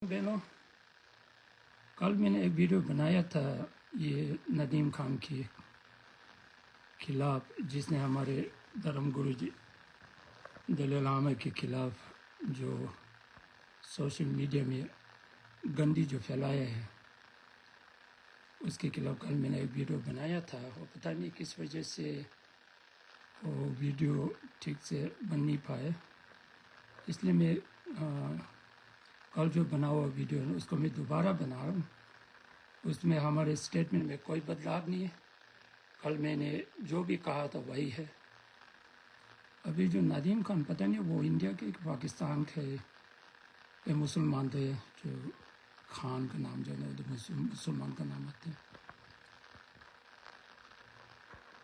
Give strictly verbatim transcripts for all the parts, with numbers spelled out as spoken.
बहनों, कल मैंने एक वीडियो बनाया था ये नदीम खान के खिलाफ, जिसने हमारे धर्म गुरु जी दलाई लामा के खिलाफ जो सोशल मीडिया में गंदी जो फैलाया है, उसके खिलाफ कल मैंने एक वीडियो बनाया था। वो पता नहीं किस वजह से वो वीडियो ठीक से बन नहीं पाए, इसलिए मैं, अ, कल जो बना हुआ वीडियो है, उसको मैं दोबारा बना रहा हूँ। उसमें हमारे स्टेटमेंट में कोई बदलाव नहीं है। कल मैंने जो भी कहा था, वही है। अभी जो नदीम खान, पता नहीं वो इंडिया के कि पाकिस्तान के, ये मुसलमान थे, जो खान का नाम जो है ना, वो तो मुसल-, मुसलमान का नाम आते हैं।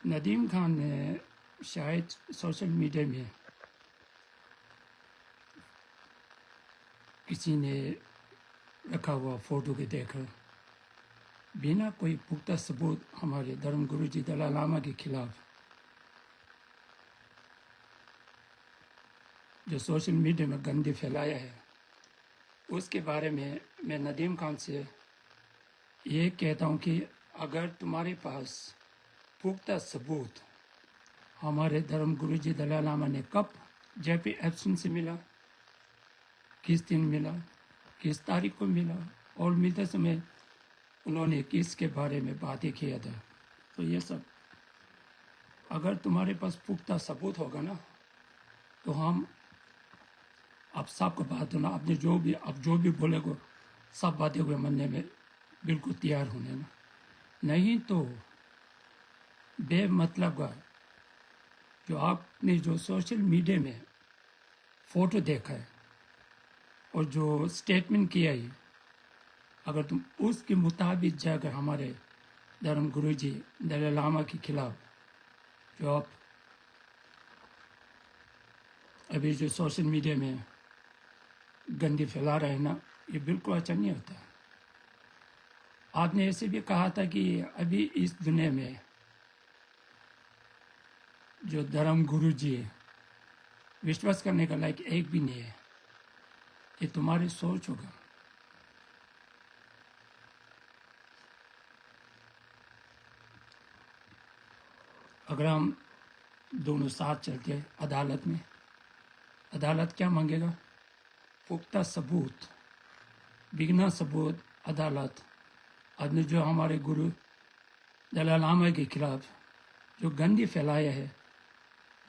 नदीम खान ने शायद सोशल मीडिया में किसी ने रखा हुआ फोटो के देखकर बिना कोई पुख्ता सबूत हमारे धर्म गुरु जी दलाई लामा के खिलाफ जो सोशल मीडिया में गंदी फैलाया है, उसके बारे में मैं नदीम खान से ये कहता हूँ कि अगर तुम्हारे पास पुख्ता सबूत हमारे धर्म गुरु जी दलाई लामा ने कब जेपी एप्सन से मिला, किस दिन मिला, किस तारीख को मिला और मिलते समय उन्होंने किसके बारे में बातें किया था, तो ये सब अगर तुम्हारे पास पुख्ता सबूत होगा ना, तो हम आप सबको बात ना, आपने जो भी, आप जो भी बोलेगो, सब बातें को मानने में बिल्कुल तैयार होने ना। नहीं तो बेमतलब का जो आपने जो सोशल मीडिया में फोटो देखा है और जो स्टेटमेंट किया है, अगर तुम उसके मुताबिक जाकर हमारे धर्म गुरु जी दलाई लामा के खिलाफ जो आप अभी जो सोशल मीडिया में गंदी फैला रहे हैं ना, ये बिल्कुल अच्छा नहीं होता। आपने ऐसे भी कहा था कि अभी इस दुनिया में जो धर्म गुरु जी है, विश्वास करने का लायक एक भी नहीं है। ये तुम्हारी सोच होगा। अगर हम दोनों साथ चलते हैं अदालत में, अदालत क्या मांगेगा? पुख्ता सबूत, बिना सबूत अदालत, आपने जो हमारे गुरु दलाई लामा के खिलाफ जो गंदी फैलाया है,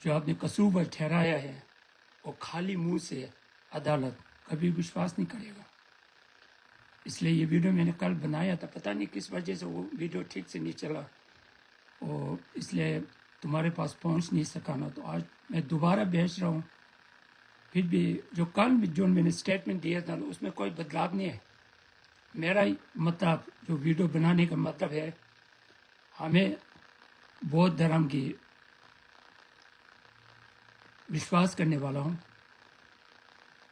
जो आपने कसूरवार ठहराया है, वो खाली मुंह से अदालत कभी विश्वास नहीं करेगा। इसलिए ये वीडियो मैंने कल बनाया था, पता नहीं किस वजह से वो वीडियो ठीक से नहीं चला, और इसलिए तुम्हारे पास पहुंच नहीं सका ना। तो आज मैं दोबारा भेज रहा हूँ। फिर भी जो कल में, जो मैंने स्टेटमेंट दिया था, उसमें कोई बदलाव नहीं है। मेरा ही मतलब, जो वीडियो बनाने का मतलब है, हमें बौद्ध धर्म की विश्वास करने वाला हूँ।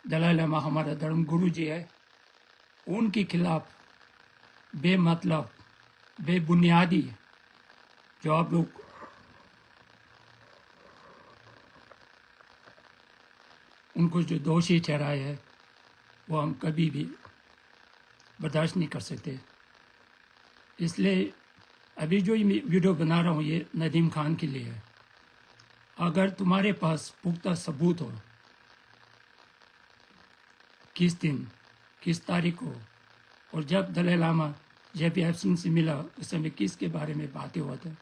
दलाई लामा हमारा धर्म गुरु जी है, उनके खिलाफ बेमतलब, बेबुनियादी जो आप लोग उनको जो दोषी ठहराए हैं, वो हम कभी भी बर्दाश्त नहीं कर सकते। इसलिए अभी जो ये वीडियो बना रहा हूँ, ये नदीम खान के लिए है। अगर तुम्हारे पास पुख्ता सबूत हो, किस दिन, किस तारीख को, और जब दलाई लामा जेपी एप्सन से मिला, उस समय किसके बारे में बातें हुआ था,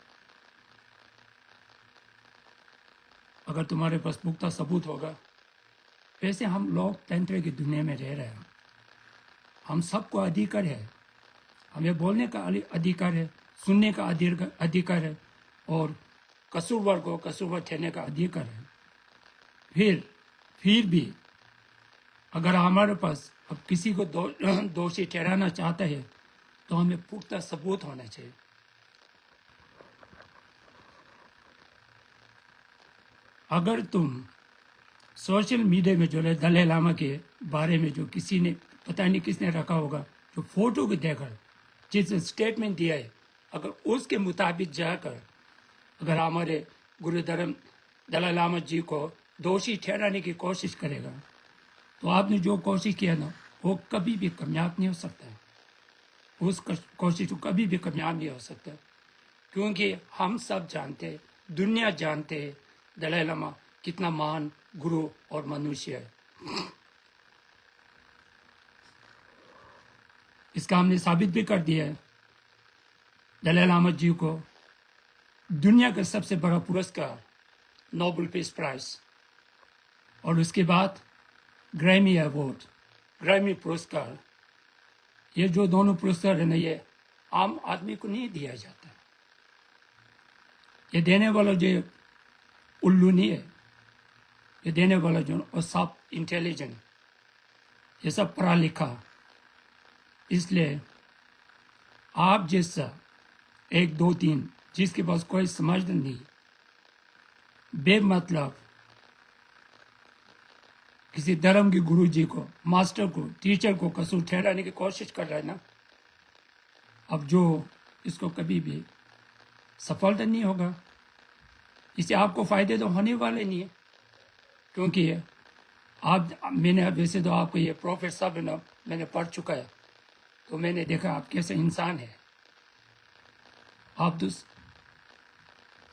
अगर तुम्हारे पास पुख्ता सबूत होगा। वैसे हम लोकतंत्र की दुनिया में रह रहे हैं, हम सबको अधिकार है, हमें बोलने का अलि-, अधिकार है, सुनने का अधिर-, अधिकार है, और कसूरवार को कसूरवार ठहरने का अधिकार है। फिर, फिर भी अगर हमारे पास अब किसी को दो-, दोषी ठहराना चाहता है, तो हमें पुख्ता सबूत होना चाहिए। अगर तुम सोशल मीडिया में जो है दलाई लामा के बारे में जो किसी ने, पता नहीं किसने रखा होगा, जो फोटो को देखकर जिसने स्टेटमेंट दिया है, अगर उसके मुताबिक जाकर अगर हमारे गुरु धर्म दलाई लामा जी को दोषी ठहराने की कोशिश करेगा, तो आपने जो कोशिश किया ना, वो कभी भी कामयाब नहीं हो सकता है। उस कश-, कोशिश को कभी भी कामयाब नहीं हो सकता, क्योंकि हम सब जानते हैं, दुनिया जानते हैं, दलाई लामा कितना महान गुरु और मनुष्य है। इसका हमने साबित भी कर दिया है। दलाई लामा जी को दुनिया का सबसे बड़ा पुरस्कार, नोबेल पीस प्राइज, और उसके बाद ग्रैमी अवार्ड, ग्रैमी पुरस्कार, ये जो दोनों पुरस्कार है ना, ये आम आदमी को नहीं दिया जाता। ये देने वाला जो उल्लू नहीं है, ये देने वाला जो, वो सब इंटेलिजेंट, ये सब पढ़ा लिखा। इसलिए आप जैसा एक, दो, तीन, जिसके पास कोई समझ नहीं, बेमतलब किसी धर्म के गुरु जी को, मास्टर को, टीचर को कसूर ठहराने की कोशिश कर रहा है ना, अब जो इसको कभी भी सफलता नहीं होगा, इससे आपको फायदे तो होने वाले नहीं है। क्योंकि आप, मैंने, वैसे तो आपको ये प्रोफेट साहब है ना, मैंने पढ़ चुका है, तो मैंने देखा आप कैसे इंसान है। आप तो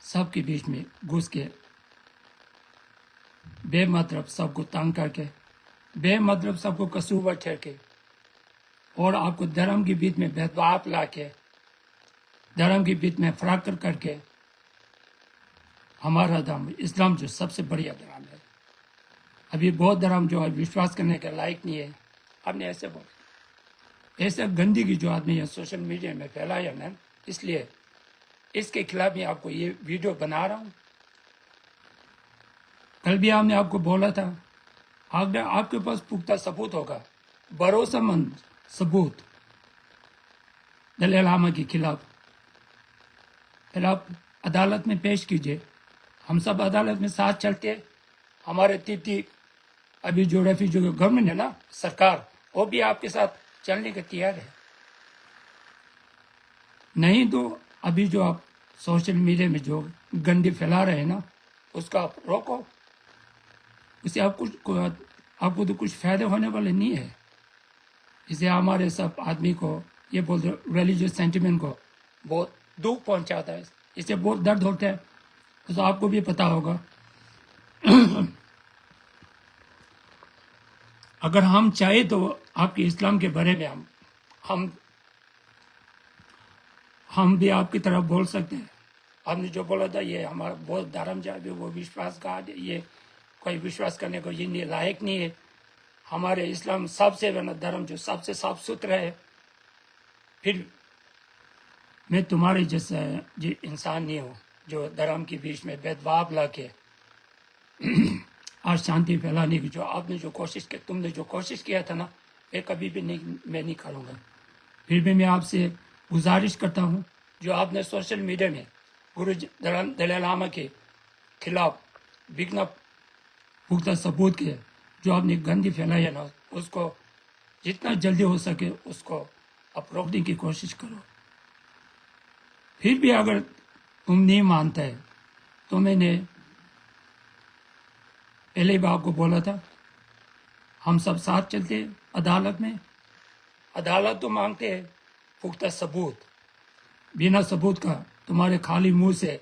सबके बीच में घुस के बेमतलब सबको तंग करके, बेमतलब सबको कसूरवार ठहर के, और आपको धर्म के बीच में भेदभाव ला के, धर्म के बीच में फर्क करके, हमारा धर्म इस्लाम जो सबसे बढ़िया धर्म है। अभी बहुत धर्म जो है विश्वास करने के लायक नहीं है। आपने ऐसे बोला, ऐसे गंदगी जो आदमी है सोशल मीडिया में फैलाया ना, इसलिए इसके खिलाफ मैं आपको ये वीडियो बना रहा हूँ। कल भी हमने आपको बोला था, अगर आपके पास पुख्ता सबूत होगा, भरोसेमंद सबूत दलाई लामा के खिलाफ, फिर आप अदालत में पेश कीजिए। हम सब अदालत में साथ चलते हैं। हमारे तीर्थी, अभी जो रेफ्यूजी गवर्नमेंट है ना, सरकार, वो भी आपके साथ चलने के तैयार है। नहीं तो अभी जो आप सोशल मीडिया में जो गंदगी फैला रहे हैं ना, उसका आप रोको। उससे आप कुछ, आपको तो कुछ फायदा होने वाले नहीं है। इससे हमारे सब आदमी को, ये बोलते रिलीजियस सेंटिमेंट को बहुत दुख पहुंचाता है, इससे बहुत दर्द होता है। तो आपको भी पता होगा। अगर हम चाहे तो आपके इस्लाम के बारे में हम हम हम भी आपकी तरफ बोल सकते हैं। आपने जो बोला था, ये हमारा बहुत धर्म जाति, वो विश्वासघात है, ये कोई विश्वास करने को ये नहीं, लायक नहीं है। हमारे इस्लाम सबसे बड़ा धर्म जो सबसे साफ सुथरा है। फिर मैं तुम्हारे जैसा जो इंसान नहीं हूँ, जो धर्म के बीच में भेदभाव ला के अशांति फैलाने की जो आपने जो कोशिश की, तुमने जो कोशिश किया था ना, ये कभी भी नहीं, मैं नहीं करूँगा। फिर भी मैं आपसे गुजारिश करता हूँ, जो आपने सोशल मीडिया में गुरु जी, दला-, दलाई लामा के खिलाफ बिना पुख्ता सबूत के जो आपने गंदगी फैलाई है ना, उसको जितना जल्दी हो सके उसको आप रोकने की कोशिश करो। फिर भी अगर तुम नहीं मानते, तो मैंने पहले भी आपको बोला था, हम सब साथ चलते हैं अदालत में। अदालत तो मांगते हैं पुख्ता सबूत, बिना सबूत का तुम्हारे खाली मुंह से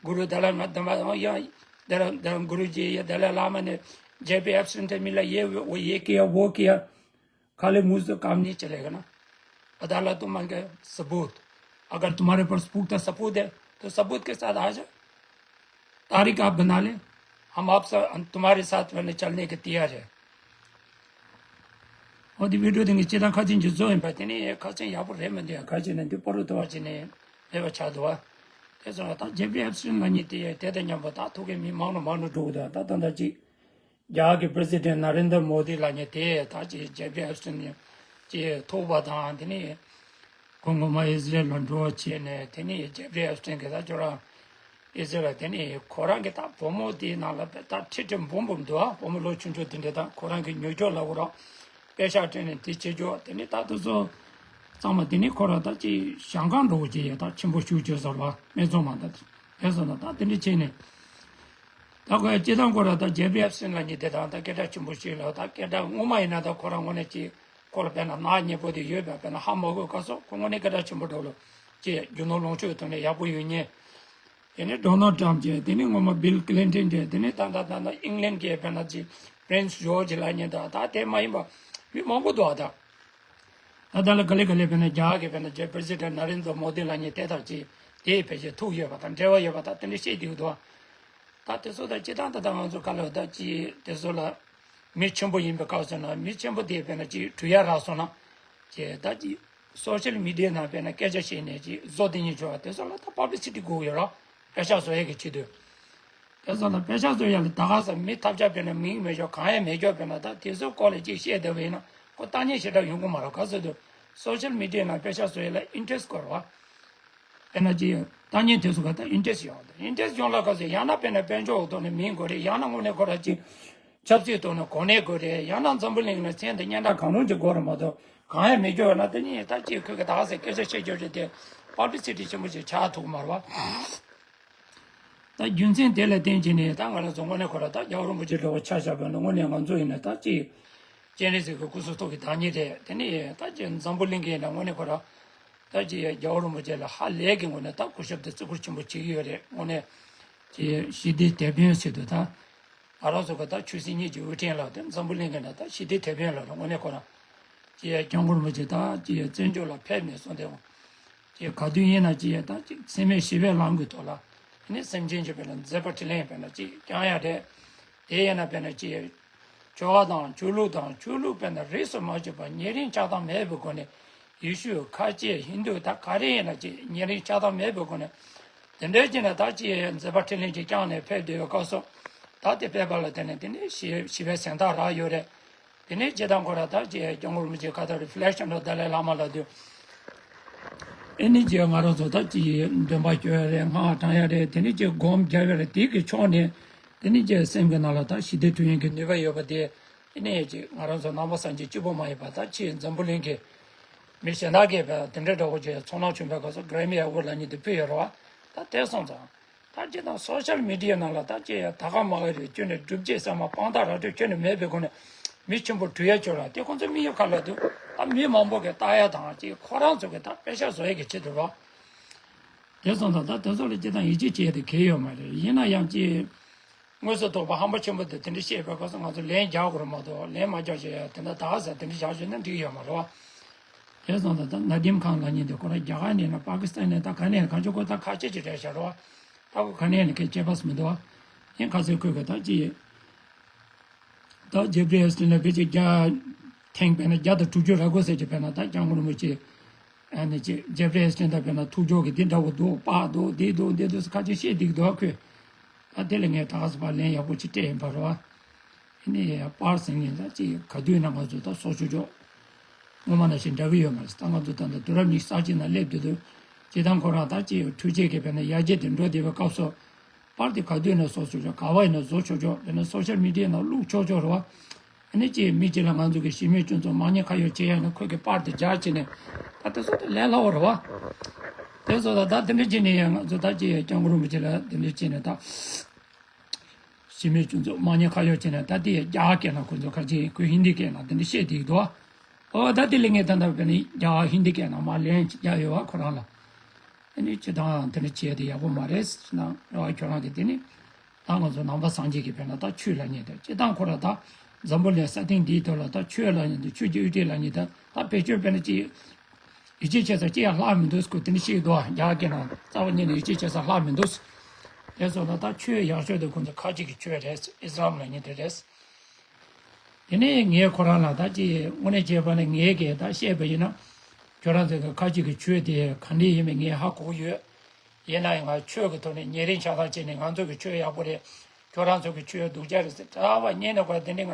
गुरु दलाई मा-, दमा-, या धर्म, धर्म गुरु जी या दलाई लामा ने जेफरी एप्स्टाइन से मिला, ये वो ये किया, वो किया, खाली मुंह से काम नहीं चलेगा ना। अदालत तो मांगे सबूत। अगर तुम्हारे पास पुख्ता सबूत है, तो सबूत के साथ आ जाओ। तारीख आप बना ले, हम आप सा-, हम तुम्हारे साथ, मैंने चलने के तैयार है। और दी वीडियो देंगे, चेतन खा जिन जो जो इन बातें नहीं है, खा जिन यहाँ पर रह में दिया, खा जिन नहीं, पर तो आज नहीं, ये बच्चा दुआ। ये जो था, जेफरी एप्स्टाइन ला नहीं थी, ते ते यहाँ बता, तो के मी मानो, मानो डो दा, ता, ता, ता, जी। རྒྱ་གར་གྱི་པྲེ་སི་ཌེན་ཊ་ནཱ་རེན་དྲ་མོ་དི་ལགས་ཀྱིས་དེ་ད་ཅི་ཇེ་ཕི་ཨེབ་སི་ཊིན་ཅི་ཐུག་པ་དང་དེ་ནས་ཁོང་ངོ་མ་ཨི་ཟི་རེལ་ལ་འགྲོ་བྱས་ནས་དེ་ནས་ཇེ་ཕི་ཨེབ་སི་ཊིན་གྱིས་ད་ཁྱོད་རང་ཨི་ཟི་རེལ་དེ་ནས་ཁོ་རང་གི་ད་བུ་མོ་དེའི་ནང་ལ་ད་ཁྲི་ཁྲི་འབུམ་འབུམ་འདུག་ཨ། བུ་མོ་ལོ་ཆུང་ཆུང་དེ་འདྲ་ད་ཁོ་རང་གི་ཉོ་རྒྱུ་ལ་འོ་ར་པེ་ཤག་སྤྲད་ནས་དེ་བྱེད་རྒྱུ་དེ་ནས་ད་དུ་ཚོ་ཚང་མ་དེ་ནས་ཁོ་རང་ད་ཅི་ཞང་ཁང་འགྲོ་བྱས་ཡ་ད་ཆེན་པོ་ཞུ་བྱས་ཟེར་བ་སྨད་འཚོང་མ་ད་དེ་སོང་ན་ད་དེ་འདྲ་བྱས་ནས། ད་ཁོས་སྤྱི་བཏང་ཁོ་ར་ད་ཇེ་ཕི་ཨེབ་སི་ཊིན་ལགས་ཀྱིས་དེ་དང་ད་སྐད་གྲགས་ཆེན་པོ་ཞིག་ལ་ད་སྐད་གྲགས་སྔོན་མ་ཡིན་ན་ད་ཁོ་རང་ངོས་ནས་ཅིག་ ཁོ་ལ་དཔེར་ན་ནག་ཉེས་པོ་དེ་ཡོད་པས་དཔེར་ན་ཧ་མ་གོ་སྐབས་སུ་ཁོ་དངོས་གནས་སྐད་གྲགས་ཆེན་པོ་འགྲོ་ལོ། ཅེས་རྒྱུ་ནོར་ལོངས་སྤྱོད་ཐོག་ནས་ཡག་པོ་ཡོད་མཁན། དེ་ནས་ཌོ་ནལ་ཊམ་བྱས། དེ་ནས་སྔོན་མ་བིལ་ཀི་ལིན་ཊོན་བྱས། དེ་ནས་ད་ད་ད་ད་ཨིང་ལན་གྱི་དཔེར་ན་ཅིག་པི་རིན་སི་ཇོར་ཇི་ལབ་མཁན་དང་ད་དེ་མ་ཡིན་པ་མི་མང་པོ་འདུག་ཨ། ད་ད་ད་ལ་ག་ལེ་ག་ལེ་དཔེར་ན་རྒྱ་གར་གྱི་དཔེར་ན་ཅིག་པི་རེ་སི་ཌེན་ཊི་ནཱ་རེན་དྲ་མོ་དི་ལབ་མཁན་དེ་དང་ཅིག་དེ་ཕལ་ཆེར་ཐུག་ཡོད་པ་དང་འབྲེལ་བ་ཡོད་པ་དང་དེ་འདྲ་བཤད་བསྡད་ཀྱི་འདུག་ཨ། ད་དེ་ཚོ་ད་སྤྱིར་བཏང་ད་ད་ང་ཚོ་ག་ལ་ད་ཅིག་དེ་ཚོ་ལ་མི་ཆེན་པོ་ཡིན་པའི་སྐབས་སུ་ན་མི་ཆེན་པོ་དེ་དཔེར་ན་ཅིག་གྲུ་ཡ་རག་སོང་ན་ཅིག་ད་ཅིག་སོ་ཤལ་མི་ཌི་ཡ་ནང་དཔེར་ན་སྐད་ཆ་བཤད་ནས་ཅིག་བཟོ་དེ་ཉིད་བྱུང་བ་དེ་ཚོ་ལ་ད་པབ་ལི་སི་ཊི་དགོས་ཡོད་ར། པེ་ཤག་བཟོ་ཡས་ཀྱི་ཆེད་དུ། དེ་ཚོ་ལ་པེ་ཤག་བཟོ་ཡས་ལ་ད་ག་ས་མི་ཐབས་ཆག་དཔེར་ན་མིང་མེད་ཤོག་གང་ཡང་མེད་ཤོག་དཔེར་ན་ད་དེ་ཚོའི་སྐོར་ལ་ཅིག་བཤད་བསྡད་པ་ཡིན་ན་ཁོ་ལྟ་ཉན་ཞེ་དྲག་ཡོང་གི་མ་རེད། ག་ཚོད་དུ་སོ་ཤལ་མི་ཌི་ཡ་ནང་པེ་ཤག་བཟོ་ཡས་ལ་ཨིན་ཊི་རེ་སི་ཊི་དགོས་རེད་བ། དཔེར་ན་ཅིག་ལྟ་ཉན་དེ་ཚོ་ག་ད་ཨིན་ཊི་རེ་སི་ཊི་ཡོང་དང་ཨིན་ཊི་རེ་སི་ཊི་ཡོང་ལ་ག་ཚོད་ཡང་ན་དཔེར་ན་དཔལ་འབྱོར་ཐོག་ནས་མིང་དགོས་རེད། ཡང་ན་དངོས་གནས་ཁོ་ར་ཅིག་ཆབ་སྲིད་ཐོག་ནས་གོ་གནས་དགོས་རེད། ཡང་ན་འཛམ་བུ་གླིང་ནང་མཚན་དང་སྙན་གྲགས་གང་རུང་ཅིག་དགོས་རེད་མ་གཏོགས་གང་ཡང་མེད་རྒྱུ་ཡོད་ན་དེ་ནི་ད་ཅིག་ཁོས་གི་ད་ག་ཟེ་སྐད་ཆ་བཤད་རྒྱུ་རེད་དེ་པབ་ལི་སི་ཊི་ཆེན་པོ་ཅིག་ཆགས་ཐུབ་ཀྱི་མ་རེད་བ། ད་རྒྱུ་མཚན་དེ་ལ་བརྟེན་བྱས་ནས་ད་ང་རང་ཚོ་དངོས་གནས་ཁོ་ར་ད་རྒྱལ་བ་རིན་པོ་ཆེ་འདྲ་བོ་ཆ་བཞག་པ་ཡིན་ན་དངོས་གནས་ང་ཚོ་ཡིན་ན་ད་ཅིག་སྤྱན་རས་གཟིགས་ཀྱི་སྐུ་གཟུགས་ཐོག་གི་བདག་ཉིད་རེད། དེ་ནི་ད་ཅིག་འཛམ་བུ་གླིང་གི་ཡིན་ན་དངོས་གནས་ཁོ་ར་ད་ཅིག་རྒྱལ་བ་རིན་པོ་ཆེ་ལ་ཧ་ལས་ཀྱི་ངོས་ནས་ད་གུས་ཞབས་དང་བརྩི་བཀུར་ཆེན་པོ་བྱེད་ཀྱི་ཡོད་རེད། དངོས་གནས་ཅིག་ཞི་བདེའི་དེད་དཔོན་ཟེར་དུས་ད། ང་རང་ཚོ་གི་ད་ཆོས་སྲིད་གཉིས་ཀྱི་དབུ་ཁྲིད་ལ་དེ་འཛམ་བུ་གླིང་གི་ནང་ད་ཞི་བདེའི་དེད་དཔོན་ལ་རེད། དངོས་གནས་ཁོ་རང་ཅིག་སྐྱབས་མགོན་རིན་པོ་ཆེ་ད་ཅིག་བཙན་བྱོལ་ལ་ཕེབས་ནས་སོང་སྟེ་ཅིག་ག་དུས་ཡིན་ན་ཅིག་ད་ཅིག་འཚེ་མེད་ཞི་བའི་ལམ་གྱི་ཐོག་ལ་ཨ་ནི་སེམས་ཅན་གྱི་དཔེར་ན་མཛད་པ་འཕྲིན་ལས་དཔེར་ན་ཅིག་བསྐྱང་ཡ་རེད། དེ་ཡིན་ན་དཔེར་ན་ཅིག་ཆོ་ག་དང་ཆོས་ལུགས་དང་ཆོས་ལུགས་དཔེར་ན་རིས་སུ་མ་ཆད་པ་ཉེ་རིང་ཆགས་སྡང་མེད་པའི་སྒོ་ནས། ཡེ་ཤུ་ཁ་ཆེ་ཧིན་དུ་ད་ག་རེ་ཡིན་ན་ཅིག་ཉེ་རིང་ཆགས་སྡང་མེད་པའི་སྒོ་ནས་དེ་འདྲའི་ཅིག་ན་ད་ཅིག་མཛད་པ་འཕྲིན་ལས་ཅིག་བསྐྱངས་ནས་ཕེབས་བསྡད་ཡོད་སྐབས་སུ་ད་དེ་ཕེབས་པ་ལ་དེ་ནས་དེ་ནས་ཞི་ཞི་བའི་གཟེངས་རྟགས་རག་ཡོད་རེད། དེ་ནས་སྤྱིར་བཏང་ཁོ་ར་ད་ཅིག་སྐྱབས་མགོན་རིན་པོ་ཆེ་ཁ་ཐག་རི་ཕི་ལེག་ཤན་ལ་ཏཱ་ལའི་བླ་མ་ལ་དུས་ཨེ་ནི་ཅིག་ང་རང་ཚོ་ད་ཅིག་འདོན་པ་སྐྱོར་ཡ་རེད། སྔགས་བགྲང་ཡ་རེད། དེ་ནས་ཅིག་སྒོམ་རྒྱབ་ཡ་རེད། དེ་གི་ཕྱོགས་ནས་དེ་ནས་ཅིག་སེམས་ཀྱི་ནང་ལ་ད་ཞི་བདེ་དུས་ཡུན་གྱི་ནུས་པ་ཡོད་པ་དེ། ཨེ་ནས་ཅིག་ང་རང་ཚོ་ནང་པ་སངས་རྒྱས་གཅིག་པོ་མ་ཡིན་པ་ད་ཕྱིའི་འཛམ་བུ་གླིང་གི་མི་གཞན་དག་གིས་བས་དེ་འདྲའི་འདྲ་བོ་ཅིག་ཚོར་སྣང་བྱུང་བའི་སྐབས་སུ་གྷི་རེ་མི་ཨེ་ཝོར་ཌི་ལབ་མཁན་དེ་ཕུལ་ཡོད་རེད་བ། ད་དེ་སོང་ཙང་ད་སྤྱིར་བཏང་སོ་ཤལ་མི་ཌི་ཡ་ནང་ལ་ད་ཅིག་ད་ག་མ་ག་རེད། ཁྱོན་ནས་སྒྲུབ་བྱེད་ཟེར་མ་དཔང་རྟགས་ར་སྤྲོད་ཁྱོན་ནས་མེད་པའི་སྒོ་ནས་མི་ཆེན་པོ་གྲུ་ཡ་ཆོག་ལ་དེ་ཁོང་ཚོ་མི་ཡོད་ག་ལ་འདུག་ད་མི་མང་པོ་གིས་ལྟ་ཡ་དང་ཅིག་ཁོ་རང་ཚོ་གིས་ད་པེ་ཤག་བཟོ་ཡ་གི་ཆེད་དུ་རེད་བ། དེ་སོང་ཙང་ད་དེ་ཚོ་ལ་སྤྱིར་བཏང་ཡིད་ཆེས་བྱེད་ཡ་དེ་གལ་ཡོད་མ་རེད། ཡིན་ན་ཡང་ཅིག་དངོས་སུ་དོགས་པ་ཧམ་པ་ཆེན་པོ་དེ་དེ་འདྲ་བཤད་པའི་སྐབས་སུ་ང་ཚོ་ལན་རྒྱག་དགོས་རེད་མ་གཏོགས་ལན་མ་རྒྱག་བྱས་ཡ་དེ་འདྲ་ད་ག་ཟེ་དེ་འདྲ་བཞག་བྱས་ན་འགྲིག་ཡོད་མ་རེད་བ། དེ་སོང་ཙང་ད་ན་དིམ་ཁཱན་ལབ་མཁན་དེ་ཁོ་རང་རྒྱ་གར་ནས་ན་པ་ཀི་སི་ཐན་ནས་ད་ག་ནས་ན་གང་ཅི་ཁོ་ད་ཁ་ཆེ་ཅིག་རེད་ཤག་རེད་བ། ད་ཁོ་ག་ནས་ན་ཁྱད་པར་མི་འདུག་བ། ཡིན་ག་ཚོད་ཁོས་ག་ད་ཅི་ད་ཇེ་ཕི་རི་ཨེ་སི་ཊིན་ལ་ཕལ་ཆེར་བརྒྱ་ཐེངས་དཔེར་ན་བརྒྱ་དང་དྲུག་ཅུ་རེ་དགུ་ཟེར་གྱི་དཔེར་ན་ད་སྐྱབས་མགོན་རིན་པོ་ཆེ་ཨ་ནི་ཅི་ཇེ་ཕི་རི་ཨེ་སི་ཊིན་ད་དཔེར་ན་ཐུགས་སྦྱོར་གྱི་འདི་འདྲ་བོ་འདུག་པགས་འདུག་འདི་འདུག་འདི་འདུག་ཁ་ཆེ་བཤད་བསྡད་ཀྱི་འདུག་བ་ཁོས། ད་དེ་ལ་ངས་ད་ག་ཟེ་ཕར་ལན་ཡག་པོ་ཅིག་སྤྲད་ཡིན་པ་རེད་བ། ཨ་ནི་པར་ཟེར་མཁན་ད་ཅི་ག་དུས་ན་ང་ཚོ་ད་སོ་ཆོག་ཆོག་སྔོན་མ་ནང་བཞིན་འདྲ་གི་ཡོད་མ་རེད། ད་ང་ཚོ་ད་ལྟ་དུས་རབས་ཉི་ཤུ་རྩ་གཅིག་ནང་སླེབས་བསྡད་དུས་སྤྱིར་བཏང་ཁོ་རང་ད་ཅི་འཕྲུལ་ཆས་ཀྱི་དཔེར་ན་ཡར་རྒྱས་དེ་འགྲོ་བསྡད་པའི་སྐབས་སུ་པར་དེ་ག་དུས་ན་བཟོ་ཆོག་ཆོག་ག་བ་ཡིན་ན་བཟོ་ཆོག་ཆོག་དཔེར་ན་སོ་ཤལ་མི་ཌི་ཡ་ནང་བླུག་ཆོག་ཆོག་རེད་བ། ཨ་ནི་ཅི་མི་གཅིག་ལ་ང་ཚོ་གི་གཞི་མེད་སྤྱི་ཚོགས་མ་ཉེས་ཁ་གཡོགས་བྱེད་ཡ་ན་ཁོས་ཀྱི་པར་དེ་སྦྱར་བྱས་ནས་ད་དེ་ཚོ་ད་ལས་སླ་བོ་རེད་བ། དེ་ཚོ་ད་ད་དེ་འདྲ་བྱས་ནས་ཡང་ང་ཚོ་ད་ཅི་སྐྱབས་མགོན་རིན་པོ་ཆེ་ལ་དེ་འདྲ་བྱས་ནས་ད། གཞི་མེད་སྤྱི་ཚོགས་མ་ཉེས་ཁ་གཡོགས་བྱས་ནས་ད་དེ་རྒྱ་གར་སྐད་ནང་ཁོ་ཚོ་ཁ་ཅིག་ཁོས་ཧིན་དི་སྐད་ནང་དེ་འདྲ་བཤད་བསྡད་ཀྱི་འདུག་བ། ཨོ་ད་དེ་ལས་ངས་ད་ལྟ་བས་ནི་རྒྱ་གར་ཧིན་དི་སྐད་ནང་མར་ལན་ཅིག་རྒྱག་ཡོད་བ་ཁོ་རང་ལ། ཨ་ནི་སྤྱིར་བཏང་དེ་འདྲ་བྱས་དེ་ཡག་པོ་མ་རེད་ཟེར་ན་རེད་བ། ཁྱོད་རང་གིས་དེ་ནི་ད་ང་ཚོ་ནང་པ་སངས་རྒྱས་ཀྱི་དཔེར་ན་ད་ཆོས་ལབ་མཁན་དེ་སྤྱིར་བཏང་ཁོ་རང་ད་འཛམ་བུ་གླིང་ས་སྟེང་འདིའི་ཐོག་ལ་ད་ཆོས་ལབ་མཁན་དེ་ཆོས་ཀྱི་དབུ་ཁྲིད་ལབ་མཁན་དེ་ད་བེད་སྤྱོད་དཔེར་ན་ཅིག་ཡིད་ཆེས་བྱེད་ས་ཅི་ཡང་ལྷག་མི་འདུག་ཁོས་དེ་འདྲ་བཤད་ཀྱི་འདུག་རྒྱ་གར་སྐད་ནང་རྩ་བ་ཉིད་ནས་ཡིད་ཆེས་བྱེད་ས་ལྷག་མི་འདུག་དེ་སོང་ན་ད་ཆོས་ཡག་ཤོས་དེ་ཁོང་ཚོ་ཁ་ཅིག་གི་ཆོས་རེད། ཨི་སི་ལམ་ལབ་མཁན་དེ་རེད། དེ་ནས་ངས་ཁོ་རང་ལ་ད་ཅི་དངོས་གནས་བྱས་པ་ནས་ངས་གི་ད་བཤད་པ་ཡིན་ན་ཁྱོད་རང་ཚོ་གི་ཁ་ཅིག་གི་ཆོས་དེ་ག་འདྲ་ཡིན་མིན་ངས་ཧ་གོ་གི་ཡོད། ཡིན་ན་ཡང་ང་ཆོས་ཀྱི་ཐོག་ནས་ཉེ་རིང་ཆགས་སྡང་བྱས་ནས་ང་ཚོ་གི་ཆོས་ཡག་པོ་རེད། ཁྱོད་རང་ཚོ་གི་ཆོས་སྡུག་ཅག་རེད་ཟེར་གྲྭ་པ་བསྙད་ནས་ཁོ་དེ་འདྲ་ང་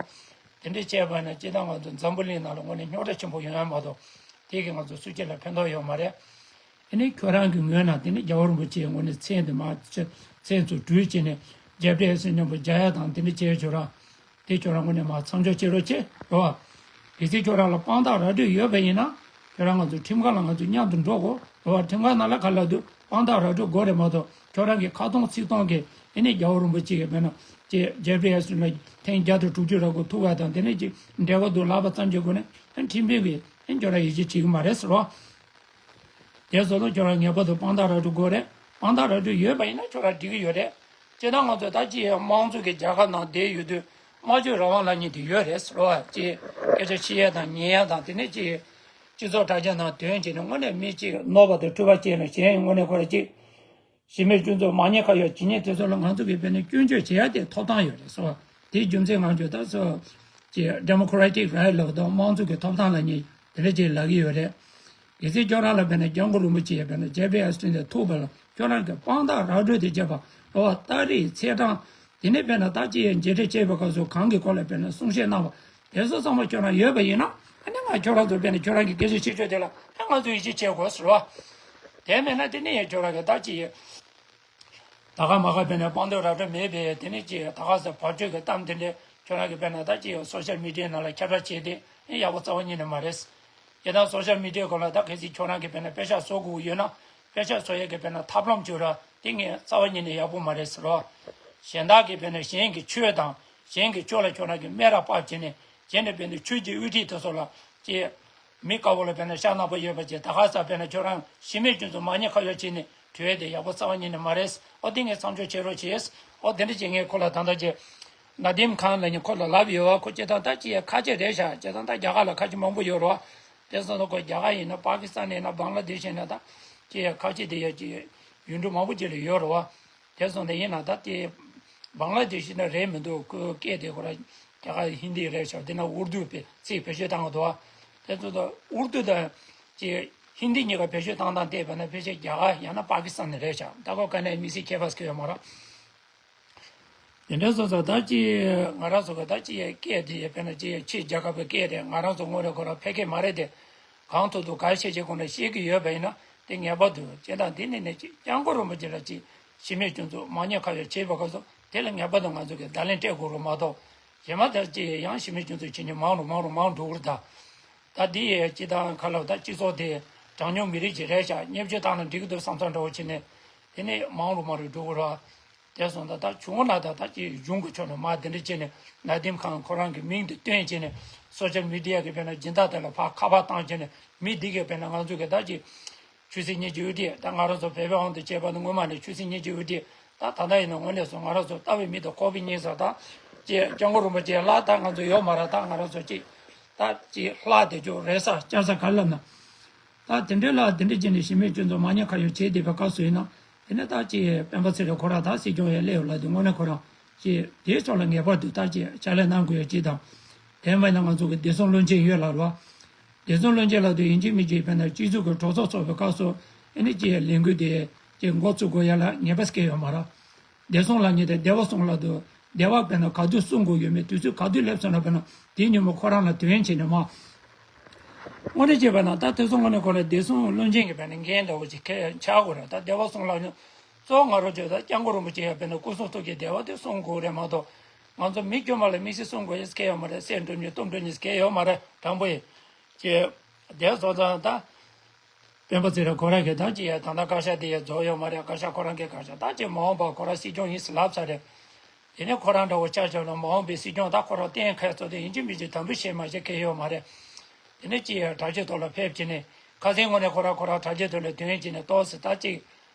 དེ་འདྲ་བྱས་པ་ན་སྤྱིར་བཏང་ང་ཚོ་འཛམ་བུ་གླིང་ནང་ལ་དངོས་གནས་རྙོག་དྲ་ཆེན་པོ་ཡོང་ཡ་མ་གཏོགས་དེ་གིས་ང་ཚོ་སུ་གཅིག་ལ་ཕན་ཐོགས་ཡོད་མ་རེད། དེ་ནས་ཁྱོད་རང་གི་ངོས་ནས་དེ་ནས་རྒྱལ་བ་རིན་པོ་ཆེའི་ངོས་ནས་མཚན་དེ་མ་མཚན་ཚུར་བྲུས་བྱས་ནས་རྒྱབ་འདྲེ་ཟེར་མཉམ་པོ་རྒྱག་ཡ་དང་དེ་འདྲ་བྱས་ཁྱོད་རང་དེ་ཁྱོད་རང་ངོས་ནས་མ་མཚམས་འཇོག་བྱེད་རོགས་བྱེད་རོ། གལ་སྲིད་ཁྱོད་རང་ལ་དཔང་རྟགས་ར་སྤྲོད་ཡོད་པ་ཡིན་ན་ཁྱོད་རང་ང་ཚོ་ཁྲིམས་ཁང་ལ་ང་ཚོ་མཉམ་དུ་འགྲོ་དགོས་རོ། ཁྲིམས་ཁང་ནང་ལ་ག་ལ་འདུག་དཔང་རྟགས་ར་སྤྲོད་དགོས་རེད་མ་གཏོགས་ཁྱོད་རང་གི་ཁ་སྟོང་ཚིག་སྟོང་གིས་ཨེ་ནས་རྒྱལ་བ་རིན་པོ་ཆེ་གི་མེད་ན་ ཅེས་ཇེ་ཕི་ཨེ་སི་ལ་ཐེངས་བརྒྱ་དང་དྲུག་ཅུ་རེ་དགུ་ཐུག་པ་དང་། དེ་ནས་ཅིག་འབྲེལ་བ་འདུག་ལབ་པ་ཙམ་གྱི་སྒོ་ནས་ཁྲིམས་དཔོན་གྱིས་ཁྱོད་རང་ཡིད་ཆེས་བྱེད་ཀྱི་མ་རེད་ཟེར་བ། དེ་སོགས་ལ་ཁྱོད་རང་ངེས་པར་དུ་དཔང་རྟགས་ར་སྤྲོད་དགོས་རེད། དཔང་རྟགས་ར་སྤྲོད་ཡོད་པ་ཡིན་ན་ཁྱོད་རང་འགྲིག་གི་ཡོད་རེད། སྤྱིར་བཏང་ང་ཚོ་ད་ཅི་ཡང་དམངས་གཙོ་གི་རྒྱལ་ཁབ་ནང་བསྡད་ཡོད་དུས་སྨྲ་བརྗོད་རང་དབང་ལབ་མཁན་དེ་ཡོད་རེད་ཟེར་བ། ཅེས་སྐད་ཆ་བཤད་ཡ་དང་ཉན་ཡ་དང་། དེ་ནས་ཅི་སྤྱི་ཚོགས་དྲ་རྒྱ་ནང་དོན་བྱས་ནས་དངོས་གནས་མི་གཅིག་གནོད་པ་དང་འཁྲུལ་པ་བྱས་ནས་གཞན་དངོས་གནས་ཁོ་ར་ཅིག་གཞི་མེད་སྤྱི་ཚོགས་མ་ཉེས་ཁ་གཡོགས་ཇི་སྙེད་དེ་ཚོ་ལ་ང་ཚོ་གིས་དཔེར་ན་སྐྱོན་བརྗོད་བྱེད་ཡ་དེ་ཐོབ་ཐང་ཡོད་རེད་ཟེར་བ། དེའི་རྒྱུ་མཚན་ང་ཚོས་ད་སོ་ཀྱི་democratic right ལབ་དང་དམངས་གཙོ་གི་ཐོབ་ཐང་ལབ་མཁན་དེ་འདྲ་ཅིག་ལབ་ཀྱི་ཡོད་རེད། གལ་སྲིད་ཁྱོད་རང་ལ་དཔེར་ན་སྐྱབས་མགོན་རིན་པོ་ཆེ་དཔེར་ན་ཇེ་ཕི་ཨེ་སི་ལ་ཐུག་པ་ལ་ཁྱོད་རང་གི་དཔང་རྟགས་ར་སྤྲོད་དེ་བྱས་པ་ལོ། ཏ་རིག་ཚེས་གྲངས་དེ་ནས་དཔེར་ན་ད་ཅི་ཡང་མཇལ་འཕྲད་བྱས་པའི་སྐབས་སུ་གང་གི་སྐོར་ལ་དཔེར་ན་གསུང་བཤད་གནང་བ་དེ་ཚོ་ཚང་མ་ཁྱོད་རང་ཡོད་པ་ཡིན་ན། ཨ་ནི་ང་ཁྱོད་རང་ཚོ་དཔེར་ན་ཁྱོད་རང་གི་སྐད་ཆ་བཤད་ཕྱོགས་དེ་ལ་ཨ་ང་ཚོ་ཡིད་ཆེས་བྱེད་དགོས་ཟེར་བ། དེ་མེད་ན་དེ་ནས་ཡང་ཁྱོད་རང་གི་ད་ཅི་ཡང་ད་ག་མ་ག་དཔེར་ན་དཔང་རྟགས་ར་སྤྲོད་མེད་པས། དེ་ནས་ཅི་ད་ག་ས་བར་གཅོད་ཀྱི་གཏམ་དེ་འདྲས་ཁྱོད་རང་གི་དཔེར་ན་ད་ཅི་ཡང་social media ནང་ལ་ཁྱབ་བསྒྲགས་བྱས་ཏེ་ཨེ་ཡག་པོ་རྩ་བ་ཉིད་ནས་མ་རེད། ཡིན་ན་social media སྐོར་ལ་ད་གལ་སྲིད་ཁྱོད་རང་གིས་དཔེར་ན་དཔེ་ཤག་བཟོ་དགོས་ཡོད་ན་དཔེ་ཤག་བཟོ་ཡས་ཀྱི་དཔེར་ན་ཐབས་ལམ་བྱོས་ར། དེ་ངས་རྩ་བ་ཉིད་ནས་ཡག་པོ་མ་རེད་ཟེར་རོ། གཞན་དག་གིས་དཔེར་ན་གཞན་གྱི་ཆོས་དང་གཞན་གྱི་ཆོས་ལ་ཁྱོད་རང་གིས་སྨད་ར་ཕབ་བྱས་ནས་གཞན་ནས་དཔེར་ན་ཆོས་ཀྱི་དབུ་ཁྲིད་དེ་ཚོ་ལ་ཅེས་མི་དཀར་པོ་ལ་དཔེར་ན་ཤ་ནག་པོ་ཡོད་པ་ཅེས་ད་ག་ས་དཔེར་ན་ཁྱོད་རང་གཞི་མེད་སྤྱི་ཚོགས་མ་ཉེས་ཁ་གཡོགས་བྱས་ནས་བྲོས་ཏེ་ཡག་པོ་རྩ་བ་ཉིད་ནས་མ་རེད། ཨོ་དེ་ངས་མཚམས་འཇོག་བྱེད་རོགས་བྱེད། ཨོ་དེ་འདྲ་བྱེད་ངས་ཁོ་ལ་ད་ལྟ་ཅེས་ནཱ་དིམ་ཁཱན་ལབ་མཁན་ཁོ་ལ་ལབ་ཡོད་བ། ཁོ་སྤྱིར་བཏང་ད་ཅི་ཡ་ཁ་ཆེ་རེད་ཤག་སྤྱིར་བཏང་ད་རྒྱ་གར་ལ་ཁ་ཆེ་མང་པོ་ཡོད་རོ། དེ་སོང་ཙང་ཁོ་རྒྱ་གར་ཡིན་ན་པ་ཀི་སི་ཐན་ཡིན་ན་བང་ལ་དེ་ཤ་ཡིན་ན་ད་ཅི་ཡ་ཁ་ཆེ་དེ་ཡ་ཅི་ཡུལ་གྲུ་མང་པོ་ཅིག་ལ་ཡོད་རོ་བ། དེ་སོང་ཙང་ཡིན་ན་ད་དེ་བང་ལ་དེ་ཤ་ཡིན་ན་རེད་མི་འདུག་ཁོའི་སྐད་དེ་ཁོ་ར་རྒྱ་གར་ཧིན་དི་རེད་ཤག་དེ་ན་ཨུར་དུ་པའི་ཚིག་བེད་སྤྱོད་བཏང་གི་འདུག་བ། དེ་སོང་ཙང་ཨུར་དུ་དང་ཅི་ཧིན་དི་གཉིས་ཀ་བེད་སྤྱོད་བཏང་སྟངས་བལྟས་པ་ན་ཕལ་ཆེར་རྒྱ་གར་ཡང་ན་པ་ཀི་སི་ཐན་རེད་ཤག་ད་ཁོ་ག་ནས་དམིགས་བསལ་ཁྱད་པར་ཟེར་གྱི་ཡོད་མ་རེད། དེ་འདྲ་སོང་ཙང་ད་ཅི་ང་རང་ཚོ་གི་ད་ཅི་ཡའི་སྐད་དེ་ཡ་དཔེར་ན་ཅི་ཡའི་ཕྱི་རྒྱལ་ཁབ་ཀྱི་སྐད་རེད། ང་རང་ཚོ་དངོས་གནས་ཁོ་རང་ཕལ་སྐད་མ་རེད་དེ། གང་ཐུབ་ཐུབ་ག་བཤད་བྱེད་ཁོ་ན་ཤེས་ཀྱི་ཡོད་པ་ཡིན་ན་དེ་ངེས་པར་དུ་བྱེད་སྟངས་དེ་ནི་ནས་ཅི་སྐྱབས་མགོན་རིན་པོ་ཆེ་ལ་ཅི་གཞི་མེད་སྤྱི་ཚོགས་མ་ཉེས་ཁ་གཡོགས་བྱེད་པའི་སྐབས་སུ་དེ་ལ་ངེས་པར་དུ་ང་ཚོ་གི་བརྡ་ལན་སྤྲད་དགོས་རེད་མ་གཏོགས། གཞན་མ་ད་ཅི་ཡང་གཞི་མེད་སྤྱི་ཚོགས་ཕྱི་ནས་མང་རུ་མང་རུ་མང་འགྲོ་གི་རེད་ད། ད་འདི་ཡའི་སྤྱི་བཏང་ཁ་ལོ་ད་སྤྱི་ཚོགས་དེ་གྲངས་ཉུང་མི་རིགས་ཅིག་རེད་ཤག་བརྙས་བཅོས་བཏང་ན་འགྲིག་གི་འདུག་བསམ་བསམ་འདྲ་བོ་བྱས་ནས་དེ་ནས་མང་རུ་མང་རུ་འགྲོ་གི་རེད། དེ་སོང་ཙང་ད་བྱུང་ན་ད་ད་ཅི་གཞུང་གི་ཕྱོགས་ནས་མ་དེ་འདྲ་བྱས་ནས་ནཱ་དིམ་ཁཱན་ཁོ་རང་གི་མིང་དེ་བཏོན་བྱས་ནས་སོ་ཤལ་མི་ཌི་ཡ་གི་དཔེར་ན་སྦྱིན་བདག་དེ་ལ་ཕར་ཁ་པར་བཏང་བྱས་ནས་མི་འདི་གས་དཔེར་ན་ང་ཚོ་གི་ད་ཅི་ཆོས་སྲིད་གཉིས་ཀྱི་དབུ་ཁྲིད་ད་ང་རང་ཚོ་བོད་པའི་དབང་དུ་བྱས་པ་ནི་སྔོན་མ་ནས་ཆོས་སྲིད་གཉིས་ཀྱི་དབུ་ཁྲིད་ད་ད་ལྟ་ཡིན་ན་དངོས་གནས་སུ་ང་རང་ཚོ་ལྟ་བའི་མི་དང་ཁོག་པའི་སྙིང་ས་ད་ཅི་སྐྱབས་མགོན་རིན་པོ་ཆེ་ལ་ད་ང་ཚོ་ཡོད་མ་རེད། ད་ང་རང་ཚོ་ཅི་ད་ཅི་ལྷག་བསྡད་ཆོག་རེད་ས་བཅར་ས་ག་ལབ་ན། ད་དེ་འདྲའི་ལ་དེ་འདྲ་བྱས་ནས་གཞི་མེད་སྤྱི་ཚོགས་མ་ཉེས་ཁ་གཡོགས་བྱས་བསྡད་པའི་སྐབས་སུ་ཡིན་ན། དེ་ནས་ད་ཅི་སྤེན་པ་ཚེ་རིང་ཁོ་རང་ད་སྲིད་སྐྱོང་ཡང་སླེབས་ཡོད་ལབ་དུས་དངོས་གནས་ཁོ་རང་ཅི་དེའི་ཕྱོགས་ལ་ངེས་པར་དུ་ད་ཅི་ཕྱག་ལས་གནང་དགོས་ཡ་ཅིག་དང་། དེ་མིན་ན་ང་ཚོ་གི་བདེ་སྲུང་བློན་ཆེན་ཡོད་ལབ་རོགས། བདེ་སྲུང་བློན་ཆེན་ལབ་དུས་ཡིན་གཅིག་མིན་གཅིག་དཔེར་ན་སྤྱི་ཚོགས་ཀྱི་གྲོས་ཚོགས་ཚོགས་པའི་སྐབས་སུ་ཨེ་ནི་ཅི་ལས་འགུལ་དེ་ཅི་འགོ་བཙུགས་དགོས་ཡ་ལ་ངེས་པ་སྐྱེ་ཡོད་མ་རེད། བདེ་སྲུང་ལབ་མཁན་དེ་བདེ་བ་སྲུང་ལབ་དུས་བདེ་བ་དཔེར་ན་ག་དུས་སྲུང་དགོས་ཡོད་མེད་དུས་ཚོད་ག་དུས་སླེབས་སོང་ན་དཔེར་ན་དེའི་ཉིན་མོ་ཁོ་རང་ལ་དོན་བྱས་ནས་མ། དངོས་གནས་བྱས་པ་ན་ད་དེ་ཚོ་དངོས་གནས་ཁོ་ལ་བདེ་སྲུང་བློན་ཆེན་གྱི་དཔེར་ན་འགན་འདྲ་བོ་ཅིག་ཁེ་ཆགས་དགོས་རེད། ད་བདེ་བ་སྲུང་ལབ་ན་གཙོ་བོ་ང་རང་ཚོས་ད་སྐྱབས་མགོན་རིན་པོ་ཆེ་ཡ་དཔེར་ན་སྐུ་གསུང་ཐུགས་ཀྱི་བདེ་བ་དེ་སྲུང་དགོས་རེད་མ་གཏོགས། ང་ཚོ་མི་དཀྱུས་མ་ལ་དམིགས་བསལ་སྲུང་དགོས་ཡས་ཁེ་ཡོད་མ་རེད། བསད་འགྲོ་མཁན་གཏུབ་འགྲོ་མཁན་ཁེ་ཡོད་མ་རེད། དྲང་པོ་ཡིན། ཅེས་བདེ་བ་སྲུང་ཙང་ད། སྤེན་པ་ཚེ་རིང་ཁོ་རང་གིས་ད་ཅི་ཡ་ད་ལྟ་བཀའ་ཤག་དེ་ཡ་རྫོགས་ཡོད་མ་རེད། བཀའ་ཤག་ཁོ་རང་གི་བཀའ་ཤག་ད་ཅི་མ་འོངས་པ་ཁོ་རང་སྲིད་སྐྱོང་ཡིན་ཟེར་ལབ་ཚར་རེད། དེ་ནས་ཁོ་རང་འདྲ་བོ་ཆ་བཞག་ན་མ་འོངས་པའི་སྲིད་སྐྱོང་ད་ཁོ་རང་གཏན་འཁེལ་ཚོ་དེ་ཡིན་གཅིག་མིན་གཅིག་དམ་འབུལ་བྱེད་མ་བྱེད་ཁེ་ཡོད་མ་རེད། དེ་ནས་ཅི་ཡ་དྲ་རྒྱའི་ཐོག་ལ་ཕེབས་བྱས་ནས་ཁ་སང་དངོས་གནས་ཁོ་རང་ཁོ་རང་དྲ་རྒྱའི་ཐོག་ལ་དོན་བྱས་ནས་ཏོག་ཙམ་ད་ཅིག་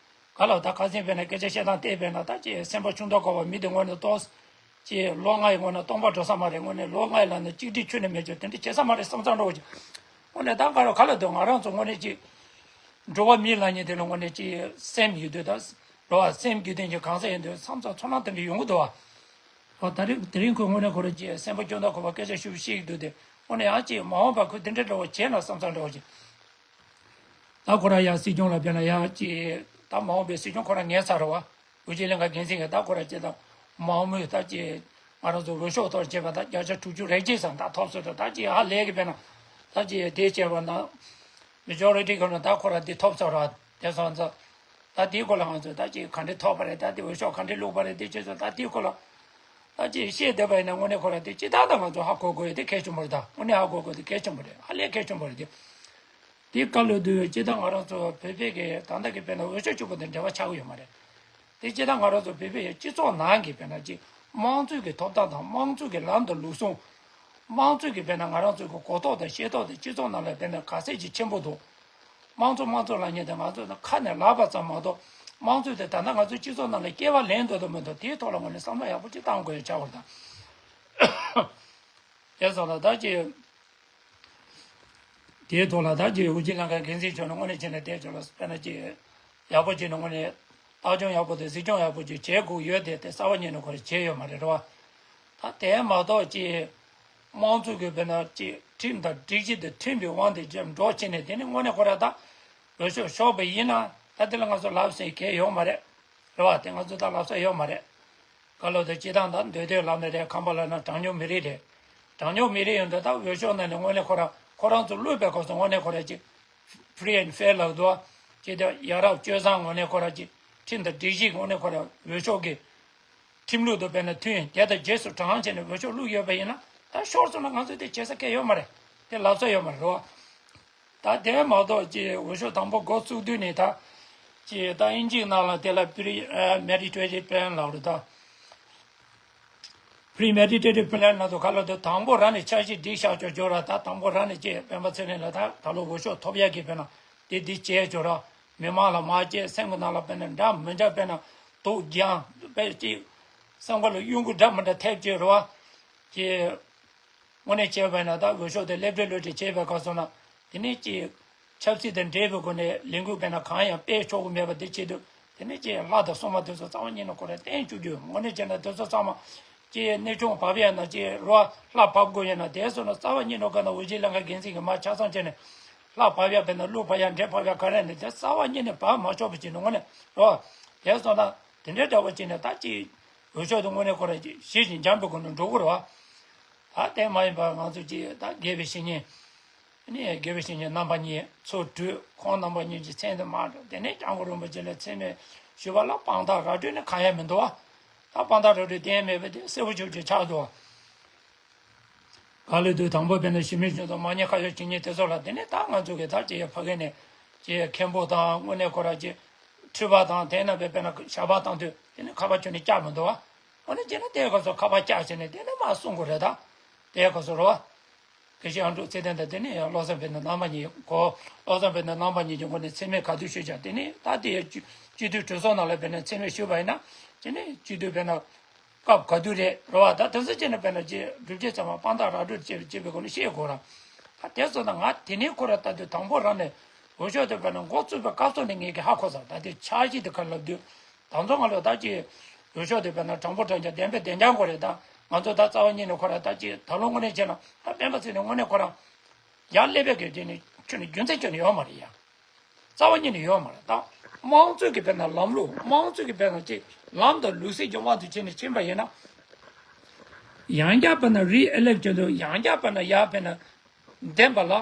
ག་ལ་ད་ཁ་སང་དཔེར་ན་སྐད་ཆ་བཤད་སྟངས་བལྟས་པས་ན་ད་ཅི་སེམས་པ་ཆུང་མདོག་ཁ་བ་མི་དེ་དངོས་གནས་ཏོག་ཙམ་ཅི་ལོ་ལྔ་ཡི་སྔོན་ན་སྟོང་པ་འགྲོ་ས་མ་རེད། དངོས་གནས་ལོ་ལྔ་ཡི་ལ་ནི་གཅིག་སྒྲིལ་ཁྱོན་ནས་མེད་ཅོག་དེ་འདྲ་བྱེད་ས་མ་རེད་བསམ་བསམ་འགྲོ་གི། དངོས་གནས་ད་ག་རེ་ག་ལ་འདུག་ང་རང་ཚོ་དངོས་གནས་ཅི་འགྲོ་བ་མིའི་ལབ་མཁན་དེ་ལ་དངོས་གནས་ཅི་སེམས་ཡོད་དུས་ད་རོ་བ་སེམས་རྒྱུད་ལྡན་གྱི་གང་ཟག་ཡིན་དུས་བསམ་ཚོར་ཚོར་སྣང་དེ་འདྲ་ཡོང་གི་འདུག་བ། ཨོ་ད་རིང་དེ་རིང་ཁོས་དངོས་གནས་ཁོ་རང་ཅི་སེམས་པ་སྐྱོ་མདོག་ཁ་བ་སྐད་ཆ་ཞུ་བཤད་ཀྱི་འདུག་དེ་དངོས་གནས་ཡང་ཅི་མ་འོངས་པ་ཁོས་དེ་འདྲ་འདྲ་བོ་བྱས་ན་བསམ་བསམ་འདྲ་བོ་ཅི། ད་ཁོ་རང་ཡང་སྲིད་སྐྱོང་ལ་ཕེབས་ན་ཡང་ཅི་ད་མ་འོངས་པའི་སྲིད་སྐྱོང་ཁོ་རང་ངེས་ཚར་རེད་བ། དབུས་སྤྱི་ལྷན་ཁང་འགན་འཛིན་གྱི་ད་ཁོ་རང་ཅི་ད་མ་འོངས་པའི་ད་ཅི་ང་རང་ཚོ་འོས་ཤོག་ཐོག་བྱས་པ་ད་བརྒྱ་ཆ་དྲུག་ཅུ་རེ་གཅིག་ཙམ་ད་ཐོབ་སོང་། ད་ད་ཅི་ཧ་ལས་ཀྱི་ཕེབས་ན་ད་ཅི་དེ་བྱས་པ་ན་མེ་ཇོ་རི་ཊི་ཁོ་རང་ད་ཁོ་རང་འདི་ཐོབ་ཚར་རེད། དེ་སོང་ཙང་ད་དེའི་སྐོར་ལ་ང་ཚོ་ད་ཅི་ག་འདྲས་ཐོབ་པ་རེད། ད་དེ་འོས་ཤོག་ག་འདྲས་བླུགས་པ་རེད། དེ་བྱས་ཙང་ད་དེའི་སྐོར་ལ་ད་ཅི་བཤད་བསྡད་པ་ཡིན་ན་དངོས་གནས་ཁོ་རང་དེ་ཅི་ད་ད་ང་ཚོ་ཧ་གོ་དགོས་ཡོད་དེ་གལ་ཆེན་པོ་རེད། ད་དངོས་གནས་ཧ་གོ་དགོས་དེ་གལ་ཆེན་པོ་རེད། ཧ་ལས་གལ་ཆེན་པོ་རེད་དེ། དེ་བཀའ་སློབ་དུས་སྤྱི་བཏང་ང་རང་ཚོ་བོད་པའི་གི་ད་ལྟ་གི་དཔེར་ན་འོས་ཤོག་གཅིག་པོ་དང་འབྲེལ་བ་ཆགས་ཀྱི་ཡོད་མ་རེད། དེ་སྤྱི་བཏང་ང་རང་ཚོ་བོད་པའི་སྤྱི་ཚོགས་ནང་གི་དཔེར་ན་ཅིག་ དམངས་གཙོའི་གི་ཐོབ་ཐང་དང་དམངས་གཙོའི་གི་ལམ་དང་ལུགས་སྲོལ། དམངས་གཙོའི་གི་དཔེར་ན་ང་རང་ཚོའི་གི་གོ་རྟོགས་དང་ཤེས་རྟོགས་དང་སྤྱི་ཚོགས་ནང་ལ་དཔེར་ན་ག་ཚད་ཅིག་ཆེན་པོ་འདུག་དམངས་གཙོ་དམངས་གཙོ་ལབ་མཁན་དེ་ང་ཚོ་ནི་ཁ་ནས་ལབ་པ་ཙམ་མ་གཏོགས། དམངས་གཙོ་དེ་ད་ལྟ་ང་ཚོའི་སྤྱི་ཚོགས་ནང་ལ་སྐྱེ་བ་ལེན་འདོད་དང་མི་འདོད་དེའི་ཐོག་ལ་ངོས་ནས་བསམ་བློ་ཡག་པོ་ཅིག་བཏང་དགོས་ཡ་ཆགས་པ་རེད་ད། དེ་སོང་ལ་ད་ཅི། དེའི་ཐོག་ལ་ད་ཅི་དབུ་ཁྲིད་ལྷན་ཁང་འགན་འཛིན་མཆོག་ནས་དངོས་གནས་བྱས་ན་དེ་ཚོ་ལ་དཔེར་ན་ཅི། ཡག་པོ་བྱས་ནས་དངོས་གནས་བདག་སྐྱོང་ཡག་པོ་དང་གཟིགས་སྐྱོང་ཡག་པོ་ཅིག་བྱེད་དགོས་ཡོད་དེ་དེ་རྩ་བ་ཉིད་ནས་ཁོ་རང་བྱས་ཡོད་མ་རེད་རེད་བ། ད་དེ་མ་གཏོགས་ཅི། དམངས་གཙོ་གི་དཔེར་ན་ཅི་ཁྲིམས་དང་སྒྲིག་གཞི་དང་མཐུན་པའི་དབང་དུ་འགྲོ་བྱས་ནས་དེ་ནི་དངོས་གནས་ཁོ་རང་ད། འོས་ཤོག་ཤོར་བ་ཡིན་ན་ད་དེ་ལ་ང་ཚོ་ལབ་ཟེར་མཁན་ཡོད་མ་རེད། རེད་བ། དེ་ང་ཚོ་ད་ལབ་ས་ཡོད་མ་རེད། ག་ལོ་དེ་སྤྱི་བཏང་ད་འདོད་འདོད་ལབ་ནི་རེད། ཁམས་པ་ལབ་ན་གྲངས་ཉུང་མི་རིགས་རེད། གྲངས་ཉུང་མི་རིགས་ཡོད་འདི་ད་འོས་ཤོག་ནང་ནས་དངོས་གནས་ཁོ་རང་ཁོ་རང་ཚོ་བླུགས་པའི་སྐབས་སུ་དངོས་གནས་ཁོ་རང་ཅིག་free and fair ལབ་འདུག་ཅེས་དེ་ཡ་རབས་སྤྱོད་བཟང་དངོས་གནས་ཁོ་རང་ཅིག་ཁྲིམས་དང་སྒྲིག་གཞི་དངོས་གནས་ཁོ་རང་འོས་ཤོག་གི་ཁྲིམས་ལུགས་དང་དཔེར་ན་མཐུན་དེ་དང་རྗེས་སུ་འབྲང་བྱས་ནས་འོས་ཤོག་བླུགས་ཡོད་པ་ཡིན་ན་ད་ཤོར་སོང་ན་ང་ཚོས་དེ་བྱེད་ས་གང་ཡོད་མ་རེད། དེ་ལབ་ས་ཡོད་མ་རེད་རོ། ད་དེ་མ་གཏོགས་ཀྱི་འོས་ཤོག་དང་པོ་འགོ་བཙུགས་དུས་ནས་ད་ཀྱི་ད་དབྱིན་ཇིའི་ནང་ལ་དེ་ལ་pre meditated plan ལབ་རེད་ད། Pre meditated plan ལབ་དུས་ག་ལ་དུ་དང་པོ་རང་ནས་འཆར་གཞི་སྒྲིག་བཞག་ཆོག་ཆོག་ར། ད་དང་པོ་རང་ནས་ཀྱི་སྤེན་པ་ཚེ་རིང་ལ་ད་ད་ལོ་འོས་ཤོག་ཐོབ་ཡག་གི་དཔེར་ན་དེ་འདི་བྱས་ཆོག་ར། མི་མང་ལ་མ་བྱས་སེམས་ཀྱི་ནང་ལ་དཔེར་ན་འདྲ་མི་འདྲ་དཔེར་ན་དུག་རྒྱང་དཔེ་ཅིག་སེམས་ཁ་ལ་གཡུ་འགུལ་འདྲ་མི་འདྲ་ཐེབས་ཀྱི་རེད་བ། ཀྱི། དངོས་གནས་བྱས་པ་ཡིན་ན་ད་འོས་ཤོག་དེ་སླེབས་འགྲོ་སླེབས་འགྲོ་བྱས་པའི་སྐབས་སུ་ན། དེ་ནས་ཀྱི། ཆབ་སྲིད་དང་འབྲེལ་བའི་སྒོ་ནས་ལས་འགུལ་དཔེར་ན་གང་ཡང་སྤེལ་ཆོག་གི་མེད་པ་དེ་བྱེད་དུས་དེ་ནས་ཀྱི་ལྷ་དང་སྲུང་མ་དེ་ཚོ་རྩ་བ་ཉིད་ནས་ཁོ་རང་བསྟེན་བཅུག་རྒྱུ་དངོས་གནས་བྱས་ན་དེ་ཚོ་ཚང་མ། ཀྱི་གནས་ཆུང་བབས་ཡ་ན་ཀྱི་རོ་ལྷ་བབས་དགོས་ཡ་ན་དེ་སོང་ན་རྩ་བ་ཉིད་ནས་ག་ན་འོས་གཞི་ལྷན་ཁང་འགན་འཛིན་གྱི་མ་ཆ་ཚང་བྱས་ནས། ལྷ་བབས་ཡ་དཔེར་ན་ཀླུ་བབས་ཡ་འདྲེ་བབས་ཡ་ག་རེ་ནས་དེ་རྩ་བ་ཉིད་ནས་བབས་མ་ཆོག་པ་བྱས་ནས་དངོས་གནས་རོ། དེ་སོང་ན་དེ་འདྲའི་འདྲ་བོ་བྱས་ནས་ད་ཀྱི་འོས་ཤོག་དེ་དངོས་གནས་ཁོ་རང་ཞི་ཞིང་འཇམ་པའི་སྒོ་ནས་འགྲོ་དགོས་རེད་བ། ད་དེ་མ་ཡིན་པར་ང་ཚོ་ཀྱི་ད་དགེ་བའི་བཤེས་གཉེན། ནི་དགེ་བའི་བཤེས་གཉེན་རྣམ་པ་གཉིས་ཚུར་བྲོས། ཁོང་རྣམ་པ་གཉིས་ཀྱི་མཚན་དུ་མ་འགྲོ། དེ་ནས་སྐྱབས་མགོན་རིན་པོ་ཆེ་ལ་མཚན་སྨད་ཞུས་པ་ལ་དཔང་རྟགས་ར་སྤྲོད་ནི་གང་ཡང་མི་འདུག་བ། ད་དཔང་རྟགས་ར་སྤྲོད་གཏན་མེད་པ་དེ་གསལ་པོ་ཆོབ་ཆོབ་ཆགས་འདུག་བ། ག་ལེ་དུས་དང་པོ་དཔེར་ན་ཞི་མི་སྤྱོད་དང་མ་ཉེས་ཁ་ཡོག་ཇི་སྙེད་དེ་ཚོ་ལ་དེ་ནས་ད་ང་ཚོ་གི་ད་ཅི་ཡ་ཕ་གི་ནས་ཅི་ཡ་མཁན་པོ་དང་དངོས་གནས་ཁོ་ར་ཅི་འཁྲུལ་པ་དང་དེ་རྣམ་པའི་དཔེར་ན་ཞབས་པ་བཏང་དུས་དེ་ནས་ཁ་པར་ཁྱོན་ནས་བཀྱག་མི་འདུག་བ། འོ་ན་ཅི་ན་དེའི་སྐབས་སུ་ཁ་པར་བཀྱག་བྱས་ནས་དེ་ནས་མ་གསུང་དགོས་རེད་ད། དེའི་སྐབས་སུ་རོ། དགེ་བཤེས་ཨ་འབྲུག་ཚེ་བརྟན་དང་དེ་ནས་ཡང་བློ་བཟང་དཔལ་ལྡན་རྣམ་པ་གཉིས་གོ། བློ་བཟང་དཔལ་ལྡན་རྣམ་པ་གཉིས་ཀྱི་ངོས་ནས་མཚན་སྨད་ག་དུས་ཞུས་ཀྱང་དེ་ནས་ད་དེ་ཡ་སྤྱི་སྤྱི་འཐུས་གྲོས་ཚོགས་ནང་ལ་དཔེར་ན་མཚན་སྨད་ཞུས་པ་ཡིན་ན་དེ་ནས་སྤྱི་འཐུས་དཔེར་ན། སྐབས་ག་དུས་རེད་རེད་བ། ད་དེ་ཚོ་བྱས་ནས་དཔེར་ན་ཅི་སྒྲུབ་བྱེད་ཚང་མ་དཔང་རྟགས་ར་སྤྲོད་བྱེད་བྱེད་པའི་སྒོ་ནས་ཤེས་དགོས་ར། ད་དེ་ཚོ་ན་ང་དེ་ནས་ཁོ་ར་ལྟ་དུས་དང་པོ་རང་ནས་འོས་ཤོག་དེ་དཔེར་ན་འགོ་བཙུགས་པའི་སྐབས་སུ་ནས་ངེད་ཀྱི་ཧ་གོ་ཚར། ད་དེ་འཆར་གཞི་དེ་ག་ལབ་དུས་ད་ཚོ་ང་ལོ་ད་ཅི་འོས་ཤོག་དེ་དཔེར་ན་དྲང་པོ་དྲང་རྐྱང་བདེན་པའི་བདེན་རྐྱང་དགོས་རེད། ད་ང་ཚོ་ད་རྩ་བ་ཉིད་ནས་ཁོ་ར་ད་ཅི་ད་ལོ་དངོས་གནས་བྱས་ན་ད་སྤེན་པ་ཚེ་རིང་དངོས་གནས་ཁོ་རང་ཡར་སླེབས་པའི་གི་དེ་ནས་ཁྱོད་ནས་རྒྱུ་མཚན་ཁྱོད་ནས་ཡོད་མ་རེད་ཡ། རྩ་བ་ཉིད་ནས་ཡོད་མ་རེད་ད། དམངས་གཙོའི་གི་དཔེར་ན་ལམ་ལུགས་དམངས་གཙོའི་གི་དཔེར་ན་ཅིག་ལམ་དང་ལུགས་སྲོལ་གྱི་དབང་དུ་བྱས་ནས་ཕྱིན་པ་ཡིན་ན། ཡང་བསྐྱར་དཔེར་ན་རི་ཨི་ལེག་ཤན་དུ་ཡང་བསྐྱར་དཔེར་ན་ཡར་དཔེར་ན་འདེམས་པ་ལ་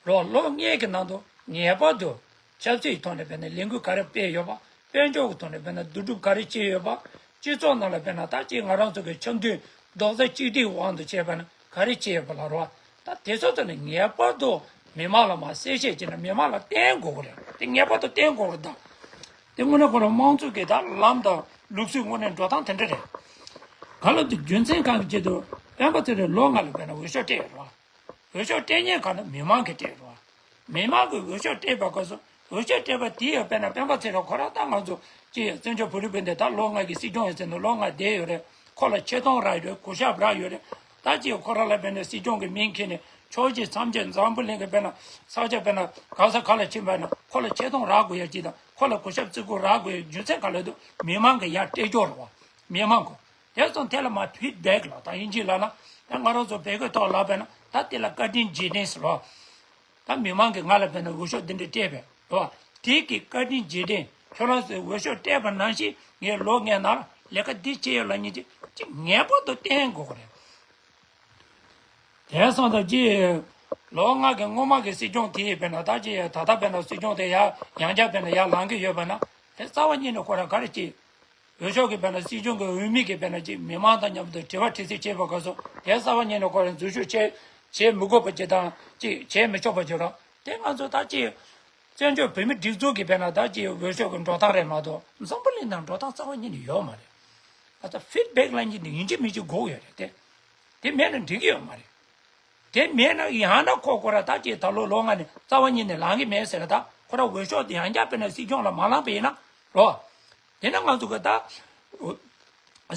རོགས་ལོ་ལྔའི་གི་ནང་དུ་ངེས་པར་དུ་ཆབ་སྲིད་ཀྱི་ཐོག་ནས་དཔེར་ན་ལས་འགུལ་ག་རེ་སྤེལ་ཡོད་པ། དཔལ་འབྱོར་གྱི་ཐོག་ནས་དཔེར་ན་བསྡུ་སྒྲུབ་ག་རེ་བྱས་ཡོད་པ། སྤྱི་ཚོགས་ནང་ལ་དཔེར་ན་ད་ཅིག་ང་རང་ཚོ་གི་འཆམ་མཐུན་རྡོག་རྩ་གཅིག་སྒྲིལ་དབང་དུ་བྱས་པ་ན་ག་རེ་བྱས་ཡོད་པ་ལ་རོ། ད་དེ་ཚོ་ཚོ་ནི་ངེས་པར་དུ་མི་མང་ལ་མ་གསལ་བཤད་བྱས་ན་མི་མང་ལ་བསྟན་དགོས་ཀྱི་རེད། དེ་ངེས་པར་དུ་བསྟན་དགོས་ཀྱི་རེད་ད། དེ་དངོས་གནས་ཁོ་རང་དམངས་གཙོ་གི་ད་ལམ་དང་ལུགས་སྲོལ་དངོས་གནས་འགྲོ་སྟངས་དེ་འདྲ་རེད། ག་ལ་དེ་རྒྱུ་མཚན་གང་གི་ཆེད་དུ་སྤེན་པ་ཚེ་རིང་ལོ་ལྔ་ལ་དཔེར་ན་འོས་ཤོག་སྤྲད་ཡོད་རེད་བ། འོས་ཤོག་སྤྲད་མཁན་གང་ན་མི་མང་གིས་སྤྲད་རེད་བ། མི་མང་གིས་འོས་ཤོག་སྤྲད་པ་སྐབས་སུ་འོས་ཤོག་སྤྲད་པ་དེ་ཡང་དཔེར་ན་སྤེན་པ་ཚེ་རིང་ཁོ་རང་ད་ང་ཚོ་ཅི་ཡང་བཙན་བྱོལ་བོད་རིགས་སྤུན་ཟླ་ད་ལོ་ལྔ་གི་སྲིད་སྐྱོང་ཡང་ཟེར་ནས་ལོ་ལྔ་བསྡད་ཡོད་རེད། ཁོ་ལ་ཆེ་མཐོང་རག་ཡོད་རེད། གུས་ཞབས་རག་ཡོད་རེད། ད་ཅི་ཡང་ཁོ་རང་ལ་དཔེར་ན་སྲིད་སྐྱོང་གི་མིང་འཁྱེར་ནས་ཕྱོགས་བཞི་མཚམས་བརྒྱད་འཛམ་བུ་གླིང་གི་དཔེར་ན་ས་ཆ་དཔེར་ན་ག་ས་ག་ལ་ཕྱིན་པ་ན་ཁོ་ལ་ཆེ་མཐོང་རག་དགོས་ཡ་ཅིག་དང་ཁོ་ལ་གུས་ཞབས་བརྩི་བཀུར་རག་དགོས་ཡ་རྒྱུ་མཚན་ག་ལ་འདུག་མི་མང་གིས་ཡར་སྤྲད་རྒྱུ་རེད་བ། མི་མང་གིས། དེ་སོང་དེ་ལ་མ་ཕིཌ་བེག་ལ་ད་དབྱིན་ཇི་ལ་ན་ད་ང་རང་ཚོ་བོད་སྐད་ཐོག་ལབ་པས་ན་ད་དེ་ལ་བཀའ་དྲིན་རྗེས་དྲན་ཟེར་རོ། ད་མི་མང་གིས་ང་ལ་དཔེར་ན་འོས་ཤོག་འདི་འདྲ་སྤྲད་པས་རོ། དེ་གི་བཀའ་དྲིན་རྗེས་དྲན་ཁྱོད་རང་ཚོས་འོས་ཤོག་སྤྲད་པ་ནང་བཞིན་ངས་ལོ་ལྔའི་ནང་ལ་ལས་ཀ་འདི་བྱས་ཡོད་ལབ་མཁན་ཅིག་ཅིག་ངེས་པར་དུ་བསྟན་དགོས་ཀྱི་རེད། དེ་སོང་ད་ཅི། ལོ་ལྔ་གི་སྔོན་མ་གི་སྲིད་སྐྱོང་དེ་དཔེར་ན་ད་ཅི་ད་ལྟ་དཔེར་ན་སྲིད་སྐྱོང་དེ་ཡར་ཡང་བསྐྱར་དཔེར་ན་ཡར་ལངས་ཀྱི་ཡོད་པ་ན་དེ་རྩ་བ་ཉིད་ནས་ཁོ་རང་ག་རེ་བྱེད། འོས་ཤོག་གི་དཔེར་ན་སྲིད་སྐྱོང་གི་འོས་མི་གི་དཔེར་ན་ཅིག་མི་མང་དང་མཉམ་དུ་དྲི་བ་དྲི་ཟེར་བྱེད་པའི་སྐབས་སུ་དེ་རྩ་བ་ཉིད་ནས་ཁོ་རང་འཛུལ་ཞུགས་བྱེད་བྱེད་མི་དགོས་པ་ཅིག་དང་ཅིག་བྱེད་མི་ཆོག་པ་ཅིག་རང་དེ་ང་ཚོ་ད་ཅིག་བཙན་བྱོལ་བོད་མི་སྒྲིག་འཛུགས་ཀྱི་དཔེར་ན་ད་ཅིག་འོས་ཤོག་གི་འགྲོ་སྟངས་རེད་མ་གཏོགས་འཛམ་བུ་གླིང་ནང་འགྲོ་སྟངས་རྩ་བ་ཉིད་ནས་ཡོད་མ་རེད། ཨ་ད་ཕིཌ་བེག་ལབ་མཁན་དེ་ཡིན་གཅིག་མིན་གཅིག་དགོས་ཡོད་རེད་དེ། དེ་མེད་ན་འགྲིག་གི་ཡོད་མ་རེད། དེ་མེད་ན་ཡང་ན་ཁོ་ཁོ་ར་ད་ཅིག་ད་ལོ་ལོ་ལྔ་ནས་རྩ་བ་ཉིད་ནས་ལངས་གི་མེད་ཟེར་ད་ཁོ་ར་འོས་ཤོག་དེ་ཡང་བསྐྱར་དཔེར་ན་སྲིད་སྐྱོང་ལ་མ་ལངས་པ་ཡིན་ན་རོ། དེ་ན་ང་ཚོ་གི་ད་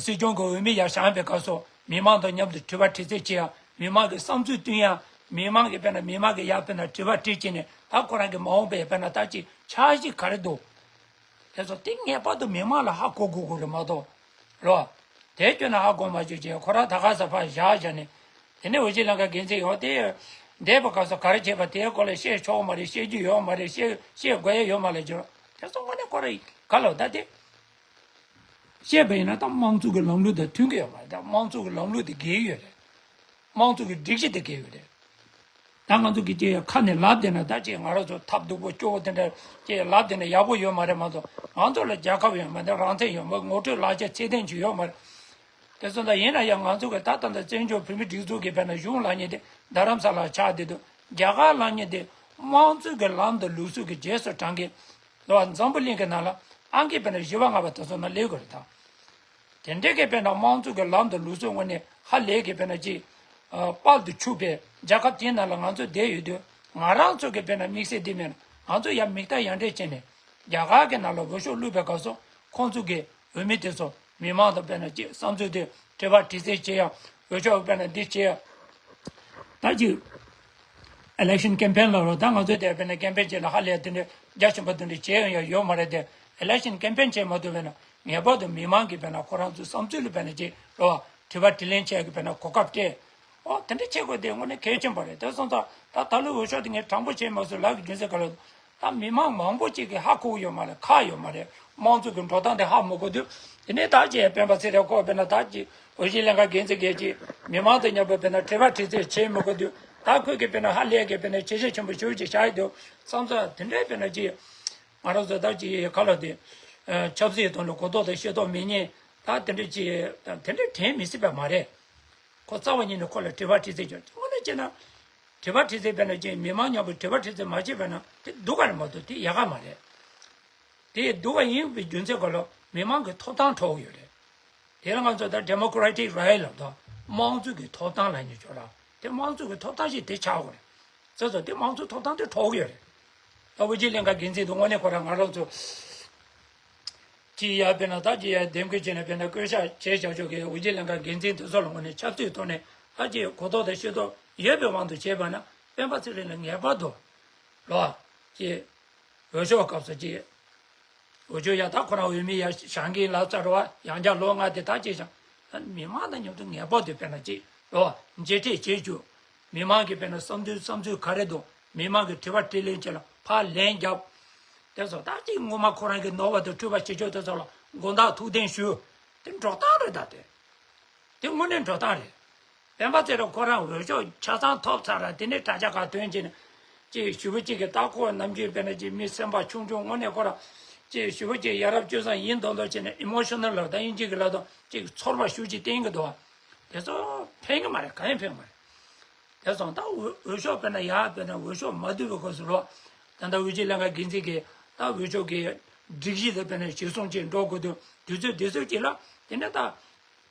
སྲིད་སྐྱོང་གི་འོས་མི་ཡར་བཞེངས་པའི་སྐབས་སུ་མི་མང་དང་མཉམ་དུ་དྲི་བ་དྲི་རྩད་བྱེད་ཡ། མི་མང་གི་བསམ་ཚུལ་བཏོན་ཡ། མི་མང་གི་དཔེར་ན་མི་མང་གི་ཡར་དཔེར་ན་དྲི་བ་དྲིས་བྱས་ནས་ད་ཁོ་རང་གི་མ་འོངས་པའི་དཔེར་ན་ད་ཅིག་འཆར་གཞི་ག་རེ་འདུག་དེ་ཚོ་དེ་ངེས་པར་དུ་མི་མང་ལ་ཧ་གོ་དགོས་དགོས་རེད་མ་གཏོགས་རོ། དེ་སྐྱོན་ན་ཧ་གོ་མ་བཅུག་ཅེས་ཁོ་རང་ད་ག་ས་ཕར་བཞག་བཞག་ནས། དེ་ནས་འོས་བསྡུ་ལྷན་ཁང་འགན་འཛིན་ཡོང་དེ། འདས་པའི་སྐབས་སུ་ག་རེ་བྱས་པ་དེའི་སྐོར་ལ་བཤད་ཆོག་མ་རེད། བཤད་རྒྱུ་ཡོད་མ་རེད། བཤད་བཤད་དགོས་ཡ་ཡོད་མ་རེད་ཅེས་དེ་ཚོ་དངོས་གནས་ཁོ་རང་ག་ལ་ད་དེ། བཤད་པ་ཡིན་ན་ད་དམངས་གཙོ་གི་ལམ་ལུགས་དང་མཐུན་གི་ཡོད་མ་རེད། ད་དམངས་གཙོ་གི་ལམ་ལུགས་དེ་འགལ་ཡོད་རེད། དམངས་གཙོ་གི་སྒྲིག་གཞི་དེ་འགལ་ཡོད་རེད། ད་ང་ཚོ་གི་ཅེས་ཁ་ནས་ལབ་བསྡད་ན་ད་ཅེས་ང་རང་ཚོ་ཐབས་སྡུག་པོ་སྐྱོ་བོ་དེ་འདྲ་ཅེས་ལབ་བསྡད་ན་ཡག་པོ་ཡོད་མ་རེད་མ་གཏོགས་ང་ཚོ་ལ་རྒྱལ་ཁབ་ཡོད་མ་རེད། རང་བཙན་ཡོད་མ་རེད། ངོ་སྤྲོད་ལག་ཆ་ཚད་ལྡན་ཅིག་ཡོད་མ་རེད། དེ་ཚོ་ད་ཡིན་ན་ཡང་ང་ཚོ་གི་ད་ལྟ་འདི་བཙན་བྱོལ་བོད་མིའི་སྒྲིག་འཛུགས་ཀྱི་དཔེར་ན་གཞུང་ལབ་མཁན་དེ་རྡ་རམ་ས་ལ་ཆགས་བསྡད་འདུག་རྒྱ་གར་ལབ་མཁན་དེ་དམངས་གཙོའི་གི་ལམ་དང་ལུགས་སྲོལ་གྱི་རྗེས་སུ་འབྲང་གི་ལོ་འཛམ་བུ་གླིང་གི་ནང་ལ་ཨང་ཀི་དཔེར་ན་བཞི་པ་ལྔ་པ་དེ་ཚོ་ནང་སླེབས་དགོས་རེད་ད། དེ་འདྲའི་གི་དཔེར་ན་དམངས་གཙོ་གི་ལམ་དང་ལུགས་སྲོལ་ངོས་ནས་ཧ་ལས་གི་དཔེར་ན་ཅིག་ཨ་དཔལ་དུ་ཕྱུག་པའི་རྒྱལ་ཁབ་དེའི་ནང་ལ་ང་ཚོ་བསྡད་ཡོད་དུས་ང་རང་ཚོ་གི་དཔེར་ན་དམིགས་བསལ་འདི་མེད་ན་ང་ཚོ་ཡང་མིག་ལྟ་ཡང་འདྲེས་བྱས་ནས་རྒྱ་གར་གི་ནང་ལ་འོས་ཤོག་བླུགས་པའི་སྐབས་སུ་ཁོང་ཚོ་གི་འོས་མི་དེ་ཚོ་མི་མང་དང་དཔེར་ན་ཅིག་བསམ་ཚུལ་དེ་དྲི་བ་དྲི་རྩད་བྱེད་ཡ། འོས་ཤོག་དཔེར་ན་འདི་བྱེད་ཡ། ད་ཅིག་election campaign་ལ་རོ། ད་ང་ཚོའི་དེ་དཔེར་ན་campaign་བྱེད་ན་ཧ་ལས་དེ་འདྲའི་རྒྱ་ཆེན་པོ་དེ་འདྲ་བྱེད་ཡོང་ཡ་ཡོད་མ་རེད་དེ། election campaign་བྱེད་མ་ཐུབ་པས་ན་ངེས་པར་དུ་མི་མང་གིས་དཔེར་ན་ཁོ་རང་ཚོའི་བསམ་ཚུལ་ལ་དཔེར་ན་ཅིག་རོ། དྲི་བ་དྲིས་ལན་བྱེད་ཀྱི་དཔེར་ན་གོ་སྐབས་སྤྲད། ཨོ་དེ་འདྲ་བྱེད་དགོས་དེ་དངོས་གནས་གལ་ཆེན་པོ་རེད། དེ་སོང་ཙང་ད་ད་ལོའི་འོས་ཤོག་དེ་ངས་དྲང་པོ་བྱས་མ་སོང་ལབ་ཀྱི་རྒྱུ་མཚན་ག་ལ། ད་མི་མང་མང་པོ་ཅིག་གིས་ཧ་གོ་གི་ཡོད་མ་རེད། ཁག་ཡོད་མ་རེད། དམངས་གཙོ་གི་འགྲོ་སྟངས་དེ་ཧ་མ་གོ་དུས་དེ་ནས་ད་ཅེས་སྤེན་པ་ཚེ་རིང་ཁོ་དཔེར་ན་ད་ཅིག་འོས་གཞི་ལྷན་ཁང་འགན་འཛིན་གྱིས་ཅིག་མི་མང་དང་མཉམ་པོ་དཔེར་ན་དྲི་བ་དྲི་རྩད་བྱེད་མི་དགོས་དུས་ད་ཁོས་ཀྱིས་དཔེར་ན་ཧ་ལས་ཀྱིས་དཔེར་ན་ཇེ་ཆེ་ཆེན་པོ་ཞུ་ཅིག་བྱ་ཡི་དུས་བསམ་ཚོད་དེ་འདྲའི་དཔེར་ན་ཅིག་ང་རང་ཚོ་ད་ཅིག་ག་ལ་དེ་ཆབ་སྲིད་དོན་ལ་གོ་རྟོགས་དང་ཤེས་རྟོགས་མེད་མཁན་ད་དེ་འདྲ་ཅིག་དེ་འདྲ་དྲན་མི་སྲིད་པ་མ་རེད། ཁོ་རྩ་བ་ཉིད་ནས་ཁོ་ལ་དྲི་བ་དྲི་རྩད་བྱོས་དངོས་གནས་བྱས་ན། དྲི་བ་དྲི་རྩད་དཔེར་ན་ཅིག་མི་མང་མཉམ་པོ་དྲི་བ་དྲི་རྩད་མ་བྱས་པ་ན་དེ་སྡུག་ག་རེད་མ་གཏོགས་དེ་ཡག་ག་མ་རེད། དེ་སྡུག་ག་ཡིན་པའི་རྒྱུ་མཚན་ག་ལ་མི་མང་གི་ཐོབ་ཐང་འཕྲོག་གི་ཡོད་རེད། དེ་ལ་ང་ཚོ་ད་democratic right་ལབ་དང་དམངས་གཙོ་གི་ཐོབ་ཐང་ལབ་ནས་ཆོག་ལ་དེ་དམངས་གཙོ་གི་ཐོབ་ཐང་ཞིག་དེ་ཆགས་དགོས་རེད། ཙེ་ཙོ་དེ་དམངས་གཙོ་ཐོབ་ཐང་དེ་འཕྲོག་གི་ཡོད་རེད། ད་འོས་གཞི་ལྷན་ཁང་འགན་འཛིན་དུ་དངོས་གནས་ཁོ་རང་ང་རང་ཚོ། ཅི་ཡ་དཔེར་ན་ད་ཅི་ཡ་འདེམས་བསྐོ་བྱས་ནས་དཔེར་ན་བསྐོ་བཞག་བྱས་བཞག་ཆོག་གི་འོས་གཞི་ལྷན་ཁང་འགན་འཛིན་དེ་ཚོ་ལ་ངོས་ནས་ཆབ་སྲིད་ཐོག་ནས་ད་ཅི་གོ་རྟོགས་དང་ཤེས་རྟོགས་ཡོད་པའི་དབང་དུ་བྱས་པ་ན་སྤེན་པ་ཚེ་རིང་ལ་ངེས་པར་དུ་ལོ་ཅི་འོས་ཤོག་སྐབས་སུ་ཅི་འོས་ཤོག་ཡ་ད་ཁོ་རང་འོས་མི་ཡ་བཞེངས་གིན་ལབ་ཚར་བ་ཡང་བསྐྱར་ལོ་ལྔ་དེ་ད་ཅི་བཞེངས་ད་མི་མང་དང་མཉམ་དུ་ངེས་པར་དུ་དཔེར་ན་ཅི་ལོ་མཇལ་འཕྲད་བྱེད་རྒྱུ། མི་མང་གི་དཔེར་ན་བསམ་ཚུལ་བསམ་ཚུལ་ག་རེ་འདུག་མི་མང་གི་དྲི་བ་དྲིས་ལན་བྱེད་ལ་ཕར་ལན་རྒྱབ། དེ་ཚོ་ད་ཅིག་ངོ་མ་ཁོ་རང་གི་ནོར་བ་དང་འཁྲུལ་བ་བྱེད་ཆོག་དེ་ཚོ་ལ་དགོངས་དག་ཐུགས་བདེན་ཞུ། དེ་འགྲོ་སྟངས་རེད་ད་དེ། དེ་དངོས་གནས་འགྲོ་སྟངས་རེད། སྤེན་པ་ཚེ་རིང་ཁོ་རང་འོས་ཤོག་ཆ་ཚང་ཐོབ་ཚར་ར་དེ་ནས་དྲ་རྒྱ་ཁག་ཐོན་བྱས་ནས་ཅིག་ཞུ་བ་ཅིག་གི་ད་ཁོ་ནམ་རྒྱུན་དཔེར་ན་ཅིག་མི་སེམས་པ་ཆུང་ཆུང་དངོས་གནས་ཁོ་རང་ཅིག་ཞུ་བ་ཅིག་ཡ་རབས་སྤྱོད་བཟང་ཡིན་མདོག་མདོག་བྱས་ནས་emotional་ལབ་ད་དབྱིན་ཇི་གི་ལབ་དང་ཅིག་ཚོར་བ་ཞུ་ཅིག་བསྟན་གི་འདུག་བ། དེ་ཚོ་ཕན་གི་མ་རེད། གང་ཡང་ཕན་གི་མ་རེད། དེ་སོང་ད་འོས་འོས་ཤོག་དཔེར་ན་ཡར་དཔེར་ན་འོས་ཤོག་མ་བསྡུས་པའི་སྐབས་སུ་ལོ། ད་ལྟ་དབུས་སྤྱི་ལྷན་ཁང་འགན་འཛིན་གྱིས་ད་འོས་ཤོག་གི་སྒྲིག་གཞི་དེ་དཔེར་ན་གཞིར་བཟུང་བྱས་འགྲོ་དགོས་དུས་དུས་ཚོད་དེ་ཚོད་ཅིག་ལ་དེ་ནས་ད་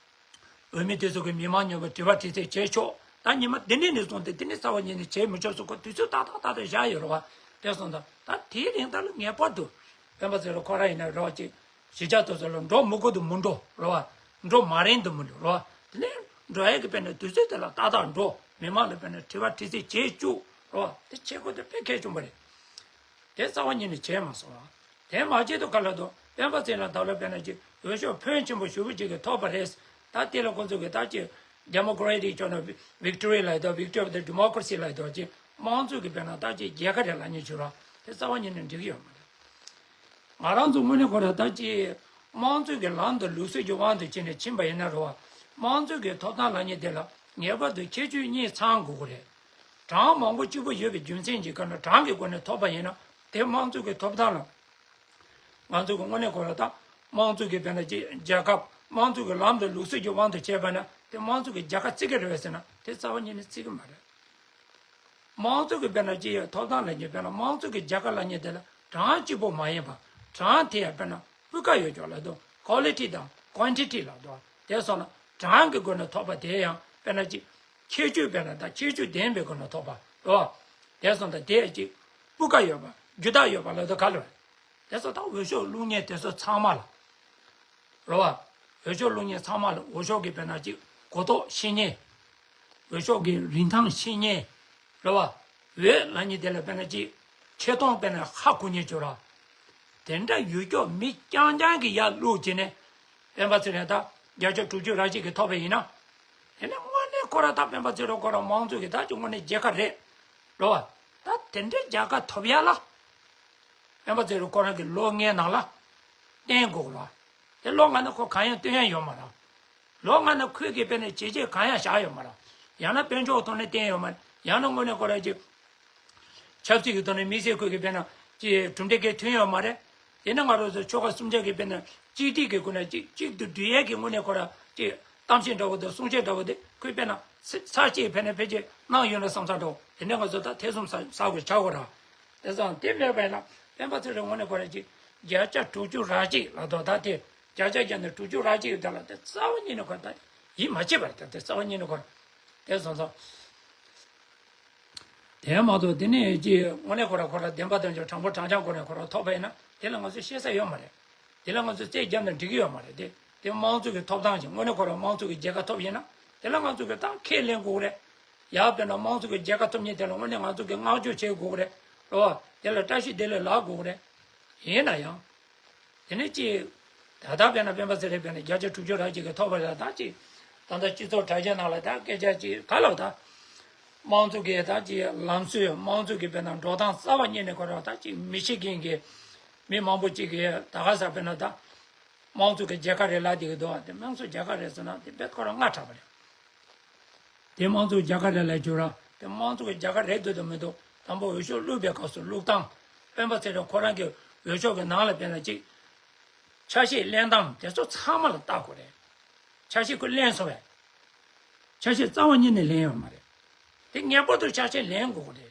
འོས་མི་དེ་ཚོ་གི་མི་མང་མཉམ་པོ་དྲི་བ་དྲིས་ཚད་བྱེད་ཆོག་ད་ཉི་མ་འདི་ནས་ནས་བཟུང་སྟེ་དེ་ནས་རྩ་བ་ཉིད་ནས་བྱེད་མི་ཆོག་སོགས་ཁོ་དུས་ཚོད་ཏག་ཏག་ཏག་ཏག་བཞག་ཡོད་རེད་བ། དེ་སོང་ད་ད་དེའི་རིང་ད་ལ་ངེས་པར་དུ་སྤེན་པ་ཚེ་རིང་ཁོ་རང་ཡིན་ན་རེད་བ་ཅིག་གཞིས་ཆགས་དེ་ཚོ་ལ་འགྲོ་མི་དགོས་དུ་མི་འགྲོ་རེད་བ། འགྲོ་མ་རན་དུ་མི་འགྲོ་རེད་བ། དེ་ནས་འགྲོ་ཡག་གི་དཔེར་ན་དུས་ཚོད་དེ་ལ་ཏག་ཏག་འགྲོ། མི་མང་ལ་དཔེར་ན་དྲི་བ་དྲི་རྩད་བྱེད་བཅུག་རེད་བ། དེ་བྱེད་དགོས་དེ་དཔེ་གལ་ཆེན་པོ་རེད། དེ་རྩ་བ་ཉིད་ནས་བྱས་མ་སོང་བ། དེ་མ་བྱེད་དུ་ག་ལ་དུ་སྤེན་པ་ཚེ་རིང་ད་ལོ་དཔེར་ན་ཅིག་འོས་ཤོག་ཕོན་ཆེན་པོ་ཞེ་པོ་ཅིག་གིས་ཐོབ་པ་རེད། ད་དེ་ལ་ཁོང་ཚོ་གིས་ད་ཅིག་democratic་ཅོག་ན་victory་ལ་དང་victory of the democracy་ལ་དང་ཅིག་དམངས་གཙོ་གི་དཔེར་ན་ད་ཅིག་རྒྱལ་ཁ་རེད་ལབ་མཁན་བྱུང་ར་དེ་རྩ་བ་ཉིད་ནས་འགྲིག་གི་ཡོད་མ་རེད། ང་རང་ཚོ་དངོས་གནས་ཁོ་ར་ད་ཅི་དམངས་གཙོའི་གི་ལམ་དང་ལུགས་སྲོལ་གྱི་དབང་དུ་བྱས་ནས་ཕྱིན་པ་ཡིན་ན་རེད་བ། དམངས་གཙོའི་གི་ཐོབ་ཐང་ལབ་མཁན་དེ་ལ་ངེས་པར་དུ་ཁྱད་ཆོས་གཉིས་ཚང་དགོས་ཀྱི་རེད། གྲངས་མང་པོ་གཅིག་པུ་ཡོད་པའི་རྒྱུ་མཚན་གྱིས་ག་ན་གྲངས་ཀྱི་སྒོ་ནས་ཐོབ་པ་ཡིན་ན་དེ་དམངས་གཙོའི་གི་ཐོབ་ཐང་ལ། ང་ཚོ་གི་དངོས་གནས་ཁོ་ར་ད་དམངས་གཙོ་གི་དཔེར་ན་ཅི་རྒྱལ་ཁབ་དམངས་གཙོ་གི་ལམ་དང་ལུགས་སྲོལ་གྱི་དབང་དུ་བྱས་པ་ན་དེ་དམངས་གཙོ་གི་རྒྱལ་ཁ་བརྩི་གི་རེད་བས་ཟེར་ན་དེ་རྩ་བ་ཉིད་ནས་བརྩི་གི་མ་རེད། དམངས་གཙོ་གི་དཔེར་ན་ཅི་ཡ་ཐོབ་ཐང་ལབ་མཁན་དཔེར་ན་དམངས་གཙོ་གི་རྒྱལ་ཁ་ལབ་མཁན་དེ་ལ་གྲངས་གཅིག་པོ་མ་ཡིན་པ་གྲངས་དེ་ཡང་དཔེར་ན་སྤུས་ཀ་ཡོད་ཀྱོག་ལ་དུ་quality་དང་ ཀོན་ཊི་ཊི་ལབ་འདུག་དེ་སོང་ན་གྲངས་ཀྱི་སྒོ་ནས་ཐོབ་པ་དེ་ཡང་དཔེར་ན་ཅིག་ཁྱད་ཆོས་དཔེར་ན་ད་ཁྱད་ཆོས་ལྡན་པའི་སྒོ་ནས་ཐོབ་པ་རེད་བ། དེ་སོང་ད་དེ་ཅིག་སྤུས་ཀ་ཡོད་པ་རྒྱུ་དག་ཡོད་པ་ལབ་དུས་ག་ལ་རེད། དེ་སོང་ད་འོས་ཤོག་བླུག་མཁན་དེ་ཚོ་ཚང་མ་ལ་རེད་བ། འོས་ཤོག་བླུག་མཁན་ཚང་མ་ལ་འོས་ཤོག་གི་དཔེར་ན་ཅིག་གོ་རྟོགས་ཤེས་མཁན། འོས་ཤོག་གི་རིན་ཐང་ཤེས་མཁན་རེད་བ། འོས་ལབ་མཁན་དེ་ལ་དཔེར་ན་ཅིག་ཆེ་མཐོང་དཔེར་ན་ཧ་གོ་མཁན་ཅིག་ར། དེ་འདྲ་ཡོད་ཀྱོག་མི་རྐྱང་རྐྱང་གི་ཡར་བླུགས་བྱས་ནས་སྤེན་པ་ཚེ་རིང་ད་བརྒྱ་ཆ་དྲུག་ཅུ་ར་གཅིག་གི་ཐོབ་པ་ཡིན་ན། དེ་ནས་དངོས་གནས་ཁོ་ར་ད་སྤེན་པ་ཚེ་རིང་ཁོ་ར་དམངས་གཙོ་གི་ད་ཅིག་དངོས་གནས་རྒྱལ་ཁ་རེད་རེད་བ། ད་དེ་འདྲའི་རྒྱལ་ཁ་ཐོབ་ཡ་ལ་སྤེན་པ་ཚེ་རིང་ཁོ་རང་གི་ལོ་ལྔའི་ནང་ལ་བརྟན་དགོས་ར། དེ་ལོ་ལྔ་ནས་ཁོ་གང་ཡང་སྟོན་ཡ་ཡོད་མ་རེད། ལོ་ལྔ་ནང་ཁོས་ཀྱི་དཔེར་ན་བྱས་རྗེས་གང་ཡང་བཞག་ཡོད་མ་རེད། ཡང་ན་དཔལ་འབྱོར་ཐོག་ནས་བརྟན་ཡོད་མ་རེད། ཡང་ན་དངོས་གནས་ཁོ་རང་གི་ཆབ་སྲིད་ཀྱི་ཐོག་ནས་དམིགས་བསལ་ཁོས་ཀྱི་དཔེར་ན་ཅི་གྲུབ་འབྲས་གལ་ཐོན་ཡོད་མ་རེད། དེ་ནས་ང་རང་ཚོ་ཆོལ་ཁ་གསུམ་ཆ་གི་དཔེར་ན་གཅིག་སྒྲིལ་གྱི་སྒོ་ནས་གཅིག་གཅིག་ཏུ་སྒྲིལ་ཡས་ཀྱི་དངོས་གནས་ཁོ་རང་ཅི་གཏམ་བཤད་འདྲ་བོ་དང་གསུང་བཤད་འདྲ་བོ་དེ་ཁོས་དཔེར་ན་ཚ་ཚ་གཅིག་ཕན་ན་ཕལ་ཆེར་གནང་ཡོད་ན་བསམ་ས་འདྲ་བོ་དེ་འདྲ་ང་ཚོ་ད་ཐེ་ཚོམ་ཟ་ཟ་དགོས་ཆགས་དགོས་ར། དེ་ཙང་དེ་མེད་པ་ཡིན་ན་སྤེན་པ་ཚེ་རིང་དངོས་གནས་ཁོ་རང་ཅི་བརྒྱ་ཆ་དྲུག་ཅུ་ར་གཅིག་ལ་དོ་ད་དེ། བརྒྱ་ཆ་བརྒྱ་ནས་དྲུག་ཅུ་ར་གཅིག་ཡོད་དེ་ལ་དེ་རྩ་བ་ཉིད་ནས་ཁོ་ད་ཡིད་མ་ཆེས་པ་རེད། དེ་རྩ་བ་ཉིད་ནས་ཁོ་དེ་སོང་ཙང་། དེ་མ་གཏོགས་དེ་ནས་ཅི་དངོས་གནས་ཁོ་ར་ཁོ་ར་བདེན་པ་དོན་གཅོད་དྲང་པོ་དྲང་འཕྱང་སྒོ་ནས་ཁོ་ར་ཐོབ་པ་ཡིན་ན་དེ་ལ་ང་ཚོས་བཤད་ས་ཡོད་མ་རེད། དེ་ལ་ང་ཚོས་རྩོད་རྒྱབ་ན་འགྲིག་གི་ཡོད་མ་རེད་དེ། དེ་དམངས་གཙོ་གི་ཐོབ་ཐང་ཞིག་དངོས་གནས་ཁོ་ར་དམངས་གཙོ་གི་རྒྱལ་ཁ་ཐོབ་ཡིན་ན་དེ་ལ་ང་ཚོ་གི་ད་ཁས་ལེན་དགོས་རེད། ཡར་དཔེར་ན་དམངས་གཙོ་གི་རྒྱལ་ཁ་ཐོབ་མཁན་དེ་ལ་དངོས་གནས་ང་ཚོ་གི་བསྔགས་བརྗོད་བྱེད་དགོས་རེད། རེད་བ། དེ་ལ་བཀྲ་ཤིས་བདེ་ལེགས་ལབ་དགོས་རེད། ཡིན་ན་ཡང་། དེ་ནས་ཅི། ད་ལྟ་དཔེར་ན་སྤེན་པ་ཚེ་རིང་དཔེར་ན་བརྒྱ་ཆ་དྲུག་ཅུ་ར་གཅིག་གི་ཐོབ་པ་ལ་ད་ཅི། ད་ལྟ་སྤྱི་ཚོགས་དྲ་རྒྱའི་ནང་ལ་ད་སྐད་ཆ་ཅི་ག་ལབ་ད། དམངས་གཙོ་གི་ད་ཅི་ལམ་སྲོལ་དམངས་གཙོ་གི་དཔེར་ན་འགྲོ་སྟངས་གསར་པ་རྙེད་ནས་ཁོ་རང་ད་ཅི་མི་ཤེས་མཁན་གྱི་མི་མང་པོ་ཅིག་གིས་ད་ག་ས་དཔེར་ན་ད་དམངས་གཙོ་གི་རྒྱལ་ཁ་རེད་ལབ་བསྡད་ཀྱི་འདུག་དེ་དམངས་གཙོ་རྒྱལ་ཁ་རེད་ཟེར་ན་དེ་དཔེ་ཁོ་རང་སྔ་དྲགས་པ་རེད། དེ་དམངས་གཙོ་རྒྱལ་ཁ་རེད་ལབ་རྒྱུ་ར། དེ་དམངས་གཙོ་གི་རྒྱལ་ཁ་རེད་འདུག་དང་མི་འདུག་དང་པོ་འོས་ཤོག་བླུགས་པའི་སྐབས་སུ་བླུགས་སྟངས། སྤེན་པ་ཚེ་རིང་ཁོ་རང་གི་འོས་ཤོག་གི་ནང་ལ་དཔེར་ན་གཅིག་ཆ་ཤས་ལེན་སྟངས་དེ་ཚོ་ཚང་མ་ལ་བལྟ་དགོས་རེད། ཆ་ཤས་ཁོས་ལེན་སོང་བས། ཆ་ཤས་རྩ་བ་ཉིད་ནས་ལེན་ཡོད་མ་རེད། དེ་ངེས་པར་དུ་ཆ་ཤས་ལེན་དགོས་རེད།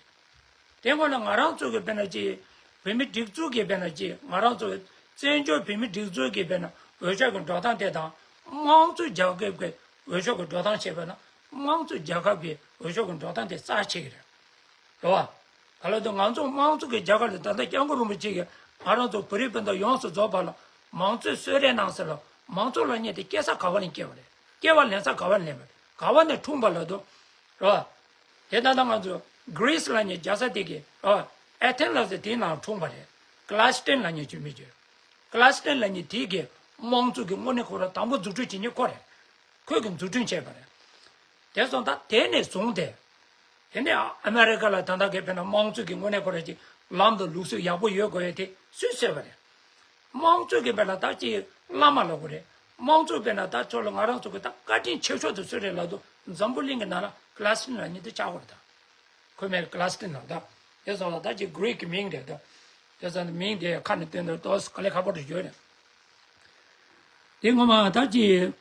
དེ་སྔོན་ལ་ང་རང་ཚོ་གི་དཔེར་ན་ཅིག་བོད་མི་སྒྲིག་འཛུགས་ཀྱི་དཔེར་ན་ཅིག་ང་རང་ཚོ་བཙན་བྱོལ་བོད་མི་སྒྲིག་འཛུགས་ཀྱི་དཔེར་ན་འོས་ཤོག་གི་འགྲོ་སྟངས་དེ་དང་དམངས་གཙོ་རྒྱལ་ཁབ་ཀྱི་འོས་ཤོག་གི་འགྲོ་སྟངས་བྱས་པ་ན་དམངས་གཙོ་རྒྱལ་ཁབ་ཀྱི་འོས་ཤོག་གི་འགྲོ་སྟངས་དེ་རྩ་ཆེ་གི་རེད། རེད་བ། ག་ལ་དུ་ང་ཚོ་དམངས་གཙོ་གི་རྒྱལ་ཁབ་ལ་ད་ལྟ་སྐྱབས་མགོན་རིན་པོ་ཆེ་གིས་ང་རང་ཚོ་བོད་རིགས་སྤུན་ཟླ་ཡོངས་སུ་རྫོགས་པ་ལ་དམངས་གཙོའི་གསོལ་རས་གནང་ཟེར་ལ་དམངས་གཙོ་ལབ་མཁན་དེ་སྐྱེ་ས་ག་བ་ནས་སྐྱེ་བ་རེད། སྐྱེ་བ་ལེན་ས་ག་བ་ནས་ལེན་པ་རེད། ག་བ་ནས་འཁྲུངས་པ་ལ་དུ། རེད་བ། དེ་ད་ལྟ་ང་ཚོ་གྷི་རིས་ལབ་མཁན་རྒྱལ་ས་དེ་གི་རེད་བ། ཨེ་ཐན་ལབ་ས་དེའི་ནང་འཁྲུངས་པ་རེད། ཀླ་སི་ཏན་ལབ་མཁན་ཅིག་མི་ཅིག་ཀླ་སི་ཏན་ལབ་མཁན་དེ་གི་དམངས་གཙོ་གི་དངོས་གནས་ཁོ་རང་དང་པོ་འཛུགས་སྐྲུན་བྱེད་མཁན་ཁོ་རེད། ཁོས་གི་འཛུགས་སྐྲུན་བྱས་པ་རེད། དེ་སོང་ད་དེ་ནས་བཟུང་སྟེ། དེ་ནས་ཨ་མེ་རི་ཀ་ལ་ད་ལྟ་གི་དཔེར་ན་དམངས་གཙོ་གི་དངོས་གནས་ཁོ་རང་གི་ལམ་དང་ལུགས་སྲོལ་ཡག་པོ་ཡོད་དགོས་ཡ་དེ་སུས་བཟོས་པ་རེད། དམངས་གཙོ་གི་དཔེར་ན་ད་ཅི་བླ་མ་ལབ་དགོས་རེད། དམངས་གཙོ་དཔེར་ན་ད་ཚོ་ལ་ང་རང་ཚོ་གི་ད་བཀའ་དྲིན་ཆེ་ཤོས་དེ་སུ་རེད་ལབ་དུས་འཛམ་བུ་གླིང་གི་ནང་ལ་ཀླ་སི་ཏན་ལབ་མཁན་དེ་ཆགས་དགོས་རེད་ད། ཁོ་མེད་ཀླ་སི་ཏན་ལབ་ད། དེ་སོང་ལ་ད་ཅི་གྷི་རིག་གི་མིང་རེད་ད། དེ་སོང་ལ་མིང་དེ་ཁ་ནས་བཏོན་ད་ཏོག་ཙམ་དཀའ་ལས་ཁག་པོ་རེད་ཡོད་རེད། དེ་ངོ་མ་ད་ཅི།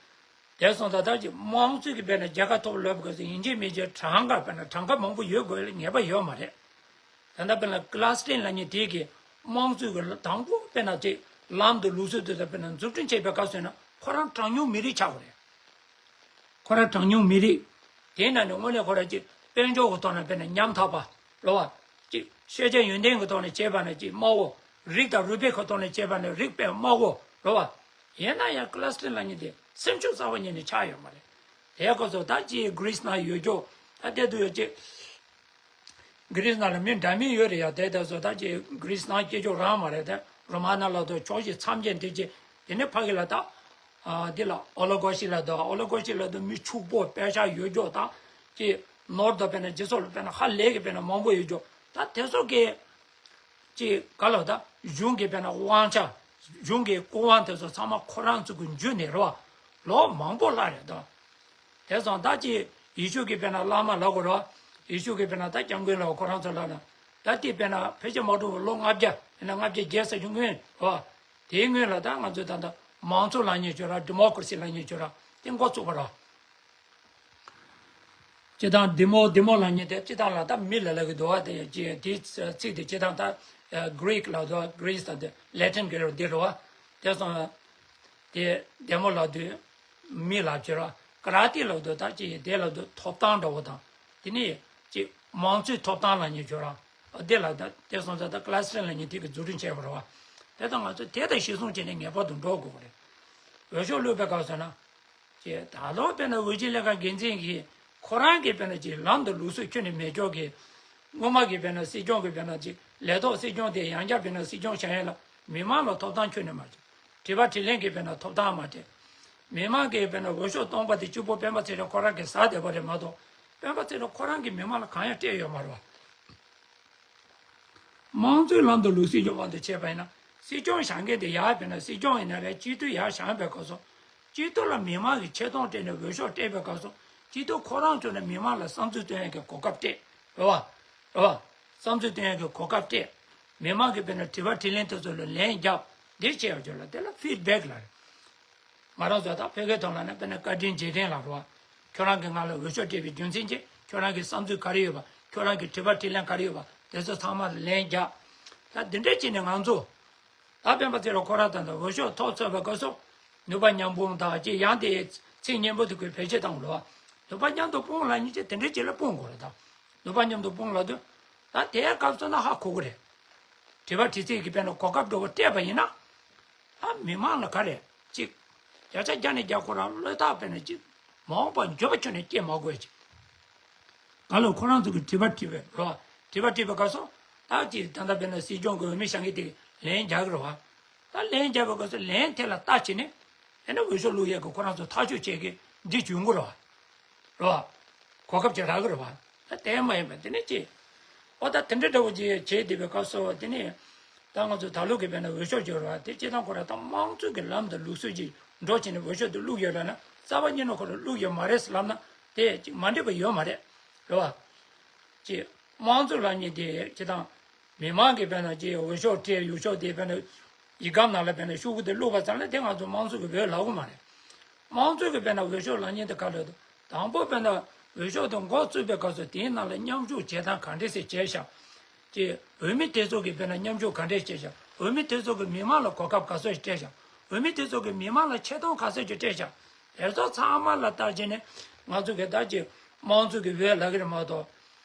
དེ་སོང་ད་ད་ཅི་དམངས་གཙོ་གི་དཔེར་ན་རྒྱལ་ཁ་ཐོབ་ལོབ་དགོས་སུ་ཡིན་གཅིག་མིན་གཅིག་གྲངས་ཀ་དཔེར་ན་གྲངས་ཀ་མང་པོ་ཡོད་དགོས་ལ་ངེས་པ་ཡོད་མ་རེད། ད་ལྟ་དཔེར་ན་ཀླ་སི་ཏན་ལབ་མཁན་དེ་གི་དམངས་གཙོ་གི་དང་པོ་དཔེར་ན་ཅི་ལམ་དུ་ལུགས་སྲོལ་དུ་ད་དཔེར་ན་འཛུགས་སྐྲུན་བྱེད་པའི་སྐབས་སུ་ན་ཁོ་རང་གྲངས་ཉུང་མི་རིགས་ཆགས་དགོས་རེད། ཁོ་རང་གྲངས་ཉུང་མི་རིགས། དེའི་ནང་ནས་དངོས་གནས་ཁོ་རང་གཅིག་དཔལ་འབྱོར་གྱི་ཐོག་ནས་དཔེར་ན་ཉམ་ཐག་པ་རེད་བ། གཅིག་ཤེས་བྱ་ཡོན་ཏན་གྱི་ཐོག་ནས་བྱས་པ་ན་གཅིག་དམའ་བོ། རིགས་དང་རུས་པའི་ཁོ་ཐོག་ནས་བྱས་པ་ན་རིགས་དཔེ་དམའ་བོ་རེད་བ། ཡིན་ན་ཡང་ཀླ་སི་ཏན་ལབ་མཁན་དེ་སེམས་ཤུགས་གསར་པ་ཉིད་ནས་ཆགས་ཡོད་མ་རེད། དེ་ཁོ་ཚོ་ད་གཅིག་གྷི་རིས་ནང་ཡོད་རྒྱུ་ད་དེ་དུ་ཡོད་གཅིག་གྷི་རིས་ནང་ལ་མི་འདྲ་མིན་ཡོད་རེད་ཡ། དེ་དག་སོ་ད་ཅི་གྷི་རིས་ནང་སྐྱེས་ཕྱོགས་རང་མ་རེད་དེ། རོ་མ་ན་ལ་དོ་ཕྱོགས་བཞི་མཚམས་བརྒྱད་འདི་ཅི། དེ་ནས་ཕ་གི་ལ་ད། ཨ་འདི་ལ་ཨོ་ལོ་གོ་ཤི་ལ་དོ་ཨོ་ལོ་གོ་ཤི་ལ་དོ་མི་ཕྱུག་པོ་པེ་ཤ་ཡོད་ཀྱོག་དང་། ཅི་ནོར་དོ་དཔེར་ན་རྗེས་སོགས་ལ་དཔེར་ན་ཧ་ལས་ཀྱི་དཔེར་ན་མང་པོ་ཡོད་ཀྱོག་ད་དེ་ཚོ་གི། ཅི་ག་ལ་ད་གཞུང་གི་དཔེར་ན་དབང་ཆ། གཞུང་གི་སྐུ་དབང་དེ་ཚོ་ཚང་མ་ཁོ་རང་ཚོ་གི་འཇུ་ནས་རོ། ལོ་མང་པོ་ལ་རེད་དོ། དེ་སོང་ད་ཅི་ཡེ་ཤུ་གི་དཔེར་ན་བླ་མ་ལབ་དགོས་རོ། ཡེ་ཤུ་གི་དཔེར་ན་ད་སྐྱབས་མགོན་ལ་ཁོ་རང་ཚོ་ལབ་ན། ད་དེ་དཔེར་ན་ཕལ་ཆེར་མ་འགྲོ་བའི་ལོ་ལྔ་བརྒྱ་ཡིན་ན་ལྔ་བརྒྱ་བརྒྱད་ཟེར་རྒྱུ་སྔོན་རོ། དེའི་སྔོན་ལ་ད་ང་ཚོས་ད་ལྟ་དམངས་གཙོ་ལབ་མཁན་ཅིག་ར་ཌི་མོ་ཀྲ་སི་ལབ་མཁན་ཅིག་ར་དེ་འགོ་བཙུགས་པ་རོ། སྤྱི་བཏང་ཌི་མོ་ཌི་མོ་ལབ་མཁན་དེ་སྤྱི་བཏང་ལ་ད་མི་ལ་ལ་གི་འདུག་བ། དེ་ཡ་ཅི་དེའི་ཚིག་དེ་སྤྱི་བཏང་ད་གྷི་རིག་ལ་འདུག་གྷི་རིས་དང་དེ་ལེ་ཊིན་གི་རོ་འདི་རོ་བ། དེ་སོང་། དེ་བདེ་མོ་ལབ་དུས་མི་ལབ་ཀྱི་ར། ཀ་ར་ཏེ་ལབ་དུས་ད་ཅི་ཡི་དེ་ལབ་དུས་ཐོབ་ཐང་འདྲ་བོ་དང་། དེ་ནས་ཅི་དམངས་གཙོའི་ཐོབ་ཐང་ལབ་ཉེ་ཀྱི་ར། དེ་ལ་ད་དེ་སོང་ཙང་ད་ཀ་ལ་སི་ཊར་ལབ་ཉེ་དེ་གི་འཛུགས་སྐྲུན་བྱས་པ་རེད་བ། དེ་དང་ང་ཚོ་དེ་དང་གཞིར་བཟུང་བྱས་ནས་ངེས་པར་དུ་འགྲོ་དགོས་ཀྱི་རེད། འོས་ཤོག་བླུགས་པའི་སྐབས་སུ་ན། ཅེས་ད་ལོ་དཔེར་ན་འོས་བསྡུ་ལས་ཁང་འགན་འཛིན་གྱིས་ཁོ་རང་གིས་དཔེར་ན་ཅིག་ལམ་དང་ལུགས་སྲོལ་ཁྱོན་ནས་མེད་ཀྱོག་གི། སྔོན་མ་གི་དཔེར་ན་སྲིད་སྐྱོང་གི་དཔེར་ན་ཅིག་ལས་ཐོག་སྲིད་སྐྱོང་དེ་ཡང་བསྐྱར་དཔེར་ན་སྲིད་སྐྱོང་བྱ་ཡས་ལ་མི་མང་ལ་ཐོབ་ཐང་ཁྱོན་ནས་མ་བྱུང་། དྲི་བ་དྲིས་ལན་གྱི་དཔེར་ན་ཐོབ་ཐང་མ་སྤྲད། མི་མང་གིས་དཔེར་ན་འོས་ཤོག་སྟོང་པ་དེ་གཅིག་པོ་སྤེན་པ་ཚེ་རིང་ཁོ་རང་གིས་ཟ་བསྡད་པ་རེད་མ་གཏོགས། སྤེན་པ་ཚེ་རིང་ཁོ་རང་གིས་མི་མང་ལ་གང་ཡང་སྤྲད་ཡོད་མ་རེད་བ། དམངས་གཙོའི་ལམ་དུ་ལུགས་སྲོལ་གྱི་དབང་དུ་བྱས་པ་ཡིན་ན། སྲིད་སྐྱོང་བཞེངས་མཁན་དེ་ཡར་དཔེར་ན་སྲིད་སྐྱོང་ཡིན་ན་རེད། སྤྱི་འཐུས་ཡར་བཞེངས་པའི་སྐབས་སུ། སྤྱི་འཐུས་ལ་མི་མང་གིས་ཆེ་མཐོང་སྤྲད་ནས་འོས་ཤོག་སྤྲད་པའི་སྐབས་སུ། སྤྱི་འཐུས་ཁོ་རང་ཚོ་ནས་མི་མང་ལ་བསམ་ཚུལ་སྟོན་ཡག་གི་གོ་སྐབས་སྤྲད། རེད་བ། རེད་བ། བསམ་ཚུལ་སྟོན་ཡག་གི་གོ་སྐབས་སྤྲད། མི་མང་གིས་དཔེར་ན་དྲི་བ་དྲིས་ལན་དེ་ཚོ་ལ་ལན་རྒྱབ། འདི་བྱས་ཡོད་ཀྱོག་ལ་དེ་ལ་ཕིཌ་བེག་ལབ་རེད། ང་རང་ཚོ་ད་ཕ་གིའི་ཐོག་ལ་ནི་དཔེར་ན་བཀའ་དྲིན་རྗེས་དྲན་ལབ་རོགས། ཁྱོད་རང་གིས་ང་ལ་འོས་ཤོག་སྤྲད་པའི་རྒྱུ་མཚན་གྱིས་ཁྱོད་རང་གི་བསམ་ཚུལ་ག་རེ་ཡོད་པ། ཁྱོད་རང་གི་དྲི་བ་དྲིས་ལན་ག་རེ་ཡོད་པ་དེ་ཚོ་ཚང་མ་ལ་ལན་རྒྱག། ད་འདི་འདྲ་བྱས་ནས་ང་ཚོ། ད་སྤེན་པ་ཚེ་རིང་ཁོ་རང་ད་ལྟ་འོས་ཤོག་ཐོབ་ཚར་བའི་སྐབས་སུ། ནུས་པ་མཉམ་སྤུངས་དང་ཅེས་ཡང་དེ་ཚིག་སྙན་པོ་དེ་ཁོས་བེད་སྤྱོད་བཏང་རོགས། ནུས་པ་མཉམ་དུ་སྤུངས་ལབ་ཉིན་ཅེས་དེ་འདྲ་ཅིག་ལ་སྤུངས་དགོས་རེད་ད། ནུས་པ་མཉམ་དུ་སྤུངས་ལབ་དུས། ད་དེའི་སྐབས་སུ་ན་ཧ་གོ་གི་རེད། དྲི་བ་དྲི་ཚིག་གི་དཔེར་ན་གོ་སྐབས་འགྲོ་བ་སྤྲད་པ་ཡིན་ན། ཨ་མི་མང་ལ་ག་རེ་ཅིག་བརྒྱ་ཆ་བརྒྱ་ནས་བརྒྱ་ཁོ་རང་བློས་ཐག་དཔེར་ན་ཅིག་མ་འོངས་པར་འགྱོད་པ་ཁྱོན་ནས་སྐྱེ་མ་དགོས་ཅིག་ག་ལ་ཁོ་རང་ཚོ་གི་དྲི་བ་དྲི་བའི་རོ། དྲི་བ་དྲི་བའི་སྐབས་སུ་ད་ཅིག་ད་ལྟ་དཔེར་ན་སྲིད་སྐྱོང་གི་འོས་མི་བཞེངས་མཁན་དེ་གི་ལན་རྒྱག་གི་རོ། ད་ལན་རྒྱག་པའི་སྐབས་སུ་ལན་དེ་ལ་ལྟ་བྱས་ནས་དེ་ནས་འོས་ཤོག་བླུག་ཡས་གི་ཁོ་རང་ཚོ་ཐག་གཅོད་བྱེད་ཀྱི་འདི་བྱུང་གི་རོ། རོ། གོ་སྐབས་ཅིག་རག་གི་རེད་བ། ད་དེ་མ་ཡིན་པ་དེ་ནས་ཅི། ཨོ་ད་དེ་འདྲ་འདྲ་བོ་ཅིག་བྱས་བསྡད་པའི་སྐབས་སུ་དེ་ནས། ད་ང་ཚོ་ད་ལུག་གི་དཔེར་ན་འོས་ཤོག་འབྱོར་བ་དེ་སྤྱི་བཏང་ཁོ་ར་ད་དམངས་གཙོ་གི་ལམ་དང་ལུགས་སྲོལ་ཅིག་འགྲོ་བྱས་ནས་འོས་ཤོག་དེ་བླུགས་ཡོད་ལབ་ན་རྩ་བ་ཉིད་ནས་ཁོ་ར་བླུགས་ཡོད་མ་རེད་ལབ་ན་དེ་ཅིག་མ་འགྲིག་པ་ཡོད་མ་རེད། རེད་བ། ཅིག་དམངས་གཙོ་ལབ་མཁན་དེ་སྤྱི་བཏང་། མི་མང་གིས་དཔེར་ན་ཅིག་འོས་ཤོག་སྤྲད་ཡོད་ཤོག་དེ་དཔེར་ན་ཡིག་སྒམ་ནང་ལ་དཔེར་ན་ཤོག་གུ་དེ་བླུགས་པ་ཙམ་ལ་དེ་ང་ཚོ་དམངས་གཙོ་གི་འོས་ལབ་གི་མ་རེད། དམངས་གཙོ་གི་དཔེར་ན་འོས་ཤོག་ལབ་མཁན་དེ་ག་ལབ་འདུག་དང་པོ་དཔེར་ན་འོས་ཤོག་དེ་འགོ་བཙུགས་པའི་སྐབས་སུ་དེའི་ནང་ལ་མཉམ་ཞུགས་བྱེད་སྟངས་ག་འདྲས་སེ་བྱས་ཤག་ཅེས་འོས་མི་དེ་ཚོ་གིས་དཔེར་ན་མཉམ་ཞུགས་ག་འདྲས་བྱས་ཤག་འོས་མི་དེ་ཚོ་གིས་མི་མང་ལ་གོ་སྐབས་ག་ཚོད་སྤྲད་ཤག་འོས་མི་དེ་ཚོ་གིས་མི་མང་ལ་ཆེ་མཐོང་ག་ཚོད་ཅིག་སྤྲད་ཤག་དེ་ཚོ་ཚང་མ་ལ་བལྟས་བྱས་ནས་ང་ཚོ་གི་ད་ཅིག་དམངས་གཙོ་གི་འོས་ལབ་ཀྱི་རེད་མ་གཏོགས།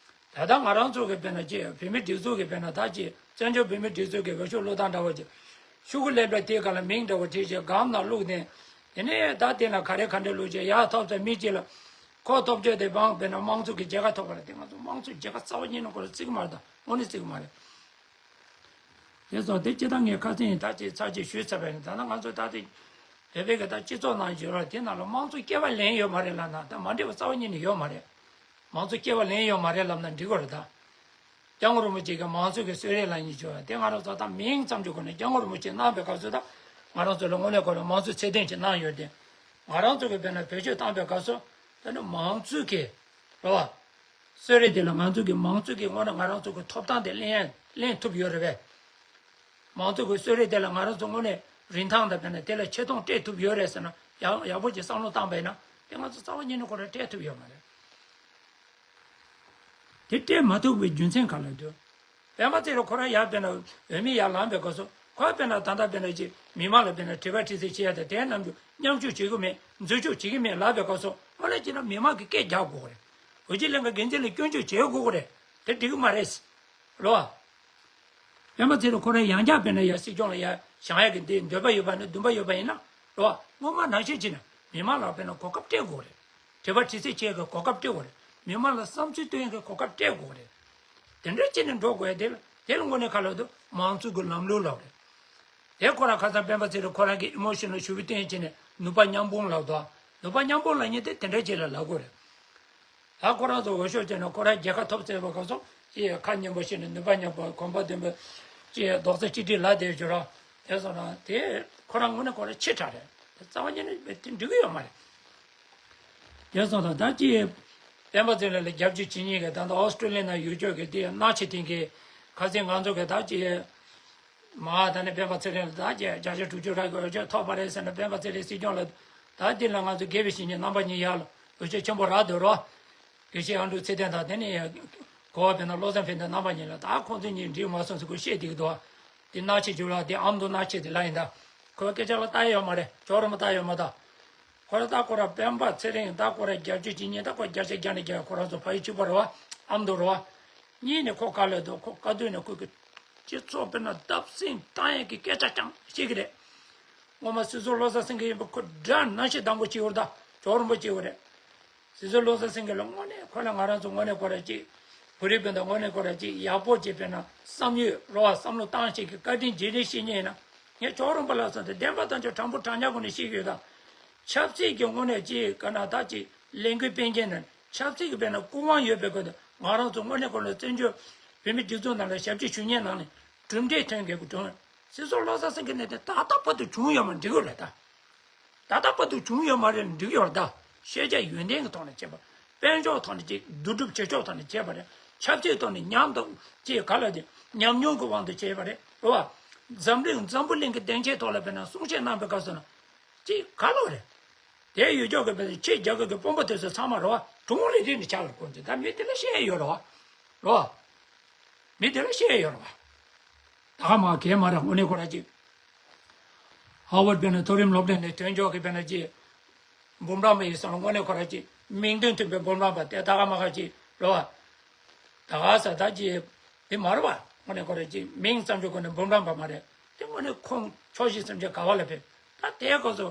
ད་ལྟ་ང་རང་ཚོ་གི་དཔེར་ན་ཅིག་བོད་མི་སྒྲིག་འཛུགས་ཀྱི་དཔེར་ན་ད་ཅིག་བཙན་བྱོལ་བོད་མི་སྒྲིག་འཛུགས་ཀྱི་འོས་ཤོག་བླུག་སྟངས་འདྲ་བོ་ཅིག་ཤོག་གུ་སླེབས་པ་དེའི་སྒང་ལ་མིང་འདྲ་བོ་བྲིས་བྱས་སྒམ་ནང་བླུགས་ནས། དེ་ནས་ད་དེ་ལ་ག་རེ་ག་འདྲ་བླུགས་བྱས་ཡར་ཐོབ་ཚར་མི་གཅིག་ལ། ཁོ་ཐོབ་རྒྱུ་དེ་བང་དཔེར་ན་དམངས་གཙོ་གི་རྒྱལ་ཁ་ཐོབ་པ་ལ་དེ་ང་ཚོ་དམངས་གཙོ་རྒྱལ་ཁ་རྩ་བ་ཉིད་ནས་ཁོ་ལ་བརྩི་གི་མ་རེད་ད་དངོས་གནས་བརྩི་གི་མ་རེད། དེ་སོགས་དེ་སྤྱི་བཏང་ངས་ཁ་སང་ཡིན་ད་ཅིག་ཚར་གཅིག་ཞུས་ཚར་བ་ཡིན། ད་ནི་ང་ཚོ་ད་ལྟ་བོད་པའི་གི་ད་སྤྱི་ཚོགས་ནང་འབྱོར་བ་དེ་ནང་ལ་དམངས་གཙོ་སྐྱེ་བ་ལེན་ཡོད་མ་རེད་ལབ་ན་ད་མ་འགྲིག་པ་རྩ་བ་ཉིད་ནས་ཡོད་མ་རེད། དམངས་གཙོ་སྐྱེ་བ་ལེན་ཡོད་མ་རེད་ལབ་ན་འགྲིག་གི་རེད་ད། སྐྱབས་མགོན་རིན་པོ་ཆེ་གིས་དམངས་གཙོ་གི་གསོལ་རས་ལབ་མཁན་བྱུང་བ་དེ་ང་རང་ཚོ་ད་མིང་ཙམ་གྱི་སྒོ་ནས་སྐྱབས་མགོན་རིན་པོ་ཆེ་གནང་བའི་སྐབས་སུ་ད་ང་རང་ཚོ་ལ་དངོས་གནས་ཁོ་ལ་དམངས་གཙོ་ཚད་ལྡན་ཅིག་གནང་ཡོད་དེ། ང་རང་ཚོ་གི་དཔེར་ན་བེད་སྤྱོད་བཏང་བའི་སྐབས་སུ་ད་ནི་དམངས་གཙོ་གི་རེད་བ། གསོལ་རས་དེ་ལ་ང་ཚོ་གི་དམངས་གཙོ་གི་དངོས་གནས་ང་རང་ཚོ་གི་ཐོབ་ཐང་དེ་ལེན་ལེན་ཐུབ་ཡོད་རེད་པས། མང་གཙོ་གི་གསོལ་རས་དེ་ལ་ང་རང་ཚོ་དངོས་གནས་རིན་ཐང་དང་དཔེར་ན་དེ་ལ་ཆེ་མཐོང་སྤྲད་ཐུབ་ཡོད་རེད་ཟེར་ན་ཡག་ཡག་པོ་ཅིག་བསམ་བློ་བཏང་པ་ཡིན་ན་དེ་ང་ཚོ་རྩ་བ་ཉིད་ནས་ཁོ་རང་སྤྲད་ཐུབ་ཡོད་མ་རེད། དེ་སྤྲད་མ་ཐུབ་པའི་རྒྱུ་མཚན་ག་ལ་འདུག་སྤེན་པ་ཚེ་རིང་ཁོ་རང་ཡར་དཔེར་ན་འོས་མི་ཡར་ལངས་པའི་སྐབས་སུ་ཁོ་དཔེར་ན་ད་ལྟ་དཔེར་ན་ཅིག་མི་མང་ལ་དཔེར་ན་དྲི་བ་དྲི་ཚིག་བྱེད་ཡ་དང་དེའི་ནང་དུ་མཉམ་ཞུགས་བྱེད་ཀྱི་མེད་འཛུལ་ཞུགས་བྱེད་ཀྱི་མེད་ལབ་པའི་སྐབས་སུ་ཨོ་ལེ་ཅིག་ན་མི་མང་གིས་སྐད་རྒྱག་དགོས་རེད། འོས་བསྡུ་ལྷན་ཁང་འགན་འཛིན་ལ་སྐྱོན་བརྗོད་བྱེད་དགོས་ཀྱི་རེད། དེ་འགྲིག་གི་མ་རེད། རེད་བ། སྤེན་པ་ཚེ་རིང་ཁོ་རང་ཡང་བསྐྱར་དཔེར་ན་ཡ་སྲིད་སྐྱོང་ལ་ཡ་བཞེངས་ཡག་གི་འདི་འདོད་པ་ཡོད་པ་ནི་འདུན་པ་ཡོད་པ་ཡིན་ན་རེད་བ། སྔོན་མ་ནང་བཞིན་བྱས་ན་མི་མང་ལ་དཔེར་ན་གོ་སྐབས་སྤྲད་དགོས་རེད། དྲི་བ་དྲི་ཚིག་བྱེད་ཡག་གི་གོ་སྐབས་སྤྲད་དགོས་རེད། མི་མང་ལ་བསམ་ཚུལ་སྟོན་ཡག་གི་གོ་སྐབས་སྤྲད་དགོས་རེད། དེ་འདྲ་བྱས་ནས་འགྲོ་དགོས་ཡ་དེ་ལ་དེ་ལ་དངོས་གནས་ཁ་ལ་དུ་དམངས་གཙོ་གི་ལམ་ལུགས་ལབ་རེད། དེ་ཁོ་རང་ཁ་སང་སྤེན་པ་ཚེ་རིང་ཁོ་རང་གི་ཨི་མོ་ཤོ་ནལ་ཞུ་བའི་སྟེང་བྱས་ནས་ནུས་པ་མཉམ་སྤུངས་ལབ་དོ། ནུས་པ་མཉམ་སྤུངས་ལབ་མཁན་དེ་དེ་འདྲ་བྱས་ལ་ལབ་དགོས་རེད། ད་ཁོ་རང་ཚོ་འོས་ཤོག་བྱས་ནས་ཁོ་རང་རྒྱལ་ཁ་ཐོབ་ཚར་བའི་སྐབས་སུ་ཅི་ཁ་སྙན་པོ་བཤད་ནས་ནུས་པ་མཉམ་པོ་གོམ་པ་མདུན་པོ་ཅི་རྡོག་རྩ་གཅིག་སྒྲིལ་ལ་དེ་བརྗོད་ར་དེ་སོང་ན་དེ་ཁོ་རང་ངོས་ནས་ཁོ་རང་ཕྱི་དྲགས་རེད། དེ་རྩ་བ་ཉིད་ནས་དེ་འགྲིག་གི་ཡོད་མ་རེད། དེ་སོང་ཙང་ད་ཅི་སྤེན་པ་ཚེ་རིང་ལ་རྒྱབ་སྐྱོར་བྱེད་མཁན་གྱི་ད་ལྟ་ཨོ་སི་ཀྲོ་ལི་ཡ་ན་ཡོད་ཆོག་གི་དེ་སྣང་ཆེ་ཐེངས་ཀྱི་ཁ་སང་ང་ཚོ་གི་ད་ཅི། མ་ད་ནི་སྤེན་པ་ཚེ་རིང་ལ་ད་བརྒྱ་ཆ་དྲུག་ཅུ་རག་གི་འོས་ཤོག་ཐོབ་པ་རེད་ཟེར་ན་སྤེན་པ་ཚེ་རིང་སྲིད་སྐྱོང་ལ་ད་འདི་ལ་ང་ཚོ་དགེ་བའི་བཤེས་གཉེན་རྣམ་པ་གཉིས་ཡར་ལ་འོས་ཤོག་ཆེན་པོ་རག་འདུག་རོ། དགེ་བཤེས་ཨ་འབྲུག་ཚེ་བརྟན་དང་དེ་ནས་གོ་བ་དཔེར་ན་བློ་བཟང་ཕན་བདེ་རྣམ་པ་གཉིས་ལ་ད་ཁོང་ཚོ་གཉིས་འགྲིག་མ་སོང་ཟེར་ཁོས་བཤད་བསྡད་ཀྱི་འདུག་དེ་སྣང་ཆེ་བྱུང་ལ་དེ་ཨ་མདོ་སྣང་ཆེ་དེ་ལ་ཡིན་ད། ཁོའི་སྐད་ཆ་ལ་ལྟ་ཡོད་མ་རེད། ཇོ་རིན་པོ་ལྟ་ཡོད་མ་ད། ཁོ་ར་ད་ཁོ་ར་སྤེན་པ་ཚེ་རིང་ད་ཁོ་ར་བརྒྱད་ཅུ་གྱི་ཉིན་ད་ཁོ་བརྒྱ་ཆ་བརྒྱ་ནས་བརྒྱ་ཁོ་རང་ཚོ་ཕ་ཡུལ་གཅིག་པ་རེད་བ། ཨ་མདོ་རེད་བ། གཉིས་ནས་ཁོ་ག་ལ་འདུག་ཁོ་ག་དུས་ནས་ཁོ་གི་སྤྱི་ཚོགས་དཔེར་ན་བརྡབ་གསིག་བཏང་ཡས་ཀྱི་སྐད་ཆ་རྐྱང་བཤད་ཀྱི་རེད། ངོ་མ་སྲིད་ཟུར་བློ་བཟང་སེང་གེ་ཡིན་པ་ཁོ་དགྲ་ནང་བཞིན་སྡང་པོ་བྱེད་ཡོད་རེད་ད། ཇོ་རིན་པོ་བྱེད་ཡོད་རེད། སྲིད་ཟུར་བློ་བཟང་སེང་གེ་ལ་དངོས་གནས་ཁོ་ལ་ང་རང་ཚོ་དངོས་གནས་ཁོ་ར་ཅིག་བོད་རིགས་སྤུན་ཟླ་དངོས་གནས་ཁོ་ར་ཅིག་ཡག་པོ་ཅིག་དཔེར་ན་བསམ་ཡོད་རེད་བ། བསམ་བློ་བཏང་ཞིག་གི་བཀའ་དྲིན་རྗེས་དྲན་ཞུ་མཁན་ཡིན་ན། ངས་ཇོ་རིན་པོ་ལགས་ཚོ་དེ་བདེན་པ་དང་ཆ་དྲང་པོ་དྲང་ཉག་སྒོ་ནས་བཤད་ཀྱི་ཡོད་ད། ཆབ་སྲིད་ཀྱི་དངོས་གནས་ཅིག་ག་ན་ད་ཅིག་ལས་འགུལ་སྤེལ་མཁན་ནི་ཆབ་སྲིད་ཀྱི་དཔེར་ན་སྐུ་དབང་ཡོད་པའི་སྐོར་དུ་ང་རང་ཚོ་དངོས་གནས་ཁོ་ལ་བཙན་བྱོལ་བོད་མི་སྒྲིག་འཛུགས་ནང་ལ་ཞབས་ཕྱི་ཞུ་མཁན་ནང་ནས་གྲུབ་འབྲས་ཐོན་མཁན་གྱི་གྲུབ། སྲིད་ཟུར་བློ་བཟང་སེང་གེ་ནས་དེ་ད་ལྟ་བར་དུ་བྱུང་ཡོད་མ་འགྲིག་ཡོད་རེད་ད། ད་ལྟ་བར་དུ་བྱུང་ཡོད་མ་རེད་འགྲིག་ཡོད་རེད་ད། ཤེས་བྱ་ཡོན་ཏན་གྱི་ཐོག་ནས་བྱས་པ། དཔལ་འབྱོར་ཐོག་ནས་ཅིག་བསྡུ་སྒྲུབ་བྱེད་ཕྱོགས་ཐོག་ནས་བྱས་པ་རེད། ཆབ་སྲིད་ཐོག་ནས་ཉམས་དང་ཅིག་ག་ལ་དེ་ཉམས་མྱོང་གི་དབང་དུ་བྱས་པ་རེད་རེད་བ། འཛམ་གླིང་འཛམ་བུ་གླིང་གི་སྡིངས་ཆའི་ཐོག་ལ་དཔེར་ན་གསུང་བཤད་གནང་པའི་སྐབས་སུ་ན་ཅིག་ག་ལ་རེད། དེ་ཡོད་ཀྱོག་གི་དཔེར་ན་ཆེས་རྒྱ་གར་གྱི་དཔོན་པོ་དེ་ཚོ་ཚང་མ་རེད་བ་གྲུང་རིག་རིག་ནས་ཆགས་ཡོད་ཁོང་ཚོ་ད་མི་དེ་ལ་བཤད་ཡོད་རེད་བ། རེད་བ། མི་དེ་ལ་བཤད་ཡོད་རེད་བ། ད་ག་མ་གས་མ་རེད་དངོས་གནས་ཁོ་ར་ཅིག་ཧ་ཝར་དཔེར་ན་མཐོ་རིམ་སློབ་གྲྭ་ནས་ཐོན་ཆོག་གི་དཔེར་ན་ཅིག་འབུམ་རམས་པ་ཡིན་སོང་ལ་དངོས་གནས་ཁོ་ར་ཅིག་མིང་དོན་མཐུན་པའི་འབུམ་རམས་པ་དེ་ད་ག་མ་ག་ཅིག་རེད་བ། ད་ག་ས་ད་ཅིག་དེ་མ་རེད་བ། དངོས་གནས་ཁོ་ར་ཅིག་མིང་ཙམ་ཅིག་ཁོ་ནས་འབུམ་རམས་པ་མ་རེད། དེ་དངོས་གནས་ཁོང་ཆོག་ཤེས་སེམས་ཅན་ག་བ་ལ་ཕེབས། ད་དེའི་སྐབས་སུ་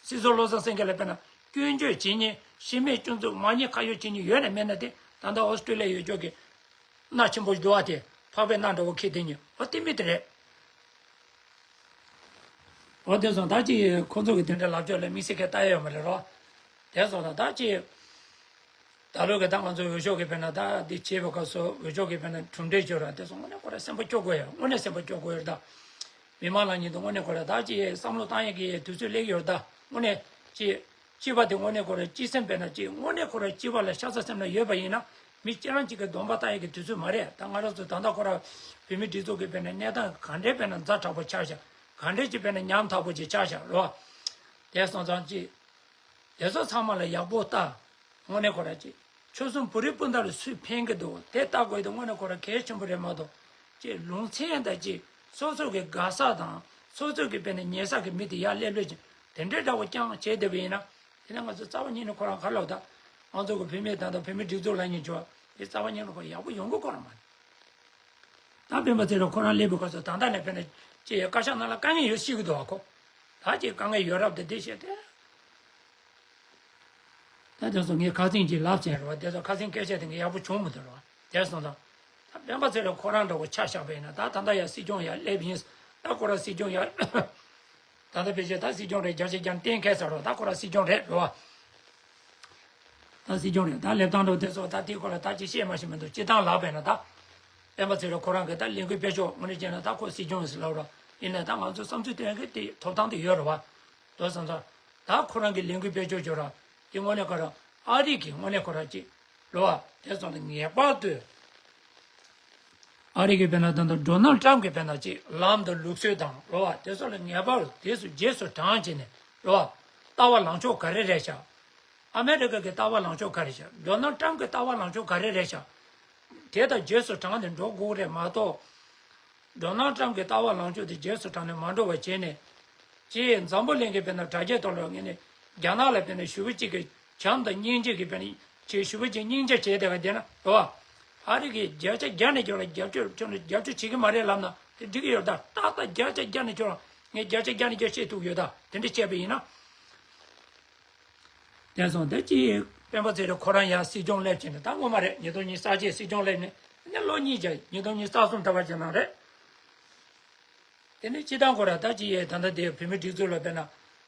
སྲིད་ཟུར་བློ་བཟང་སེང་གེ་ལ་དཔེར་ན་སྐྱོན་བརྗོད་བྱེད་མཁན་ཤི་རྨས་སྐྱོན་འཛུགས་མ་ཉེས་ཁ་གཡོགས་བྱེད་མཁན་ཡོད་ན་མེད་ན་དེ་ད་ལྟ་ཨོ་སི་ཀྲི་ལི་ཡ་ཡོད་ཀྱོག་གི་མནའ་ཆེན་པོ་འདུག་བ་དེ་འཕགས་པའི་མནའ་འདྲ་བོ་ཁྱེར་དེ་ཉིད་འོ་དེ་མི་དེ་རེད། འོ་དེ་སོང་ད་ཅི་ཁོ་ཚོ་གི་དེ་འདྲ་ལབ་ཕྱོགས་ལ་དམིགས་བསལ་གྱི་ལྟ་ཡ་ཡོད་མ་རེད་རོ། དེ་སོང་ད་ད་ཅི་ད་ལོ་གི་ད་ང་ཚོ་འོས་ཤོག་གི་དཔེར་ན་ད་འདི་བྱེད་པའི་སྐབས་སུ་འོས་ཤོག་གི་དཔེར་ན་གྲུབ་འབྲས་བྱོས་ར་དེ་སོང་དངོས་གནས་ཁོ་ར་སེམས་པ་སྐྱོ་དགོས་ཡ་དངོས་གནས་སེམས་པ་སྐྱོ་དགོས་ཡ་ད། མི་མང་ལ་ཉིད་དུ་དངོས་གནས་ཁོ་ར་ད་ཅི་བསམ་བློ་བཏང་ཡ་གི་དུས་ཚོད་སླེབས་ཡོད་ད་དངོས་གནས་ཅི། སྤྱི་པ་དེ་དངོས་གནས་ཁོ་ར་སྤྱི་སེམས་དཔེར་ན་ཅི་དངོས་གནས་ཁོ་ར་སྤྱི་པ་ལ་ཤ་ཚ་སེམས་ན་ཡོད་པ་ཡིན་ན་མི་ཁྱེད་རང་གཅིག་གི་གདོང་པ་ལྟ་ཡས་ཀྱི་དུས་ཚོད་མ་རེད། ད་ང་རང་ཚོ་ད་ལྟ་ཁོ་ར་བོད་མི་སྒྲིག་འཛུགས་ཀྱི་དཔེར་ན་གནས་སྟངས་ག་འདྲའི་དཔེར་ན་ཛ་དྲག་པོ་ཆགས་ཤག་ག་འདྲའི་ཅི་དཔེར་ན་ཉམ་ཐག་པོ་ཅིག་ཆགས་ཤག་རོ། དེ་སོང་ཙང་ཅི། དེ་ཚོ་ཚང་མ་ལ་ཡག་པོ་ལྟ། དངོས་གནས་ཁོ་ར་ཅི། ཆོལ་གསུམ་བོད་རིགས་སྤུན་ཟླ་ལ་སུས་ཕན་གི་འདུག་དེ་ལྟ་དགོས་དེ་དངོས་གནས་ཁོ་ར་གལ་ཆེན་པོ་རེད་མ་གཏོགས། ཅི་ལུང་ཚན་དང་ཅི། སོ་སོ་གི་དགའ་ས་དང་སོ་སོ་གི་དཔེར་ན་ཉེ་ས་གི་མི་དེ་ཡར་སླེབས་སླེབས་ཅིང་དེ་འདྲའི་འདྲ་བོ་རྐྱང་བྱས་བསྡད་པ་ཡིན་ན། དེ་ནས་ང་ཚོ་རྩ་བ་ཉིད་ནས་ཁོ་རང་ག་ལབ་ད། ང་ཚོ་གི་བུད་མེད་དང་དང་བུད་མེད་སྒྲིག་འཛུགས་ལ་ཉིན་བྱོས། དེ་རྩ་བ་ཉིད་ནས་ཁོ་ཡག་པོ་ཡོང་གི་ཁོ་རང་མ་རེད། ད་སྤེན་པ་ཚེ་རིང་ཁོ་རང་སླེབས་པའི་སྐབས་སུ་ད་ལྟ་ནས་དཔེར་ན་ཅི་ཡ་བཀའ་ཤག་ནང་ལ་དཀའ་ངལ་ཡོད་ཤེས་ཀྱི་འདུག་བ་ཁོ། ད་ཅི་དཀའ་ངལ་ཡོད་རབས་དེ་འདི་བཤད་དེ། ད་དེ་ཚོ་ངས་ཁ་སེང་གཅིག་ལབ་ཟེར་རོ། དེ་ཚོ་ཁ་སེང་སྐད་ཆ་དེ་ངས་ཡག་པོ་བྱུང་མི་འདུག་རོ། དེ་སོང་ཙང་། ད་སྤེན་པ་ཚེ་རིང་ཁོ་རང་འདྲ་བོ་ཆ་བཞག་པ་ཡིན་ན་ད་ད་ལྟ་ཡ་སྲིད་སྐྱོང་ཡ་སླེབས་ཡིན། ད་ཁོ་རང་སྲིད་སྐྱོང་ཡ། ད་ལྟ་ཕལ་ཆེར་ད་སྲིད་སྐྱོང་རེད་བརྒྱ་ཆ་བརྒྱ་གཏན་འཁེལ་ཚར་རོ། ད་ཁོ་རང་སྲིད་སྐྱོང་རེད་རོ། ད་སྲིད་སྐྱོང་རེད་ད་སླེབས་སྟངས་འདྲ་བོ་དེ་ཚོ་ད་དེ་ཁོ་རང་ད་ཅི་བཤད་མ་ཤེས་མི་འདུག་སྤྱི་བཏང་ལབ་པ་ཡིན་ན་ད། སྤེན་པ་ཚེ་རིང་ཁོ་རང་གི་ད་ལས་འགུལ་སྤེལ་ཕྱོགས་དངོས་གནས་བྱས་ན་ད་ཁོ་སྲིད་སྐྱོང་ཡིན་ཟེར་ལབ་རོ། ཡིན་ནའི་ད་ང་ཚོ་བསམ་ཚུལ་སྟོན་མཁན་དེ་ཐོབ་ཐང་དེ་ཡོད་རེད་བ། དོ་བསམ་ཚོ། ད་ཁོ་རང་གི་ལས་འགུལ་སྤེལ་ཕྱོགས་བྱོས་ར། དེ་དངོས་གནས་ཁོ་རང་ཨ་རི་གི་དངོས་གནས་ཁོ་རང་ཅིག་རེད་བ། དེ་སོང་ནས་ངེས་པར་དུ། ཨ་རི་གི་དཔེར་ན་ད་ལྟ་ཌོ་ནལ་ཊམ་གི་དཔེར་ན་ཅིག་ལམ་དང་ལུགས་སྲོལ་དང་རེད་བ། དེ་ཚོ་ལ་ངེས་པར་དུ་དེ་ཚོ་རྗེས་སུ་འབྲང་བྱས་ནས་རེད་བ། ལྟ་བ་ལངས་ཕྱོགས་ག་རེ་རེད་ཤག་ཨ་མེ་རི་ཀ་གི་ལྟ་བ་ལངས་ཕྱོགས་ག་རེ་ཤག་ཌོ་ནལ་ཊམ་གི་ལྟ་བ་ལངས་ཕྱོགས་ག་རེ་རེད་ཤག་དེ་དང་རྗེས་སུ་འབྲངས་ནས་འགྲོ་དགོས་རེད་མ་གཏོགས། ཌོ་ནལ་ཊམ་གྱི་ལྟ་བ་ལངས་ཕྱོགས་དེ་རྗེས་སུ་འབྲངས་ནས་མ་འགྲོ་བ་བྱས་ནས། ཅེས་འཛམ་བུ་གླིང་གི་དཔེར་ན་དྲ་རྒྱའི་ཐོག་ལ་ངས་ནས་རྒྱ་ནག་ལ་དཔེར་ན་ཞུ་བ་གཅིག་གི་བྱམས་དང་སྙིང་རྗེ་གི་དཔེར་ན་ཅེས་ཞུ་བ་གཅིག་སྙིང་རྗེ་བྱས་བསྡད་པ་དེ་ན་རེད་བ། ཨ་རི་གིས་བརྒྱ་ཆ་བརྒྱ་ནས་བརྒྱ་ལ་རྒྱབ་སྐྱོར་ཁྱོད་ནས་རྒྱབ་སྐྱོར་བྱེད་ཀྱི་མ་རེད་ལབ་ན་དེ་འགྲིག་གི་ཡོད་ད། ཏག་ཏག་བརྒྱ་ཆ་བརྒྱ་ནས་ཁྱོད་ལ་ངས་བརྒྱ་ཆ་བརྒྱ་ནས་བརྒྱ་བཤད་ཐུབ་ཡོད་ད། དེ་འདྲ་བྱས་པ་ཡིན་ན། དེ་སོང་དེ་ཅི། སྤེན་པ་ཚེ་རིང་ཁོ་རང་ཡང་སྲིད་སྐྱོང་སླེབས་ཀྱི་ནི་ད་ངོ་མ་རེད། ཉིས་སྟོང་ཉི་ཤུ་རྩ་གཅིག་སྲིད་སྐྱོང་སླེབས་ནི་ནི་ལོ་གཉིས་ཀྱི་ཉིས་སྟོང་ཉི་ཤུ་རྩ་གསུམ་ཐོབ་པ་ཅིག་ནང་རེད། དེ་ནི་སྤྱི་བཏང་ཁོ་ར་ད་ཅི་ཡས་ད་ལྟ་དེ་བོད་མི་སྒྲིག་འཛུགས་ལ་དཔེར་ན་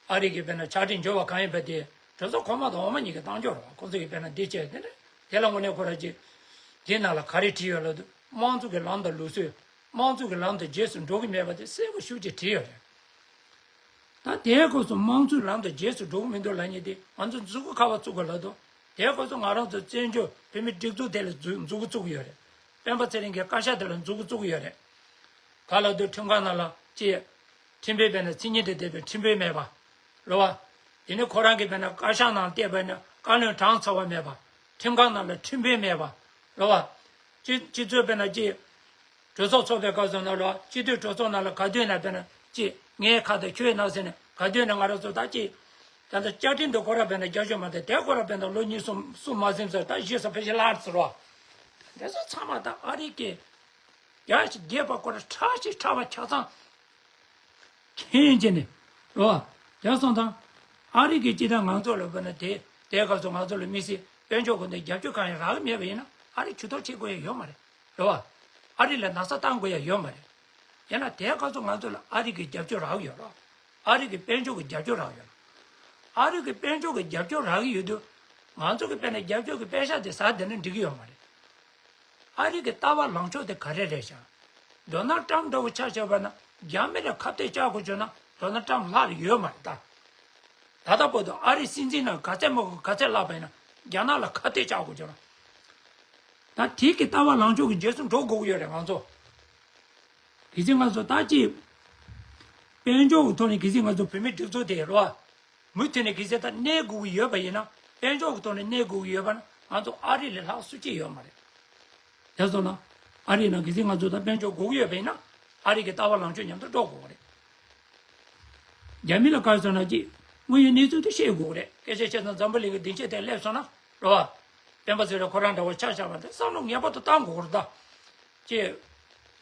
ཨ་རི་གི་དཔེར་ན་ཕྱག་བྲིས་འབྱོར་བ་གང་ཡིན་པ་དེ་གྲོས་ཚོགས་གོང་མ་དང་འོག་མ་གཉིས་ཀྱི་གཏང་འབྱོར་རོགས་ཁོ་ཚོ་ཡི་དཔེར་ན་འདི་བྱས་དེ་ནི་དེ་ལ་དངོས་གནས་ཁོ་ར་ཅི། དེ་ནང་ལ་ག་རེ་བྲིས་ཡོད་ལབ་དུས་དམངས་གཙོ་གི་ལམ་དང་ལུགས་སྲོལ། དམངས་གཙོ་གི་ལམ་དང་རྗེས་སུ་འགྲོ་གི་མེད་པ་དེ་གསལ་པོ་ཞེ་པོ་ཅིག་བྲིས་ཡོད་རེད། ད་དེའི་སྐབས་སུ་དམངས་གཙོའི་ལམ་དུ་རྗེས་སུ་འགྲོ་གི་མི་འདུག་ལབ་མཁན་དེ་ང་ཚོ་མཛུབ་གུ་ག་པར་བཙུགས་དགོས་ལབ་དུས། དེའི་སྐབས་སུ་ང་རང་ཚོ་བཙན་བྱོལ་བོད་མི་སྒྲིག་འཛུགས་དེ་ལ་མཛུབ་མཛུབ་གུ་བཙུགས་ཡོད་རེད། སྤེན་པ་ཚེ་རིང་གི་བཀའ་ཤག་དེ་ལ་མཛུབ་གུ་བཙུགས་ཡོད་རེད། ག་ལབ་དུས་ཁྲིམས་ཁང་ནང་ལ་ཅི། ཁྲིམས་དཔོན་དཔེར་ན་མཚན་ཉིད་དང་ལྡན་པའི་ཁྲིམས་དཔོན་མེད་པ། རེད་བ། དེ་ནི་ཁོ་རང་གིས་དཔེར་ན་བཀའ་ཤག་ནང་བལྟས་པ་ཡིན་ན་བཀའ་བློན་གྲངས་ཚང་བ་མེད་པ། ཁྲིམས་ཁང་ནང་ལ་ཁྲིམས་དཔོན་མེད་པ། རེད་བ། སྤྱི་སྤྱི་ཚོགས་དཔེར་ན་ཅི། གྲོས་ཚོགས་ཚོགས་པའི་སྐབས་སུ་ན་ལོ་སྤྱི་འཐུས་གྲོས་ཚོགས་ནང་ལ་ག་དུས་ན་དཔེར་ན་ཅི། ངའི་ཁ་དང་ཁྱོད་ནང་ཟེར་ནས་ག་དུས་ནས་ང་རང་ཚོ་ད་ཅི། ད་ལྟ་བཅའ་ཁྲིམས་དུ་ཁོ་ར་བས་ན་རྒྱབ་སྐྱོར་མ་དེ་དེ་ཁོ་ར་བས་ན་ལོ་གཉིས་གསུམ་གསུམ་མ་ཟིན་ཚར་ད་གཞི་ས་ཕལ་ཆེར་ལྷག་ཚར་བ། དེ་ཚོ་ཚང་མ་ད་ཨ་རི་གི་རྒྱ་ཞིག་རྒྱས་པ་ཁོ་ར་ཁྲག་ཞིག་ཁྲག་པ་ཆ་ཚང་ཁྱེད་ཀྱི་ནི་རོ། རྒྱ་སོང་དང་ཨ་རི་གི་སྤྱི་དང་ང་ཚོ་ལ་བས་ན་དེ་དེ་སྐབས་སུ་ང་ཚོ་ལ་དམིགས་བསལ་དཔལ་འབྱོར་གོ་འདི་རྒྱབ་སྐྱོར་གང་ཡང་རག་གི་མེད་པ་ཡིན་ན་ཨ་རི་ཇུས་གཏོགས་བྱེད་དགོས་ཡ་ཡོད་མ་རེད། རེད་བ། ཨ་རི་ལ་ན་ཚ་བཏང་དགོས་ཡ་ཡོད་མ་རེད། ཡང་ན་དེའི་སྐབས་སུ་ང་ཚོ་ལ་ཨ་རི་གི་རྒྱབ་སྐྱོར་རག་ཡོད་རོགས། ཨ་རི་གི་དཔལ་འབྱོར་གི་རྒྱབ་སྐྱོར་རག་ཡོད་རོགས། ཨ་རི་གི་དཔལ་འབྱོར་གི་རྒྱབ་སྐྱོར་རག་གི་ཡོད་དུས། ང་ཚོ་གི་དཔེར་ན་རྒྱབ་སྐྱོར་གི་པད་ཤག་དེ་ཟ་བསྡད་ན་འགྲིག་གི་ཡོད་མ་རེད། ཨ་རི་གི་ལྟ་བ་ལངས་ཕྱོགས་དེ་ག་རེ་རེད་ཤག་ཌོ་ནལ་ཊམ་འདྲ་བོ་ཆ་བཞག་པ་ན་རྒྱ་མི་ལ་ཁ་གཏད་བཅག་དགོས་བྱུང་ན་ཌོ་ནལ་ཊམ་ལྷག་ཡོད་མ་རེད་ད། ད་ལྟ་བར་དུ་ཨ་རི་སྲིད་འཛིན་ནང་ག་ཚད་མ་ག་ཚད་ལྷག་པ་ཡིན་ན་རྒྱ་ནག་ལ་ཁ་གཏད་བཅག་དགོས་བྱུང་ན། ད་དེ་གི་ལྟ་བ་ལངས་ཕྱོགས་ཀྱི་རྗེས་སུ་འགྲོ་དགོས་ཀྱི་ཡོད་རེད་ང་ཚོ། གལ་སྲིད་ང་ཚོ་ད་ཅིག་དཔལ་འབྱོར་གྱི་ཐོག་ནས་གལ་སྲིད་ང་ཚོ་བོད་མིའི་སྒྲིག་འཛུགས་དེ་རོ། མུ་མཐུད་ནས་གལ་སྲིད་ད་གནས་དགོས་ཀྱི་ཡོད་པ་ཡིན་ན་དཔལ་འབྱོར་གྱི་ཐོག་ནས་གནས་དགོས་ཀྱི་ཡོད་པ་ན་ང་ཚོ་ཨ་རི་ལས་ལྷག་སུ་གཅིག་ཡོད་མ་རེད། དེ་སོང་ན་ཨ་རི་ནང་གལ་སྲིད་ང་ཚོ་ད་དཔལ་འབྱོར་དགོས་ཀྱི་ཡོད་པ་ཡིན་ན་ཨ་རི་གི་ལྟ་བ་ལངས་ཕྱོགས་མཉམ་དུ་འགྲོ་དགོས་པ་རེད། རྒྱ་མི་ལ་ག་རེ་ཟེར་ན་ཅིག་དངོས་ཡོད་གནས་ཚུལ་དེ་ཤེས་དགོས་རེད། སྐད་ཆ་བཤད་ན་འཛམ་བུ་གླིང་གི་སྡིངས་ཆ་དེར་སླེབས་སོང་ན་རེད་བ། སྤེན་པ་ཚེ་རིང་ཁོ་རང་འདྲ་བོ་ཆ་བཞག་པ་དེ་བསམ་བློ་ངེས་པར་དུ་བཏང་དགོས་རེད་ད། ཅེས།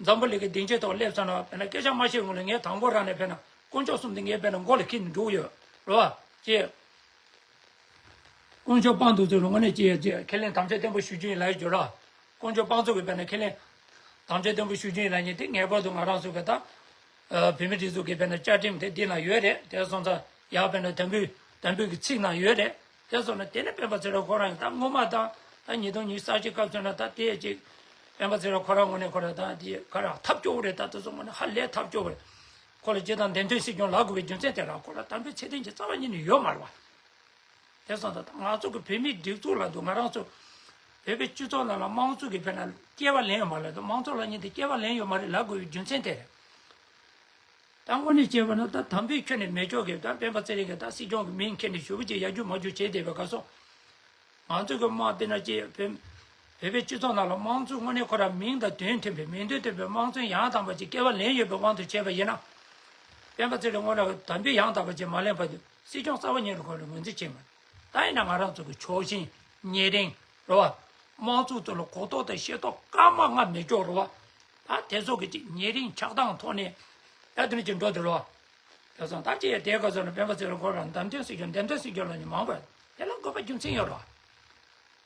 འཛམ་བུ་གླིང་གི་སྡིངས་ཆའི་ཐོག་སླེབས་སོང་ན་དཔེར་ན་སྐད་ཆ་མ་བཤད་སྔོན་ལ་ངས་དང་པོ་རང་ནས་དཔེར་ན་དཀོན་མཆོག་གསུམ་དེ་ངས་དཔེར་ན་མགོ་ལ་འཁྱེར་ནས་འགྲོ་གི་ཡོད་རེད་བ། ཅེས། དཀོན་མཆོག་དཔང་དུ་ཚུར་དངོས་གནས་ཅི་ཡ་ཅི་ཁས་ལེན་དམ་བཅའ་བརྟན་པོ་ཞུ་རྒྱུ་ཡིན་ལབ་ཡོད་ར། དཀོན་མཆོག་དཔང་ཚུལ་གྱི་དཔེར་ན་ཁས་ལེན་དམ་བཅའ་བརྟན་པོ་ཞུ་རྒྱུ་ཡིན་ལབ་མཁན་དེ་ངེས་པར་དུ་ང་རང་ཚོ་གི་ད། བོད་མི་སྒྲིག་འཛུགས་ཀྱི་དཔེར་ན་བཅའ་ཁྲིམས་དེ་འདི་ན་ཡོད་རེད་དེ་སོང་ཙང་ཡང་དཔེར་ན་དམ་འབུལ་དམ་འབུལ་གྱི་ཚིག་ནང་ཡོད་རེད། དེ་སོང་ན་དེ་ནི་སྤེན་པ་ཚེ་རིང་ཁོ་རང་ཡིན་ད་སྔོན་མ་དང་ད་ཉིས་སྟོང་ཉི་ཤུ་རྩ་གཅིག་སྐབས་སོང་ན་ད་དེ་ཅིག་སྤེན་པ་ཚེ་རིང་ཁོ་རང་ངོས་ནས་ཁོ་རང་ད་དེ་ག་རང་ཐབས་སྐྱོ་བོ་རེད་ད་དེ་ཚོ་ངོས་ནས་ཧ་ལས་ཐབས་སྐྱོ་བོ་རེད། ཁོ་ལ་སྤྱིར་བཏང་འདེམས་ཐོན་སྲིད་སྐྱོང་ལབ་དགོས་པའི་རྒྱུ་མཚན་དེ་རང་ཁོ་ལ་དམ་འབུལ་ཚད་ལྡན་གྱི་རྩ་བ་ཉིད་ནས་ཡོད་མ་རེད་བ། དེ་སོང་ཙང་ད་ང་ཚོ་གི་བོད་མིའི་སྒྲིག་འཛུགས་ལ་འདུག་ང་རང་ཚོ་བོད་པའི་སྤྱི་ཚོགས་ནང་ལ་དམངས་གཙོ་གི་དཔེར་ན་སྐྱེ་བ་ལེན་ཡོད་མ་རེད་དམངས་གཙོ་ལབ་མཁན་དེ་སྐྱེ་བ་ལེན་ཡོད་མ་རེད་ལབ་དགོས་པའི་རྒྱུ་མཚན་དེ་རེད། ད་དངོས་གནས་བྱས་པ་ན་ད་དམ་འབུལ་ཁྱོན་ནས་མེད་ཆོག་གི་ད་སྤེན་པ་ཚེ་རིང་གིས་ད་སྲིད་སྐྱོང་གི་མིང་ཁྱེར་ནས་ཞུ་བ་ཅིག་ཡར་རྒྱུག་མར་རྒྱུག་བྱས་བསྡད་པའི་སྐབས་སུ། ང་ཚོ་གི་དམངས་དཔེར་ན་ཅིག་བོད་བོད་པའི་སྤྱི་ཚོགས་ནང་ལ་དམངས་གཙོ་དངོས་གནས་ཁོ་རང་མིང་དང་དོན་མཐུན་པའི་མིང་དོན་མཐུན་པའི་དམངས་གཙོ་ཡང་དག་པ་ཅིག་སྐྱེ་བ་ལེན་ཡོད་པའི་དབང་དུ་བྱས་པ་ཡིན་ན། སྤེན་པ་ཚེ་རིང་དངོས་གནས་དམ་འབུལ་ཡང་དག་པ་ཅིག་མ་ལེན་བར་དུ་སྲིད་སྐྱོང་རྩ་བ་ཉིད་ནས་ཁོ་ལ་ངོས་འཛིན་བྱེད་མི་ཐུབ། ད་ཡིན་ན་ང་རང་ཚོ་གི་ཕྱོགས་ཞེན་ཉེ་རིང་རེད་བ། དམངས་གཙོ་ཐོག་ལ་གོ་རྟོགས་དང་ཤེས་རྟོགས་སྐར་མ་ལྔ་མེད་ཀྱོག་རེད་བ། ད་དེ་ཚོ་གི་ཅིག་ཉེ་རིང་ཆགས་སྡང་ཐོག་ནས་ད་དེ་འདྲ་ཅིག་འགྲོ་དེ་རེད་བ། དེ་སོང་ད་ཅི་ཡང་དེའི་སྐབས་སུ་ནི་སྤེན་པ་ཚེ་རིང་ཁོ་རང་འདེམས་ཐོན་སྲིད་སྐྱོང་འདེམས་ཐོན་སྲིད་སྐྱོང་ལབ་མཁན་མང་པོ་ཡོད། དེ་ལ་དགོས་པ་རྒྱུ་མཚན་ཡོད་རེད་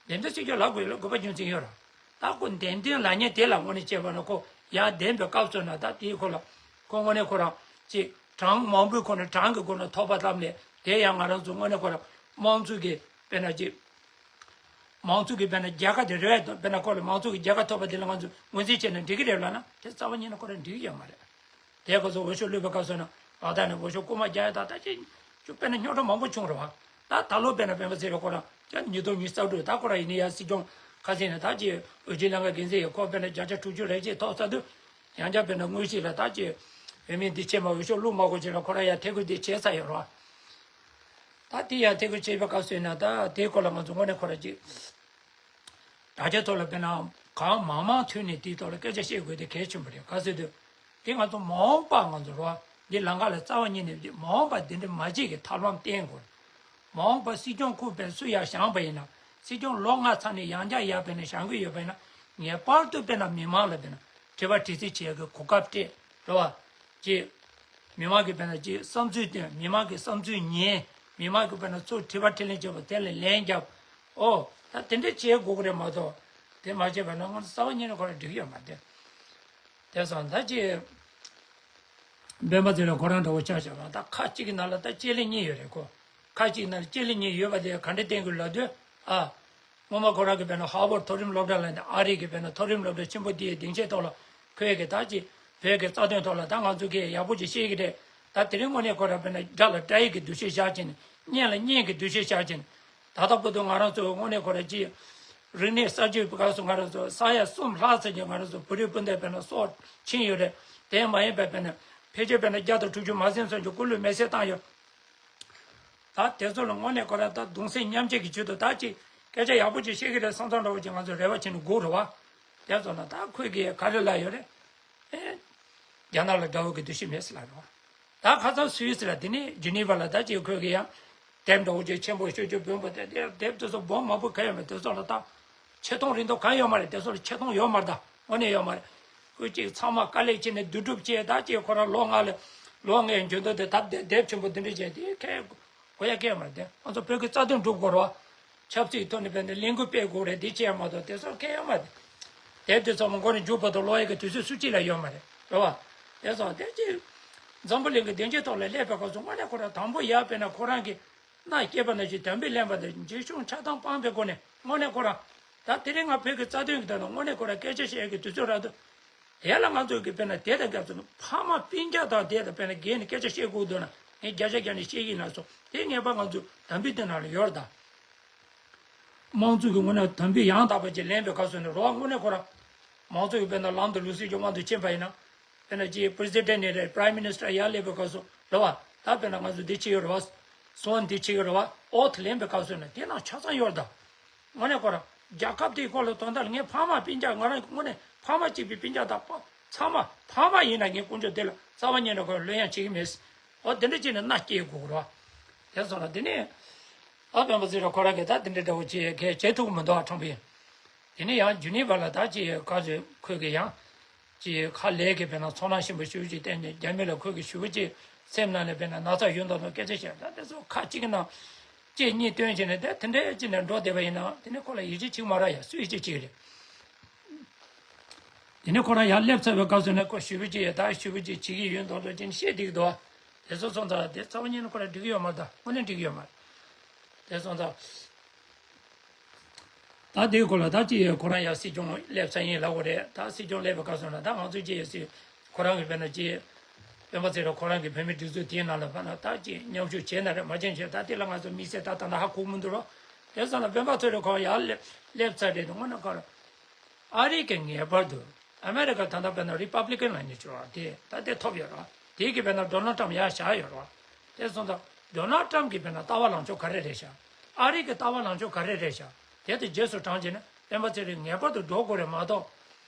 བ། འདེམས་ཐོན་སྲིད་སྐྱོང་ལབ་དགོས་ལ་དགོས་པ་རྒྱུ་མཚན་ཡོད་རེད། ད་ཁོ་འདེམས་ཐོན་ལབ་མཁན་དེ་ལ་དངོས་གནས་བྱས་པ་ན་ཁོ་ཡར་འདེམས་པའི་སྐབས་སུ་ན་ད་དེའི་ཁོ་ལ་ཁོ་དངོས་གནས་ཁོ་རང་ཅིག་གྲངས་མང་པོའི་ཁོ་ན་གྲངས་ཀྱི་སྒོ་ནས་ཐོབ་པ་ཙམ་ལས་དེ་ཡང་ང་རང་ཚོ་དངོས་གནས་ཁོ་རང་དམངས་གཙོ་གི་དཔེར་ན་ཅིག་དམངས་གཙོ་གི་དཔེར་ན་རྒྱལ་ཁ་དེ་རེད་དོ་དཔེར་ན་ཁོ་ལ་དམངས་གཙོ་གི་རྒྱལ་ཁ་ཐོབ་པ་དེ་ལ་ང་ཚོ་ངོས་འཛིན་བྱས་ན་འགྲིག་གི་རེད་ལབ་ན་དེ་རྩ་བ་ཉིད་ནས་ཁོ་རང་འགྲིག་གི་ཡོད་མ་རེད། དེའི་སྐབས་སུ་འོས་ཤོག་བླུགས་པའི་སྐབས་སུ་ན་ཨ་ད་ནི་འོས་ཤོག་རྐུ་མ་རྒྱག་ཡ་ད་ད་ཅི་ཅུ་དཔེར་ན་རྙོག་དྲ་མང་པོ་བྱུང་རེད་བ། ད་ད་ལོ་དཔེར་ན་སྤེན་པ་ཚེ་རིང་ཁོ་རང་ཀྱང་ཉིས་སྟོང་ཉི་ཤུ་རྩ་དྲུག་ད་ཁོ་རང་ཡིན་ནི་ཡ་སྲིད་སྐྱོང་ཁ་སེང་ནས་ད་ཅི་འོས་བསྡུ་ལྷན་ཁང་འགན་འཛིན་ཡིན་ཁོ་དཔེར་ན་བརྒྱ་ཆ་དྲུག་ཅུ་རེ་གཅིག་ཐོབ་ཚར་དུས་ཡང་བསྐྱར་དཔེར་ན་དངོས་གཞི་ལ་ད་ཅི་བོད་མི་འདི་ཆེད་མ་འོས་ཤོག་བླུགས་མ་དགོས་ཅེས་ལ་ཁོ་རང་ཡང་ཐད་ཁུར་འདི་བྱས་ཚར་ཡོད་རེད་བ། ད་དེ་ཡང་ཐད་ཁུར་བྱས་པའི་སྐབས་སུ་ཡིན་ན་ད་དེའི་སྐོར་ལ་ང་ཚོ་དངོས་གནས་ཁོ་རང་ཅིག་དྲ་རྒྱའི་ཐོག་ལ་དཔེར་ན་གང་མང་མང་ཐོན་ནས་དེའི་ཐོག་ལ་སྐད་ཆ་བཤད་དགོས་དེ་གལ་ཆེན་པོ་རེད། ག་ཟེར་དུས་དེ་ང་ཚོ་མ་འོངས་པ་ང་ཚོ་རོ་འདི་ལམ་ཁ་ལ་རྩ་བ་ཉིད་ནས་མ་འོངས་པ་འདི་འདྲ་མ་བྱེད་ཀྱི་ཐབས་ལམ་བསྟེན་དགོས། མ་འོངས་པ་སྲིད་སྐྱོང་ཁུར་དཔེར་སུ་ཡར་བཞེངས་པ་ཡིན་ན་སྲིད་སྐྱོང་ལོ་ལྔ་ཚར་ནས་ཡང་བསྐྱར་ཡར་དཔེར་ན་བཞེངས་ཀྱི་ཡོད་པ་ཡིན་ན་ངེས་པར་དུ་དཔེར་ན་མི་མང་ལ་དཔེར་ན་དྲི་བ་དྲི་རྩད་བྱེད་ཡག་གི་གོ་སྐབས་སྤྲད་རེད་བ། ཅེས། མི་མང་གི་དཔེར་ན་ཅིག་བསམ་ཚུལ་བཏོན་མི་མང་གི་བསམ་ཚུལ་ཉན་མི་མང་གི་དཔེར་ན་ཚུར་དྲི་བ་དྲིས་ལན་བྱེད་པ་དེ་ལ་ལན་རྒྱབ། ཨོ། ད་དེ་འདྲ་བྱེད་དགོས་ཀྱི་རེད་མ་གཏོགས། དེ་མ་བྱས་པ་ན་ང་ཚོ་རྩ་བ་ཉིད་ནས་ཁོ་རང་འགྲིག་ཡོད་མ་རེད། དེ་སོང་ད་ཅིག་སྤེན་པ་ཚེ་རིང་ཁོ་རང་འདྲ་བོ་ཆ་བཞག་ན་ད་ཁ་གཅིག་གི་ནང་ལ་ད་ལྕེ་ལེ་གཉིས་ཡོད་རེད་ཁོ། ཁ་གཅིག་ནང་ལ་ལྕེ་ལེ་གཉིས་ཡོད་པ་དེ་ག་འདྲ་བསྟན་དགོས་ལབ་དུས་ཨ། སྔོན་མ་ཁོ་རང་གི་དཔེར་ན་ཧར་ཝརཌ་མཐོ་རིམ་སློབ་གྲྭ་ལ་ནི་ཨ་རི་གི་དཔེར་ན་མཐོ་རིམ་སློབ་གྲྭ་ཆེན་པོ་དེའི་སྡིངས་ཆའི་ཐོག་ལ་ཁོས་གི་ད་ཅི་བོད་ཀྱི་རྩ་དོན་ཐོག་ལ་ད་ང་ཚོ་གིས་ཡག་པོ་ཅིག་ཤེས་ཀྱི་རེད། ད་དེ་རིང་དངོས་གནས་ཁོ་རང་དཔེར་ན་དགྲ་ལ་དགྲ་ཡི་གི་འདུ་ཤེས་བཞག་བྱས་ནས་གཉེན་ལ་གཉེན་གྱི་འདུ་ཤེས་བཞག་བྱས་ནས་ད་ལྟ་བར་དུ་ང་རང་ཚོ་དངོས་གནས་ཁོ་རང་ཅི་རིག་གནས་གསར་བརྗེ་བའི་སྐབས་སུ་ང་རང་ཚོ་ས་ཡ་གསུམ་ལྷག་ཙམ་གྱི་ང་རང་ཚོ་བོད་རིགས་སྤུན་ཟླ་དཔེར་ན་སྲོག་ཕྱིན་ཡོད་རེད། དེ་མ་ཡིན་པའི་དཔེར་ན་ཕལ་ཆེར་དཔེར་ན་བརྒྱ་དང་དྲུག་ཅུ་མ་ཟིན་ཙམ་གྱི་སྐུ་ལུས་མེར་སྲེག་བཏང་ཡོད། ད་དེ་ཚོ་ལ་དངོས་གནས་ཁོ་རང་ད་གདུང་སེམས་མཉམ་སྐྱེད་ཀྱི་ཆེད་དུ་ད་ཅིག་སྐད་ཆ་ཡག་པོ་ཅིག་བཤད་ཀྱི་རེད་བསམ་བསམ་འདྲ་བོ་ཅིག་ང་ཚོ་རེ་བ་བྱེད་ནས་སྒུག་རེད་བ། དེ་ཚོ་ལ་ད་ཁོས་ཀྱིས་ག་རེ་ལབ་ཡོད་རེད། ཨེ། རྒྱ་ནག་ལ་དགྲ་བོ་གི་འདུ་ཤེས་མེད་ཟེར་ལབ་རེད་བ། ད་ཁ་སང་སུད་སི་ལ་དེ་ནས་ཇི་ནི་ཝ་ལ་ད་ཅིག་ཁོས་གི་ཡང་དེབ་འདྲ་བོ་ཅིག་ཆེན་པོ་ཤོད་རྒྱུ་དཔོན་པོ་དེ་དེ་དེབ་དེ་ཚོ་སྦོམ་མང་པོ་ག་ཡོད་མེད་དེ་ཚོ་ལ་ད་ཆེ་མཐོང་རིན་ཐང་གང་ཡོད་མ་རེད། དེ་ཚོ་ལ་ཆེ་མཐོང་ཡོད་མ་རེད། ད་དངོས་གནས་ཡོད་མ་རེད། ཁོས་ཅིག་ཚང་མ་དཀའ་ལས་བྱས་ནས་བསྡུ་སྒྲུབ་བྱས། ད་ཅིག་ཁོ་རང་ལོ་ལྔ་ལ་ལོ་ལྔའི་འཇོན་ཐང་དེ་ད་དེ་དེབ་ཆེན་པོ་འདི་འདྲ་བྱས་དེ་ཁས་གོ་ཡ་གལ་མ་རེད། དེ་ང་ཚོ་བོད་ཀྱི་རྩ་དོན་སྒྲུབ་དགོས་རེད་བ། ཆབ་སྲིད་ཐོག་ནས་བས་ནས་ལས་འགུལ་སྤེལ་དགོས་རེད། འདི་བྱས་མ་གཏོགས་དེ་ཚོར་ཁེལ་ཡོད་མ་རེད། དེབ་དེ་ཚོ་མ་མགོ་ནས་མཇུག་བར་དུ་ཀློག་ཡས་ཀྱི་དུས་ཚོད་སུ་གཅིག་ལ་ཡོད་མ་རེད། རེད་བ། དེ་ཚོ་དེ་ཅིག་འཛམ་བུ་གླིང་གི་བདེ་འཇགས་ཐོག་ལ་སླེབས་པའི་སྐབས་སུ་དངོས་གནས་ཁོ་རང་དང་པོ་ཡར་དཔེར་ན་ཁོ་རང་གི་མནའ་སྐྱེལ་བ་ནང་བཞིན་དམ་བེ་ལེན་པ་དང་འཇིགས་སྐྱོང་ཆགས་སྡང་སྤངས་པའི་སྒོ་ནས་དངོས་གནས་ཁོ་རང་ད་དེ་རིང་ང་བོད་ཀྱི་རྩ་དོན་གྱི་དོན་དུ་དངོས་གནས་ཁོ་རང་སྐད་ཆ་བཤད་ཡས་ཀྱི་དུས་ཚོད་རག་འདུག་དེ་ལ་ང་ཚོ་གི་དཔེར་ན་དེ་དང་སྐབས་སུ་ཕ་མ་སྤུན་ཀྱག་དང་དེ་དང་དཔེར་ན་སྒེར་ནས་སྐད་ཆ་བཤད་དགོས་འདུག་ན་ངས་བརྒྱ་ཆ་བརྒྱ་ནས་བཤད་ཀྱི་ཡིན་ལགས་སོ། དེ་ངེས་པར་ང་ཚོ་དམ་བེ་དེ་ནང་ལ་ཡོད་རེད་ད། དམངས་གཙོ་གི་ངོས་ནས་དམ་བེ་ཡང་དག་པ་ཅིག་ལེན་པའི་སྐབས་སུ་ནི་རོགས་དངོས་གནས་ཁོ་རང་དམངས་གཙོ་གི་དཔེར་ན་ལམ་དུ་ལུགས་སྲོལ་གྱི་དབང་དུ་ཕྱིན་པ་ཡིན་ན། དཔེར་ན་ཅིག་President་ནས་རེད། Prime Minister་ཡར་སླེབས་པའི་སྐབས་སུ་རེད་བ། ད་དཔེར་ན་ང་ཚོ་འདི་བྱེད་ཀྱི་རེད་བ། སོན་འདི་བྱེད་ཀྱི་རེད་བ། Oath་ལེན་པའི་སྐབས་སུ་ནི་དེ་ནང་ཆ་ཚང་ཡོད་རེད་ད། དངོས་གནས་ཁོ་རང་རྒྱལ་ཁབ་དེའི་སྐོར་ལ་དོན་དག་ལ་ངའི་ཕ་མ་སྤུན་ཀྱག་ང་རང་གི་དངོས་གནས་ཕ་མ་གཅིག་པའི་སྤུན་ཀྱག་དང་ཕ་ཚང་མ་ཕ་མ་ཡིན་ན་ངས་དཀོན་མཆོག་དེ་ལ་རྩ་བ་ཉིད་ནས་ཁོ་ལ་ལྷོད་ཡངས་བྱེད་ཀྱི་མེད། འོ་དེ་འདྲ་བྱས་ནས་མནའ་སྐྱེལ་དགོས་རེད་བ། དེ་སོང་ན་དེ་ནས་ཨ་སྤེན་པ་ཚེ་རིང་ཁོ་རང་གིས་ད་དེ་འདྲ་འདྲ་བོ་བྱས་གས་བྱེད་ཐུབ་ཀྱི་མི་འདུག་ཨ་ཁྲང་པོ་ཡིན། དེ་ནས་ཡང་ཇི་ནི་ཝ་ལ་ད་ཅིག་ག་ཚོད་ཁོས་གི་ཡང་ཅིག་ཁ་ལས་གི་དཔེར་ན་ཚོར་སྣང་ཆེན་པོ་ཞེ་པོ་ཅིག་བསྟན་ནས་རྒྱ་མི་ལ་ཁོས་གི་ཞེ་པོ་ཅིག་སེམས་ནང་ནས་དཔེར་ན་ན་ཚ་ཡོད་མདོག་མདོག་སྐད་ཆ་བཤད། ད་དེ་ཚོ་ཁ་གཅིག་གི་ནང་གཅིག་གཉིས་བཏོན་བྱས་ནས་དེ་དེ་འདྲའི་ཅིག་ནས་འགྲོ་བསྡད་པ་ཡིན་ན་དེ་ནས་ཁོ་ལ་ཡིད་ཆེས་བྱེད་ཀྱི་མ་རེད་ཡ། སུས་ཡིད་ཆེས་བྱེད་ཀྱི་རེད། དེ་ནས་ཁོ་རང་ཡར་སླེབས་ཚར་བའི་སྐབས་སུ་ནས་ཁོ་ཞེ་པོ་ཅིག་ཡ་ད་ཞེ་པོ་ཅིག་བྱེད་ཀྱི་ཡོད་མདོག་མདོག་ཅིག་བཤད་བསྡད་ཀྱི་འདུག་དེ་ཚོ་སོང་ཙང་དེ་རྩ་བ་ཉིད་ནས་ཁོ་རང་འགྲིག་གི་ཡོད་མ་རེད་ད། དངོས་གནས་འགྲིག་གི་ཡོད་མ་རེད། དེ་སོང་ཙང་། ད་དེའི་སྐོར་ལ་ད་ཅི་ཡོད་ཁོ་རང་ཡང་སྲིད་སྐྱོང་སླེབས་ས་ཡིན་ལབ་དགོས་རེད། ད་སྲིད་སྐྱོང་སླེབས་པའི་སྐབས་སུ་ན་ད་ང་ཚོ་ཅི་ཡོད་སྲིད་ཁོ་རང་གི་དཔེར་ན་ཅི་སྤེན་པ་ཚེ་རིང་ཁོ་རང་གི་བོད་མི་སྒྲིག་འཛུགས་དེའི་ནང་ལ་ཕ་ན་ད་ཅི་མཉམ་ཞུགས་བྱས་ན་རེད་མ་བྱས་ན་རེད། ད་དེ་ལ་ང་ཚོ་དམིགས་བསལ་ད་ད་ལྟ་ཧ་གོ་མི་འདུག་རོགས། དེ་སོང་ན་སྤེན་པ་ཚེ་རིང་ཁོ་ཡར་སླེབས་སླེབས་ཚར་རེད་དུས་དངོས་གནས་ཁོ་རང་ཨ་རི་གི་ངེས་པར་དུ་ཨ་མེ་རི་ཀ་ད་ལྟ་དཔེར་ན་རི་པབ་ལི་ཀན་ལ་ཉེ་ཆར་བ་དེ་ད་དེ་ཐོབ་ཡོད་རོགས། དེའི་གི་དཔེར་ན་ཌོ་ནལ་ཊམ་ཡར་བཞག་ཡོད་རོགས། དེ་སོང་ཙང་ཌོ་ནལ་ཊམ་གྱི་དཔེར་ན་ལྟ་བ་ལངས་ཕྱོགས་ག་རེ་རེད་ཤག་ཨ་རི་གི་ལྟ་བ་ལངས་ཕྱོགས་ག་རེ་རེད་ཤག་དེ་དང་རྗེས་སུ་འབྲངས་བྱས་ན་སྤེན་པ་ཚེ་རིང་ངེས་པར་དུ་འགྲོ་དགོས་རེད་མ་གཏོགས།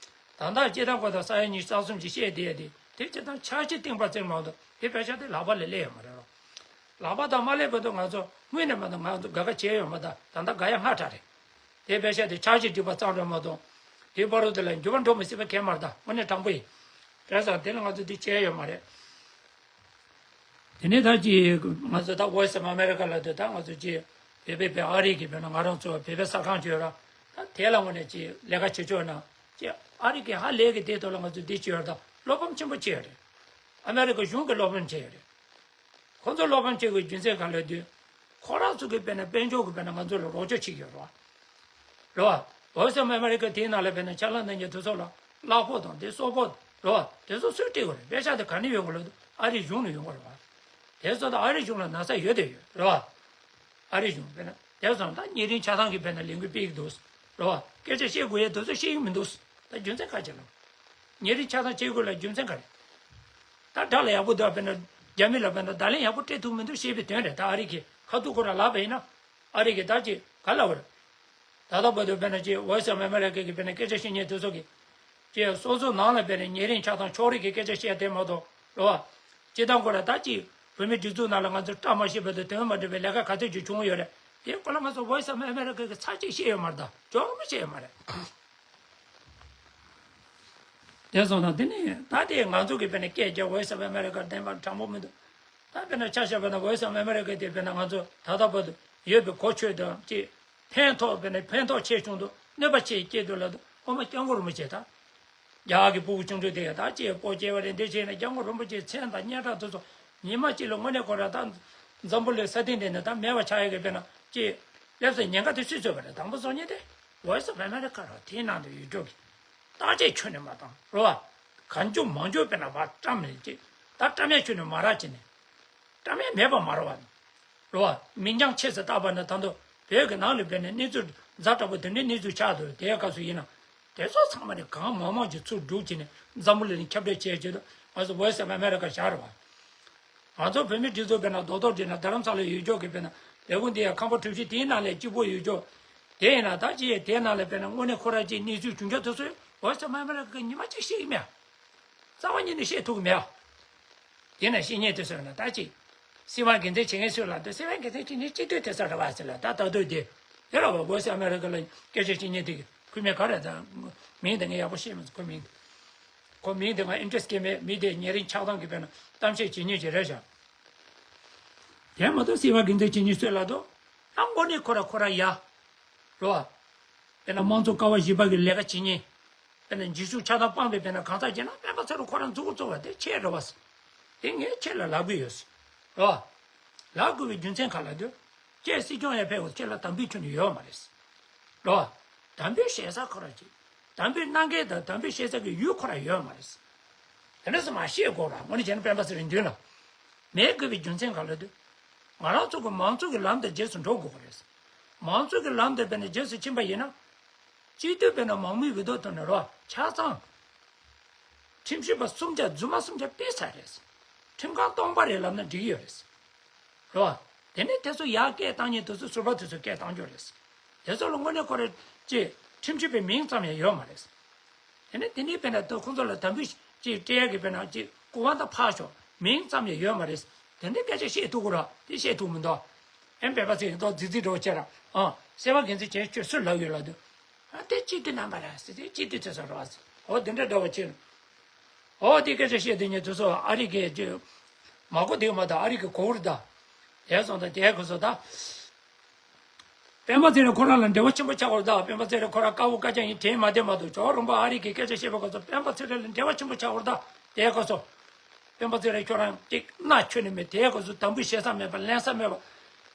ད་ལྟ་སྤྱི་བཏང་ཁོ་དང་ས་ཡ་ཉི་ཤུ་རྩ་གསུམ་གྱི་བཤད་བསྡད་དེ་དེ་སྤྱི་བཏང་འཆར་གཞི་བཏིང་པ་བཙིར་མ་གཏོགས་དེ་བེད་སྤྱོད་དེ་ལག་པ་ལ་སླེབས་ཡོད་མ་རེད་རོགས། ལག་པ་དང་མ་སླེབས་བར་དུ་ང་ཚོ་དངོས་གནས་མ་གཏོགས་ང་ཚོ་དགའ་དགའ་བྱས་ཡོད་མ་གཏོགས་ད་ལྟ་དགའ་ཡ་སྔ་དྲགས་རེད། དེ་བེད་སྤྱོད་དེ་འཆར་གཞི་སྒྲིག་པ་ཙམ་རེད་མ་གཏོགས་དེ་བར་དུ་དེ་ལ་འགྱུར་བ་འགྲོ་མི་སྲིད་པ་གལ་མ་རེད། ད་དངོས་གནས་དྲང་པོ་ཡིན། བྱས་ཙང་དེ་ལ་ང་ཚོ་དེ་བྱས་ཡོད་མ་རེད། དེ་ནས་ད་ཅི་ང་ཚོ་ད་Voice of America་ལ་དུ་ད་ང་ཚོ་ཅི་བོད་པའི་བོད་ཨ་རི་གི་བོད་ན་ང་རང་ཚོ་བོད་པའི་གསར་ཁང་ཅིག་ཡོད་ར། ད་དེ་ལ་དངོས་གནས་ཅི་ལས་ཀ་བྱེད་ཆོག་ན་ཅི་ཨ་རི་གི་ཧ་ལས་གི་དེ་ཐོག་ལ་ང་ཚོ་འདི་བྱེད་ཡོད་ར། ད་བློ་ཕམ་ཆེན་པོ་བྱེད་ཡོད་རེད། ཨ་མེ་རི་ཀ་གཞུང་གི་བློ་ཕམ་བྱེད་ཡོད་རེད། ཁོ་ཚོ་བློ་ཕམ་བྱེད་དགོས་རྒྱུ་མཚན་ག་ལ་དུས། ཁོ་རང་ཚོ་གི་དཔེར་ན་དཔལ་འབྱོར་གི་དཔེར་ན་ང་ཚོ་ལ་རོགས་སྐྱོར་བྱེད་ཀྱི་ཡོད་རེད་བ། རེད་བ། Voice of America་དེའི་ནང་ལ་དཔེར་ན་ཕྱག་ལས་གནང་མཁན་དེ་ཚོ་ལ་གླ་ཕོགས་དང་དེ་གསོག་ཕོགས་རེད་བ། དེ་ཚོ་སུས་སྤྲད་དགོས་རེད། པེ་ཤག་དེ་ག་ནས་ཡོང་དགོས་ལབ་དུས་ཨ་རི་གཞུང་ནས་ཡོང་དགོས་རེད་བ། དེ་ཚོ་ད་ཨ་རི་གཞུང་ལ་ན་ཚ་ཡོད་དེ་ཡོད་རེད་བ། ཨ་རི་གཞུང་དཔེར་ན་དེ་ཚོ་ད་ཉེ་རིང་ཆ་ཚང་གི་དཔེར་ན་ལས་འགུལ་སྤེལ་གྱི་འདུག་རེད་བ། སྐད་ཆ་བཤད་དགོས་ཡས་དེ་ཚོ་བཤད་ཀྱི་མི་འདུག་ད་རྒྱུ་མཚན་ག་ཅི་ལབ། ཉེ་རིང་ཆ་ཚང་བྱེད་དགོས་ལ་རྒྱུ་མཚན་ག་རེད། ད་དགྲ་ལ་ཡག་པོ་འདུག་དཔེར་ན་རྒྱ་མི་ལ་དཔེར་ན་བརྡ་ལན་ཡག་པོ་སྤྲད་ཐུབ་མི་འདུག་ཞེས་པའི་དོན་རེད། ད་ཨ་རི་གི་ཁ་ཐུག་ཁོ་རང་ལབ་པ་ཡིན་ན་ཨ་རི་གི་ད་ཅི་ག་ལབ་པ་རེད། ད་ལྟ་བར་དུ་དཔེར་ན་ཅི་Voice of America་གི་དཔེར་ན་སྐད་ཆ་བཤད་མཁན་དེ་ཚོ་གི་ཅི་སོ་སོ་ནང་ལ་དཔེར་ན་ཉེ་རིང་ཆ་ཚང་ཕྱོགས་རིས་ཀྱི་སྐད་ཆ་བཤད་དེ་མ་གཏོགས་རེད་བ། སྤྱི་བཏང་ཁོ་རང་ད་ཅི་བོད་མི་སྒྲིག་འཛུགས་ནང་ལ་ང་ཚོ་བཀྲ་མ་ཤིས་པ་དང་དོན་མ་འགྲིག་པའི་ལས་ཀ་ག་ཚོད་ཅིག་བྱུང་ཡོད་རེད། དེ་སྐོར་ལ་ང་ཚོ་Voice of America་གི་ཚར་གཅིག་བཤད་ཡོད་མ་རེད། ད་ཅོག་རོ་མ་བཤད་ཡོད་མ་རེད། དེ་སོང་ཙང་དེ་ནི་ད་དེ་ང་ཚོ་གི་དཔེར་ན་སྐད་རྒྱག་Voice of America་བདེན་པ་དྲང་པོ་མི་འདུག་ད་དཔེར་ན་ཆ་བཞག་པ་ན་Voice of America་དེ་དཔེར་ན་ང་ཚོ་ད་ལྟ་བར་དུ་ཡོད་པའི་གོ་ཆོད་དང་ཅིག་ཕན་ཐོགས་དཔེར་ན་ཕན་ཐོགས་ཆེ་ཆུང་དུ་གནོད་པ་ཆེ་སྐྱེལ་འདུག་ལབ་དུས་ཨོ་མ་སྐྱབས་མགོན་རིན་པོ་ཆེ་ད་རྒྱ་གར་གྱི་སྤུ་གུ་ཆུང་ཆུང་དེ་ད་ཅིག་སྤོ་སྐྱེལ་བ་རེད། འདི་བྱས་ན་སྐྱབས་མགོན་རིན་པོ་ཆེའི་མཚན་དང་སྙན་གྲགས་དེ་ཚོ་ཉི་མ་གཅིག་ལ་དངོས་གནས་ཁོ་རང་ད་འཛམ་བུ་གླིང་ས་སྟེང་དེ་ནས་ད་མེད་པ་ཆགས་ཡ་གི་དཔེར་ན་ཅིག་སླེབས་སའི་ཉེན་ཁ་དེ་སུས་བཟོས་པ་རེད། དང་པོ་བཟོ་མཁན་དེ། Voice of America་རོ་དེའི་ནང་དུ་ཡོད་ཅོག་གི་བརྟག་དཔྱད་ཁྱོན་ནས་མ་བཏང་རོ་བ། གང་བྱུང་མང་བྱུང་དཔེར་ན་བ་བཀྲམ་ནས་ཅིག་ད་བཀྲམ་ཡ་ཁྱོན་ནས་མ་རག་བྱས་ནས་བཀྲམ་ཡ་མེད་པ་མ་རེད་བ། རོ་བ། མིང་རྐྱང་ཆེ་ཙམ་བཏགས་པ་ན་ད་དུང་བོད་ཀྱི་ནང་ལ་བས་ནས་གནས་ཚུལ་ཛ་དྲག་པོ་དེ་འདྲའི་གནས་ཚུལ་ཆགས་འདུག་དེའི་སྐབས་སུ་ཡིན་ན་དེ་ཚོ་ཚང་མ་ནས་གང་མང་མང་ཅིག་ཚུར་སྒྲུག་བྱས་ནས་འཛམ་བུ་གླིང་ལ་ཁྱབ་བསྒྲགས་བྱས་བྱས་འདུག་ང་ཚོ་Voice of America་བཞག་རེད་བ། ང་ཚོ་བོད་མི་སྒྲིག་འཛུགས་དཔེར་ན་རྡོག་རྡོག་བསྒྲིལ་ན་རྡ་རམ་ས་ལ་ཡོད་ཅོག་གི་དཔེར་ན་ལས་ཁུངས་འདི་ཡང་ཁང་པ་གྲུ་བཞི་དེའི་ནང་ལས་གཅིག་པོ་ཡོད་ཅོག་དེ་ཡིན་ན་ད་ཅི་ཡས་དེའི་ནང་ལ་དཔེར་ན་དངོས་གནས་ཁོ་རང་ཅིག་གནས་ཚུལ་བྱུང་ཆོག་དེ་ཚོ་Voice of America་གི་ཉི་མ་གཅིག་ཤེས་ཀྱི་མེད། རྩ་བ་ཉིད་ནས་ཤེས་ཐུབ་ཀྱི་མེད། དེ་ན་བཤད་མཁན་དེ་ཚོ་ན་ད་ཅིག་སྲིད་དབང་སྒེར་འཛིན་བྱེད་མཁན་ཚོས་ལབ་དུས། སྲིད་དབང་སྒེར་འཛིན་བྱེད་མཁན་སྤྱི་འཐུས་དེ་ཚོ་རེད་བ་ཟེར་ལ། ད་ད་དུང་དེ་དེ་རེད་བ། སྒོ་སེ་ཨ་མེ་རི་ཀ་ལ་སྐད་ཆ་བཤད་མཁན་དེ་ཁུ་མེ་ག་རེ་ད་མིང་དེ་ངས་ཡག་པོ་ཤེས་མི་ཚུགས། ཁོ་མིང་ཁོ་མིང་དེ་ང་ཨིན་ཊི་རེ་སི་ཊི་སྐྱེ་མེད། མི་དེ་ཉེ་རིང་ཆགས་སྡང་གི་དཔེར་ན་གཏམ་བཤད་བྱེད་མཁན་ཅིག་རེད་བཞག་དེ་མ་གཏོགས་སྲིད་དབང་སྒེར་འཛིན་བྱེད་མཁན་ཚོས་ལབ་དུས། ཨ་དངོས་གནས་ཁོ་ར་ཁོ་ར་ཡ། རེད་བ། དཔེར་ན་དམངས་གཙོ་ཀ་བ་བཞི་པ་གི་ལས་ཀ་བྱེད་མཁན། དཔེར་ན་འཇིགས་ཞུམ་ཆགས་སྡང་སྤངས་པའི་དཔེར་ན་གང་ཟག་བྱས་ན་སྤེན་པ་ཚེ་རིང་ཁོ་རང་མཛུབ་གུ་བཙུགས་པ་དེ་ཁྱེད་རེད་བ། དེ་ངས་ཁྱེད་ལ་ལབ་གི་ཡོད། རེད་བ། ལབ་དགོས་པའི་རྒྱུ་མཚན་ག་ལ་འདུག་ཁྱེད་སྲིད་སྐྱོང་ཡང་ཕེབས་ཡོད། ཁྱེད་ལ་དམ་འབུལ་ཁྱོན་ནས་ཡོད་མ་རེད། རེད་བ། དམ་འབུལ་བྱེད་ས་ཁོ་རང་ཅིག་དམ་འབུལ་གནང་མཁན་དང་དམ་འབུལ་བྱེད་ས་གི་ཡུལ་ཁོ་རང་ཡོད་མ་རེད། དེ་འདྲ་སེ་མ་བཤད་དགོས་ར། དངོས་གནས་བྱས་ན་སྤེན་པ་ཚེ་རིང་མདུན་ལ་མེད་དགོས་པའི་རྒྱུ་མཚན་ག་ལ་འདུག་ང་རང་ཚོ་གི་མང་གཙོ་གི་ལམ་དང་རྗེས་སུ་འགྲོ་དགོས་པ་རེད། མང་གཙོ་གི་ལམ་དེ་དཔེར་ན་རྗེས་སུ་ཕྱིན་པ་ཡིན་ན། སྤྱི་འཐུས་དཔེར་ན་མང་མོས་འོས་བསྡུ་ཐོག་ནས་རོ་ཆ་ཚང་། ཁྲིམས་ཞིབ་པ་གསུམ་ཆ་རྫུན་མ་གསུམ་ཆ་ཕུད་ཚར་རེད། ཁྲིམས་ཁང་སྟོང་པ་རེད་ལབ་ན་འགྲིག་གི་ཡོད་རེད། རེད་བ། དེ་ནས་དེ་ཚོ་ཡར་སྐད་བཏང་མཁན་དེ་ཚོ་ཟུར་པ་དེ་ཚོ་སྐད་བཏང་རྒྱུ་རེད། དེ་ཚོ་ལ་དངོས་གནས་ཁོ་རེ་ཅེས་ཁྲིམས་ཞིབ་པའི་མིང་ཙམ་ཡང་ཡོད་མ་རེད། དེ་ནས་དེ་ནས་དཔེར་ན་ད་ཁོང་ཚོ་ལ་དམ་འབུལ་ཅིག་སྤྲད་ཡག་གི་དཔེར་ན་ཅིག་སྐུ་དབང་ད་ཕར་ཞོག་མིང་ཙམ་ཡང་ཡོད་མ་རེད། དེ་འདྲའི་སྐད་ཆ་བཤད་ཐུབ་ཀྱི་རེད། དེ་བཤད་ཐུབ་མི་འདུག་ཨེ་སྤེན་པ་ཚེ་རིང་ཏོག་རྫིག་རྫིག་འགྲོ་བྱས་ར། ཨང་སྲིད་དབང་སྒེར་འཛིན་བྱས་ཁྱོད་སུ་ལབ་ཡོད་ལབ་དུས། ཨ་དེ་སྤྱི་འཐུས་རྣམ་པ་རེད་ཟེར། དེ་སྤྱི་འཐུས་ཚོ་ཟེར་རོགས་ཟེར། འོ་དེ་འདྲ་འདྲ་བོ་བྱས། འོ་དེ་སྐད་ཆ་བཤད་དེ་ཉིད་དུ་སོ་ཨ་རི་གི་ཅི། མ་གོ་དེ་མ་ད་ཨ་རི་གི་གོ་བུར་ད། དེ་སོང་ད་དེ་གོ་སོ་ད། སྤེན་པ་ཚེ་རིང་ཁོ་རང་ལ་འབྲེལ་བ་ཆེན་པོ་ཆགས་པ་རེད་ད། སྤེན་པ་ཚེ་རིང་ཁོ་རང་དཀར་པོ་དཀར་རྐྱང་ཡིན་དྲན་མ་བདེ་མ་གཏོགས་ཇོ་རོང་པ་ཨ་རི་གི་སྐད་ཆ་བཤད་པ་སྐབས་སུ་སྤེན་པ་ཚེ་རིང་ལ་འབྲེལ་བ་ཆེན་པོ་ཆགས་པ་རེད་ད། དེ་སྐབས་སུ། སྤེན་པ་ཚེ་རིང་ཁྱོད་རང་གཅིག་མནའ་ཁྱོན་ནས་མེད། དེ་སྐབས་སུ་དམ་འབུལ་བྱེད་ས་མེད་པ་ལེན་ས་མེད་པ།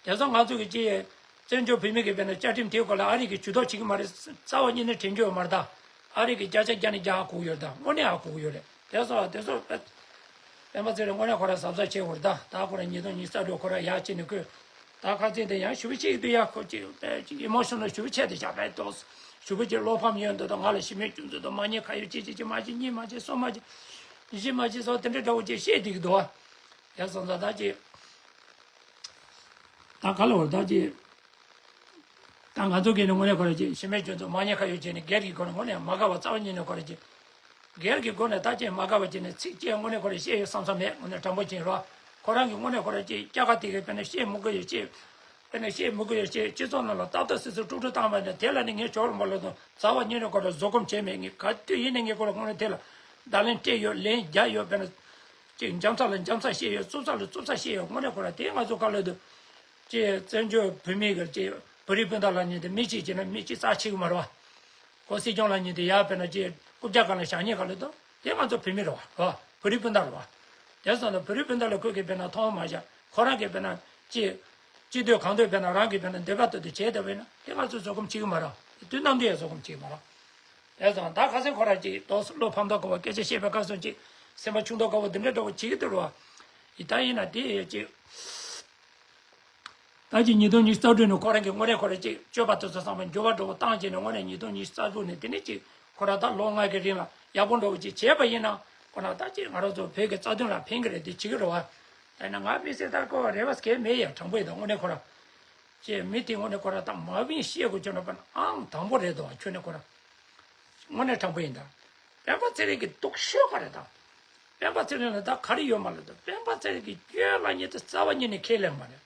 དེ་ཚོ་ང་ཚོ་གི་ཅི། བཙན་བྱོལ་བོད་མི་གི་དཔེར་ན་བཅའ་ཁྲིམས་དེའི་སྐོར་ལ་ཨ་རི་གི་ཇུས་གཏོགས་བྱེད་ཀྱི་མ་རེད། རྩ་བ་ཉིད་ནས་དྲན་རྒྱུ་ཡོད་མ་རེད་ད། ཨ་རི་གི་བརྒྱ་ཆ་བརྒྱ་ནས་བརྒྱ་ཧ་གོ་གི་ཡོད་རེད་ད། དངོས་གནས་ཧ་གོ་གི་ཡོད་རེད། དེ་ཚོ་དེ་ཚོ་སྤེན་པ་ཚེ་རིང་དངོས་གནས་ཁོ་རང་གཟབ་གཟབ་བྱེད་དགོས་རེད་ད། ད་ཁོ་རང་ཉིས་སྟོང་ཉི་ཤུ་རྩ་དྲུག་ཁོ་རང་ཡར་ཕྱིན་ནས་ཁོས། ད་ཁ་སང་དེ་ཡང་ཞུ་བ་ཅིག་འདུག་ཡ། ཁོ་ཅིག་ཨེ་ཅིག་ཨི་མོ་ཤོ་ནལ་ཞུ་བ་ཆེ་དེ་བཞག་པའི་ཏོག་ཞུ་བ་ཅིག་བློ་ཕམ་ཡོད་འདུག་ད་ང་ལ་གཞི་མེད་སྐྱོན་འཛུགས་དང་མ་ཉེས་ཁ་གཡོགས་ཅི་ཅི་ཅི་མ་བྱེད་གཉིས་མ་བྱེད་གསུམ་མ་བྱེད། བཞི་མ་བྱེད་སོགས་དེ་འདྲ་འདྲ་བོ་ཅིག་བཤད་བསྡད་ཀྱི་འདུག་ཨ། ཡ་སོང་ཙང་ད་ཅིག་ད་ག་ལ་བར་ད་ཅིག་ད་ང་ཚོ་གིས་ནི་དངོས་གནས་ཁོ་ར་ཅིག་གཞི་མེད་སྐྱོན་འཛུགས་མ་ཉེས་ཁ་གཡོགས་བྱས་ནས་སྒེར་གྱི་སྒོ་ནས་དངོས་གནས་མ་དགའ་བ་རྩ་བ་ཉིད་ནས་ཁོ་ར་ཅིག་སྒེར་གྱི་སྒོ་ནས་ད་ཅིག་མ་དགའ་བ་ཅིག་ནས་ཚིག་ཅིག་དངོས་གནས་ཁོ་ར་བཤད་ཡོད་བསམ་ས་མེད། དངོས་གནས་དྲང་པོ་བྱས་རོགས། ཁོ་རང་གིས་དངོས་གནས་ཁོ་ར་ཅིག་སྐྱ་ཀ་དེ་གིས་དཔེར་ན་བཤད་མི་དགོས་ཡོད་ཅེས། དཔེར་ན་བཤད་མི་དགོས་ཡོད་ཅེས་སྤྱི་ཚོགས་ནང་ལ་ཏག་ཏག་སིལ་སིལ་དཀྲུག་དཀྲུག་བཏང་བ་ནི་དེ་ལ་ནི་ངས་ཇོ་རོང་པ་ལོ་དང་རྩ་བ་ཉིད་ནས་ཁོ་ར་བཟོད་སྒོམ་བྱས་མེད། ངས་ག་དུས་ཡིན་ནའི་ངས་ཁོ་ར་དངོས་གནས་དེ་ལ་བརྡ་ལན་སྤྲད་ཡོད། ལན་རྒྱག་ཡོད། དཔེར་ན་ཅིག་འཇམ་ཚགས་ལ་འཇམ་ཚགས་བཤད་ཡོད། རྩུབ་ཚགས་ལ་རྩུབ་ཚགས་བཤད་ཡོད། དངོས་གནས་ཁོ་ར་དེ་ང་ཚོ་ག་ལ་དུ་ཅིག་བཙན་བྱོལ་བོད་མི་གི་ཅིག་བོད་རིགས་སྤུན་ཟླ་ལབ་མཁན་དེ་མི་གཅིག་བྱས་ན་མི་གཅིག་རྩ་ཆེ་གི་མ་རེད་བ། ཁོ་སྲིད་སྐྱོང་ལབ་མཁན་དེ་ཡར་དཔེར་ན་ཅིག་རྐུབ་བཀྱག་སྒང་ལ་བཞག་མཁན་ག་ལ་དུ་དེ་ང་ཚོ་བོད་མི་རེད་བ། རེད་བ། བོད་རིགས་སྤུན་ཟླ་རེད་བ། དེ་སོང་ཙང་བོད་རིགས་སྤུན་ཟླ་ལ་ཁོས་གི་དཔེར་ན་མཐོང་མ་བཞག་ཁོ་རང་གི་དཔེར་ན་ཅི། ཅི་འདོད་གང་འདོད་དཔེར་ན་རང་གི་དཔེར་ན་འདོད་པ་ལྟར་དུ་བྱས་ཏེ་དཔེར་ན་དེ་ང་ཚོས་བཟོད་སྒོམ་བྱེད་ཀྱི་མ་རེད། དུས་ནམ་དུ་ཡང་བཟོད་སྒོམ་བྱེད་ཀྱི་མ་རེད། དེ་སོང་ད་ཁ་སང་ཁོ་རང་ཅིག་ཏོག་ཙམ་བློ་ཕམ་མདོག་ཁ་པོ་སྐད་ཆ་བཤད་པའི་སྐབས་སུ་ཅིག་སེམས་པ་ཆུང་མདོག་ཁ་པོ་འདི་འདྲ་འདྲ་བོ་བྱེད་ཀྱི་འདུག་རེད་བ། ཡི་ད་ཡིན་ན་དེ་ཡོད་ཅིག་ད་ཅིག་ཉིས་སྟོང་ཉི་ཤུ་རྩ་དྲུག་ནས་ཁོ་རང་གིས་དངོས་གནས་ཁོ་རང་ཅིག་སྤྱོད་པ་དེ་ཚོ་ཚང་མ་འགྱུར་བ་འགྲོ་བ་བཏང་བྱས་ནས་དངོས་གནས་ཉིས་སྟོང་ཉི་ཤུ་རྩ་དྲུག་ནས་དེ་ནས་ཅིག་ཁོ་རང་ད་ལོ་ལྔ་གི་རིང་ལ་ཡག་པོ་འགྲོ་བ་ཅིག་བྱས་པ་ཡིན་ན་ཁོ་རང་ད་ཅིག་ང་རང་ཚོ་བོད་ཀྱི་རྩ་དོན་ལ་ཕན་གྱི་རེད་དེ་བྱེད་ཀྱི་རེད་བ། ད་ཡིན་ན་ང་དམིགས་བསལ་ལྟར་ཀོ་རེ་བ་སྐད་མེད་ཡ། དྲང་པོ་ཡིན་ད་དངོས་གནས་ཁོ་རང་ཅེས་མི་དེ་དངོས་གནས་ཁོ་རང་ད་མ་བིན་བཤད་དགོས་ཁྱོད་ན་པ་ན་ཨང་དང་པོ་རེད་དོ་ཁྱོད་ནས་ཁོ་རང་དངོས་གནས་དྲང་པོ་ཡིན་ད། སྤེན་པ་ཚེ་རིང་གི་སྡུག་ཤོས་ག་རེད་ད། སྤེན་པ་ཚེ་རིང་ལ་ད་ག་རེ་ཡོད་མ་རེད་ད། སྤེན་པ་ཚེ་རིང་གི་སྐྱོན་ལབ་མཁན་དེ་རྩ་བ་ཉིད་ནས་ཁས་ལེན་མ་རེད།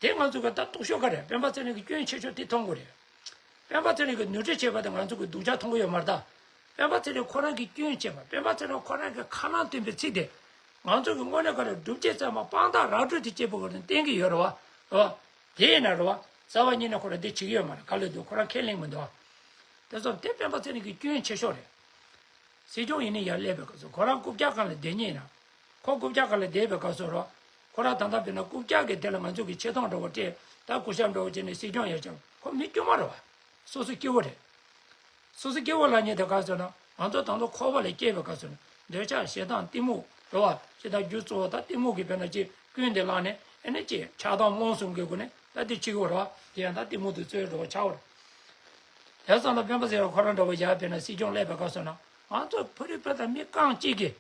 དེ་ང་ཚོ་གི་ད་སྡུག་ཤོས་ག་རེད། སྤེན་པ་ཚེ་རིང་གི་སྐྱོན་ཆེ་ཤོས་དེ་མཐོང་དགོས་རེད། སྤེན་པ་ཚེ་རིང་གི་ནོར་འཁྲུལ་བྱས་པ་དེ་ང་ཚོ་གི་སྡུག་ཅག་མཐོང་གི་ཡོད་མ་རེད་ད། སྤེན་པ་ཚེ་རིང་ཁོ་རང་གི་སྐྱོན་བྱས་པ་སྤེན་པ་ཚེ་རིང་ཁོ་རང་གི་ཁ་ནང་བཏོན་པའི་ཚིག་དེ་ང་ཚོ་གི་དངོས་གནས་ག་རེ་སྒྲུབ་བྱེད་ཚང་མ་དཔང་རྟགས་ར་སྤྲོད་དེ་སྐྱེས་བུ་ག་རེ་བསྟན་གི་ཡོད་རེད་བ། རེད་བ། དེ་ཡིན་ན་རེད་བ། རྩ་བ་ཉིད་ནས་ཁོ་རང་དེ་བྱེད་ཀྱི་ཡོད་མ་རེད། ག་ལ་འདུག་ཁོ་རང་ཁས་ལེན་མི་འདུག་བ། དེ་ཚོ་དེ་སྤེན་པ་ཚེ་རིང་གི་སྐྱོན་ཆེ་ཤོས་རེད། སྲིད་སྐྱོང་ཡིན་ནའི་ཡར་སླེབས་པའི་སྐབས་སུ་ཁོ་རང་རྐུབ་བཀྱག་སྒང་ལ་བསྡད་མཁན་ཡིན་ན། ཁོ་རྐུབ་བཀྱག་སྒང་ལ་བསྡད་པའི་སྐབས་སུ་རོ། ཁོ་རང་ད་ལྟ་བྱས་ན་རྐུབ་བཀྱག་གི་དེ་ལ་ང་ཚོ་གི་ཆེ་མཐོང་འདྲ་བོ་སྤྲད་ད་སྐུ་ཞབས་འདྲ་བོ་བྱས་ནས་སྲིད་སྐྱོང་ཡར་བཅར། ཁོ་མི་དཀྱུས་མ་རེད་བ། སོ་སོ་སྐྱེ་བོ་རེད། སོ་སོ་སྐྱེ་བོ་ལབ་མཁན་དེ་ག་ཟེར་ན་ང་ཚོ་ད་དུང་འཁོར་བ་ལ་སྐྱེས་པའི་སྐབས་སུ་ནི་འདོད་ཆགས་ཞེ་སྡང་གཏི་མུག་རེད་བ། ཞེ་སྡང་རྒྱུ་གཙོ་བོ་ད་གཏི་མུག་གི་དཔེར་ན་ཅིག་ཀུན་དེ་བླངས་ནས་ཨེ་ནི་ཅིག་ཆགས་སྡང་རྨོངས་གསུམ་གྱི་སྒོ་ནས་ད་དེ་བྱེད་ཀྱི་ཡོད་རེད་བ། དེ་ཡང་ད་གཏི་མུག་དེ་གཙོ་བོ་འདྲ་བོ་ཆགས་པ་རེད། དེ་ཙམ་ལ་སྤེན་པ་ཚེ་རིང་ཁོ་རང་འདྲ་བོ་ཡར་དཔེར་ན་སྲིད་སྐྱོང་སླེབས་པའི་སྐབས་སུ་ན་ང་ཚོ་བོད་རིགས་བོད་དང་མི་རྐང་གཅིག་གིས་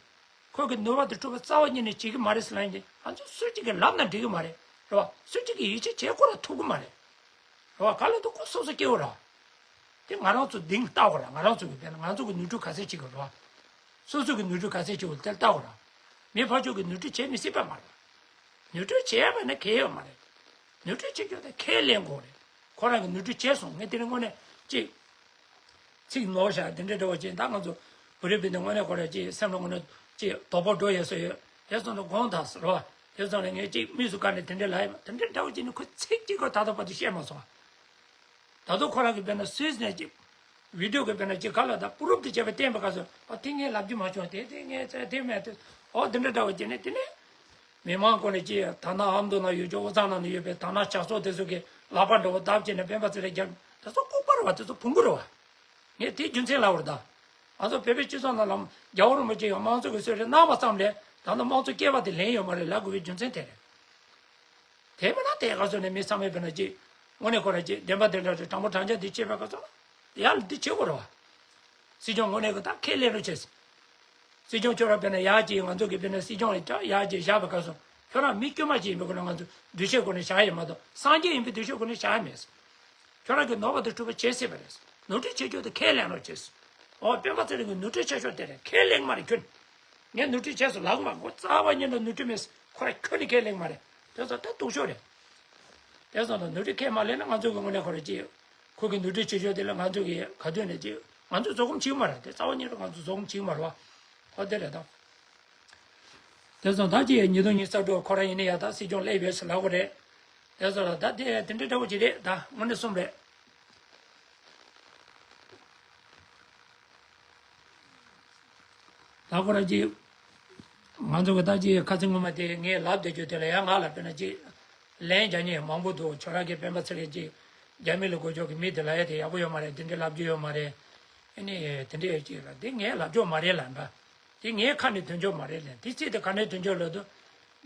ཁོ་གི་ནུས་པ་དེ་འཁྲུལ་པ་རྩ་བ་ཉིད་ནས་བྱེད་ཀྱི་མ་རེད་ཟེར་ལབ་ཡིན་ཏེ་ང་ཚོ་སུ་གཅིག་གིས་ལབ་ན་འགྲིག་གི་མ་རེད་རེད་བ། སུ་གཅིག་གིས་ཡིད་ཆེས་བྱེད་ཁོ་རང་ཐུབ་ཀྱི་མ་རེད། རེད་བ། ག་ལ་དུ་ཁོ་སོ་སོ་སྐྱེ་བོ་ར། དེ་ང་རང་ཚོ་གདེང་ལྟ་བ་ར། ང་རང་ཚོ་གི་དཔེར་ན་ང་ཚོ་གི་ནུས་སྤྲོད་ག་ཚད་ཅིག་གི་ར། སོ་སོ་གི་ནུས་སྤྲོད་ག་ཚད་ཅིག་གི་དེ་ལྟ་བ་ར། མི་ཕར་ཕྱོགས་ཀྱིས་ནོར་འཁྲུལ་བྱེད་མི་སྲིད་པ་མ་རེད། ནོར་འཁྲུལ་བྱས་པ་ན་ཁེལ་ཡོད་མ་རེད། ནོར་འཁྲུལ་བྱེད་རྒྱུ་དེ་ཁས་ལེན་དགོས་རེད། ཁོ་རང་གིས་ནོར་འཁྲུལ་བྱས་སོང་། ངས་དེ་རིང་དངོས་གནས་ཅིག་ཚིག་ནོར་བཞག་དེ་འདྲའི་འདྲ་བོ་ཅིག་ད་ང་ཚོ་བོད་རིགས་བོད་དོན་དངོས་གནས་ཁོ་རང་ཅིག་སེམས་ལ་དངོས་གནས་ཅིག་དོགས་པ་འགྲོ་ཡས་སོ་ཡོད། དེ་སོང་ན་དགོངས་དག་ཟེར་བ། དེ་སོང་ན་ངས་ཅིག་དམིགས་སུ་བཀར་ནས་དེ་འདྲ་ལབ་ཡོད་མ། དེ་འདྲའི་འདྲ་བོ་ཅིག་ནི་ཁོ་ཚིག་གཅིག་ཁོ་ད་ལྟ་བར་དུ་བཤད་མ་སོང་བ། ད་དུང་ཁོ་རང་གིས་དཔེར་ན་སུད་སི་ནས་ཅིག་བི་ཌིའོ་གི་དཔེར་ན་ཅིག་ག་ལ་ད་པུ་རུབ་དེ་བྱས་པ་བསྟན་པའི་སྐབས་སུ་ཨ་དེ་ངས་ལབ་རྒྱུ་མ་བྱུང་། དེ་དེ་ངས་བཙལ་དེ་མེད་དེ། ཨོ་དེ་འདྲ་འདྲ་བོ་བྱས་ནས་དེ་ནས། མི་མང་ཁོ་ནས་ཅི་ད་ནང་ཨ་མདོ་ནང་ཡོད་ཀྱི་དབུས་གཙང་ནང་ནས་ཡོད་པའི་ད་ནང་ཇ་ཚོགས་དེ་ཚོ་གི་ལག་པ་འདྲ་བོ་བརྡབ་བྱས་ནས་སྤེན་པ་ཚེ་རིང་རྒྱབ་དེ་ཚོ་ལྐུགས་པ་རེད་བ། དེ་ཚོ་ཕུང་པོ་རེད་བ། ངས་དེའི་རྒྱུ་མཚན་ལབ་པ་རེད་ད། ང་ཚོ་བོད་པའི་སྤྱི་ཚོགས་ནང་ལ་རྒྱལ་བ་རིན་པོ་ཆེ་ཡང་དམངས་གཙོ་གི་གསོལ་རས་གནང་བ་ཙམ་ལས་ད་ནང་དམངས་གཙོ་སྐྱེས་པ་དེ་ལེན་ཡོད་མ་རེད་ལབ་དགོས་པའི་རྒྱུ་མཚན་དེ་རེད། དེ་མིན་ན་དེ་ག་ཚོད་ནས་མི་ཚང་མས་དཔེར་ན་ཅི། དངོས་གནས་ཁོ་ར་ཅི་བདེན་པ་བདེན་འདྲ་རེད། དྲང་པོ་དྲང་བཞག་འདི་བྱེད་པའི་སྐབས་སུ་ཡར་ལ་འདི་བྱེད་དགོས་རེད་བ། སྲིད་སྐྱོང་དངོས་གནས་ཀྱི་ད་ཁས་ལེན་རོགས་བྱས། སྲིད་སྐྱོང་ཁྱོད་ར་དཔེར་ན་ཡར་ཅི་ང་ཚོ་གི་དཔེར་ན་སྲིད་སྐྱོང་ལ་ཡར་ཅི་བཞག་པའི་སྐབས་སུ་ཁྱོད་རང་མི་དཀྱུས་མ་ཅིག་ཡིན་པའི་སྒོ་ནས་ང་ཚོ་འདུ་ཤེས་སྒོ་ནས་བཞག་ཡོད་མ་གཏོགས་སངས་རྒྱས་ཡིན་པའི་འདུ་ཤེས་སྒོ་ནས་བཞག་ཡོད་མེད། ཁྱོད་རང་གིས་ནོར་བ་དེ་གྲུབ་པ་བྱེད་སྲིད་པ་རེད། ནོར་འཁྲུལ་བྱེད་རྒྱུ་དེ་ཁས་ལེན་རོགས་བྱས། ཨོ་སྤེན་པ་ཚེ་རིང་གི་ནོར་འཁྲུལ་ཆེ་ཤོས་དེ་རེད། ཁས་ལེན་མ་རེད་ཁྱོད། ངས་ནོར་འཁྲུལ་བྱས་སོང་ལབ་མ་དགོས། རྩ་བ་ཉིད་ནས་ནོར་འཁྲུལ་མེད། ཁོ་ར་ཁྱོད་ནི་ཁས་ལེན་མ་རེད། དེ་ཚོ་ད་སྡུག་ཤོས་རེད། དེ་སོང་ཙང་ནོར་འཁྲུལ་ཁས་མ་ལེན་ན་ང་ཚོ་གི་དངོས་གནས་ཁོ་ར་ཅི། ཁོ་གི་ནོར་འཁྲུལ་ཆེ་ཤོས་དེ་ལ་ང་ཚོ་གི་ག་དུས་ནས་ཅི། ང་ཚོ་བཟོད་སྒོམ་བྱེད་ཀྱི་མ་རེད། དེ་རྩ་བ་ཉིད་ནས་ང་ཚོ་བཟོད་སྒོམ་བྱེད་ཀྱི་མ་རེད་བ། ཨོ་དེ་རེད་ད། དེ་སོང་ད་ཅི་ཉིས་སྟོང་ཉི་ཤུ་རྩ་དྲུག་ཁོ་རང་ཡིན་ན་ཡ་ད་སྲིད་སྐྱོང་སླེབས་ཡོད་ཟེར་ལབ་དགོས་རེད། དེ་སོང་ད་དེ་དེ་འདྲའི་འདྲ་བོ་ཅིག་རེད་ད། དངོས་གནས་གསུམ་རེད། ད་ཁོ་རང་ཅི། ང་ཚོ་གི་ད་ཅི་ཁ་སང་སྔོན་མ་དེ་ངས་ལབ་བསྡད་རྒྱུ་དེ་ལ་ཡང་ང་ལ་དཔེར་ན་ཅི། ལན་རྒྱག་མཁན་མང་པོ་འདུག་ཁྱོད་རང་གིས་སྤེན་པ་ཚེ་རིང་ཅི། རྒྱ་མི་ལ་གོ་ཆོག་གི་མི་དེ་ལབ་ཡ་དེ་ཡག་པོ་ཡོད་མ་རེད། དེ་འདྲའི་ལབ་རྒྱུ་ཡོད་མ་རེད། ཨ་ནི་དེ་འདྲའི་ཅི་ལ་དེ་ངས་ལབ་ཆོག་མ་རེད་ལབ་འདྲ། དེ་ངའི་ཁ་ནས་ཐོན་ཆོག་མ་རེད་ལབ། དེ་ཚིག་དེ་ག་ནས་ཐོན་ཆོག་ལབ་དུས།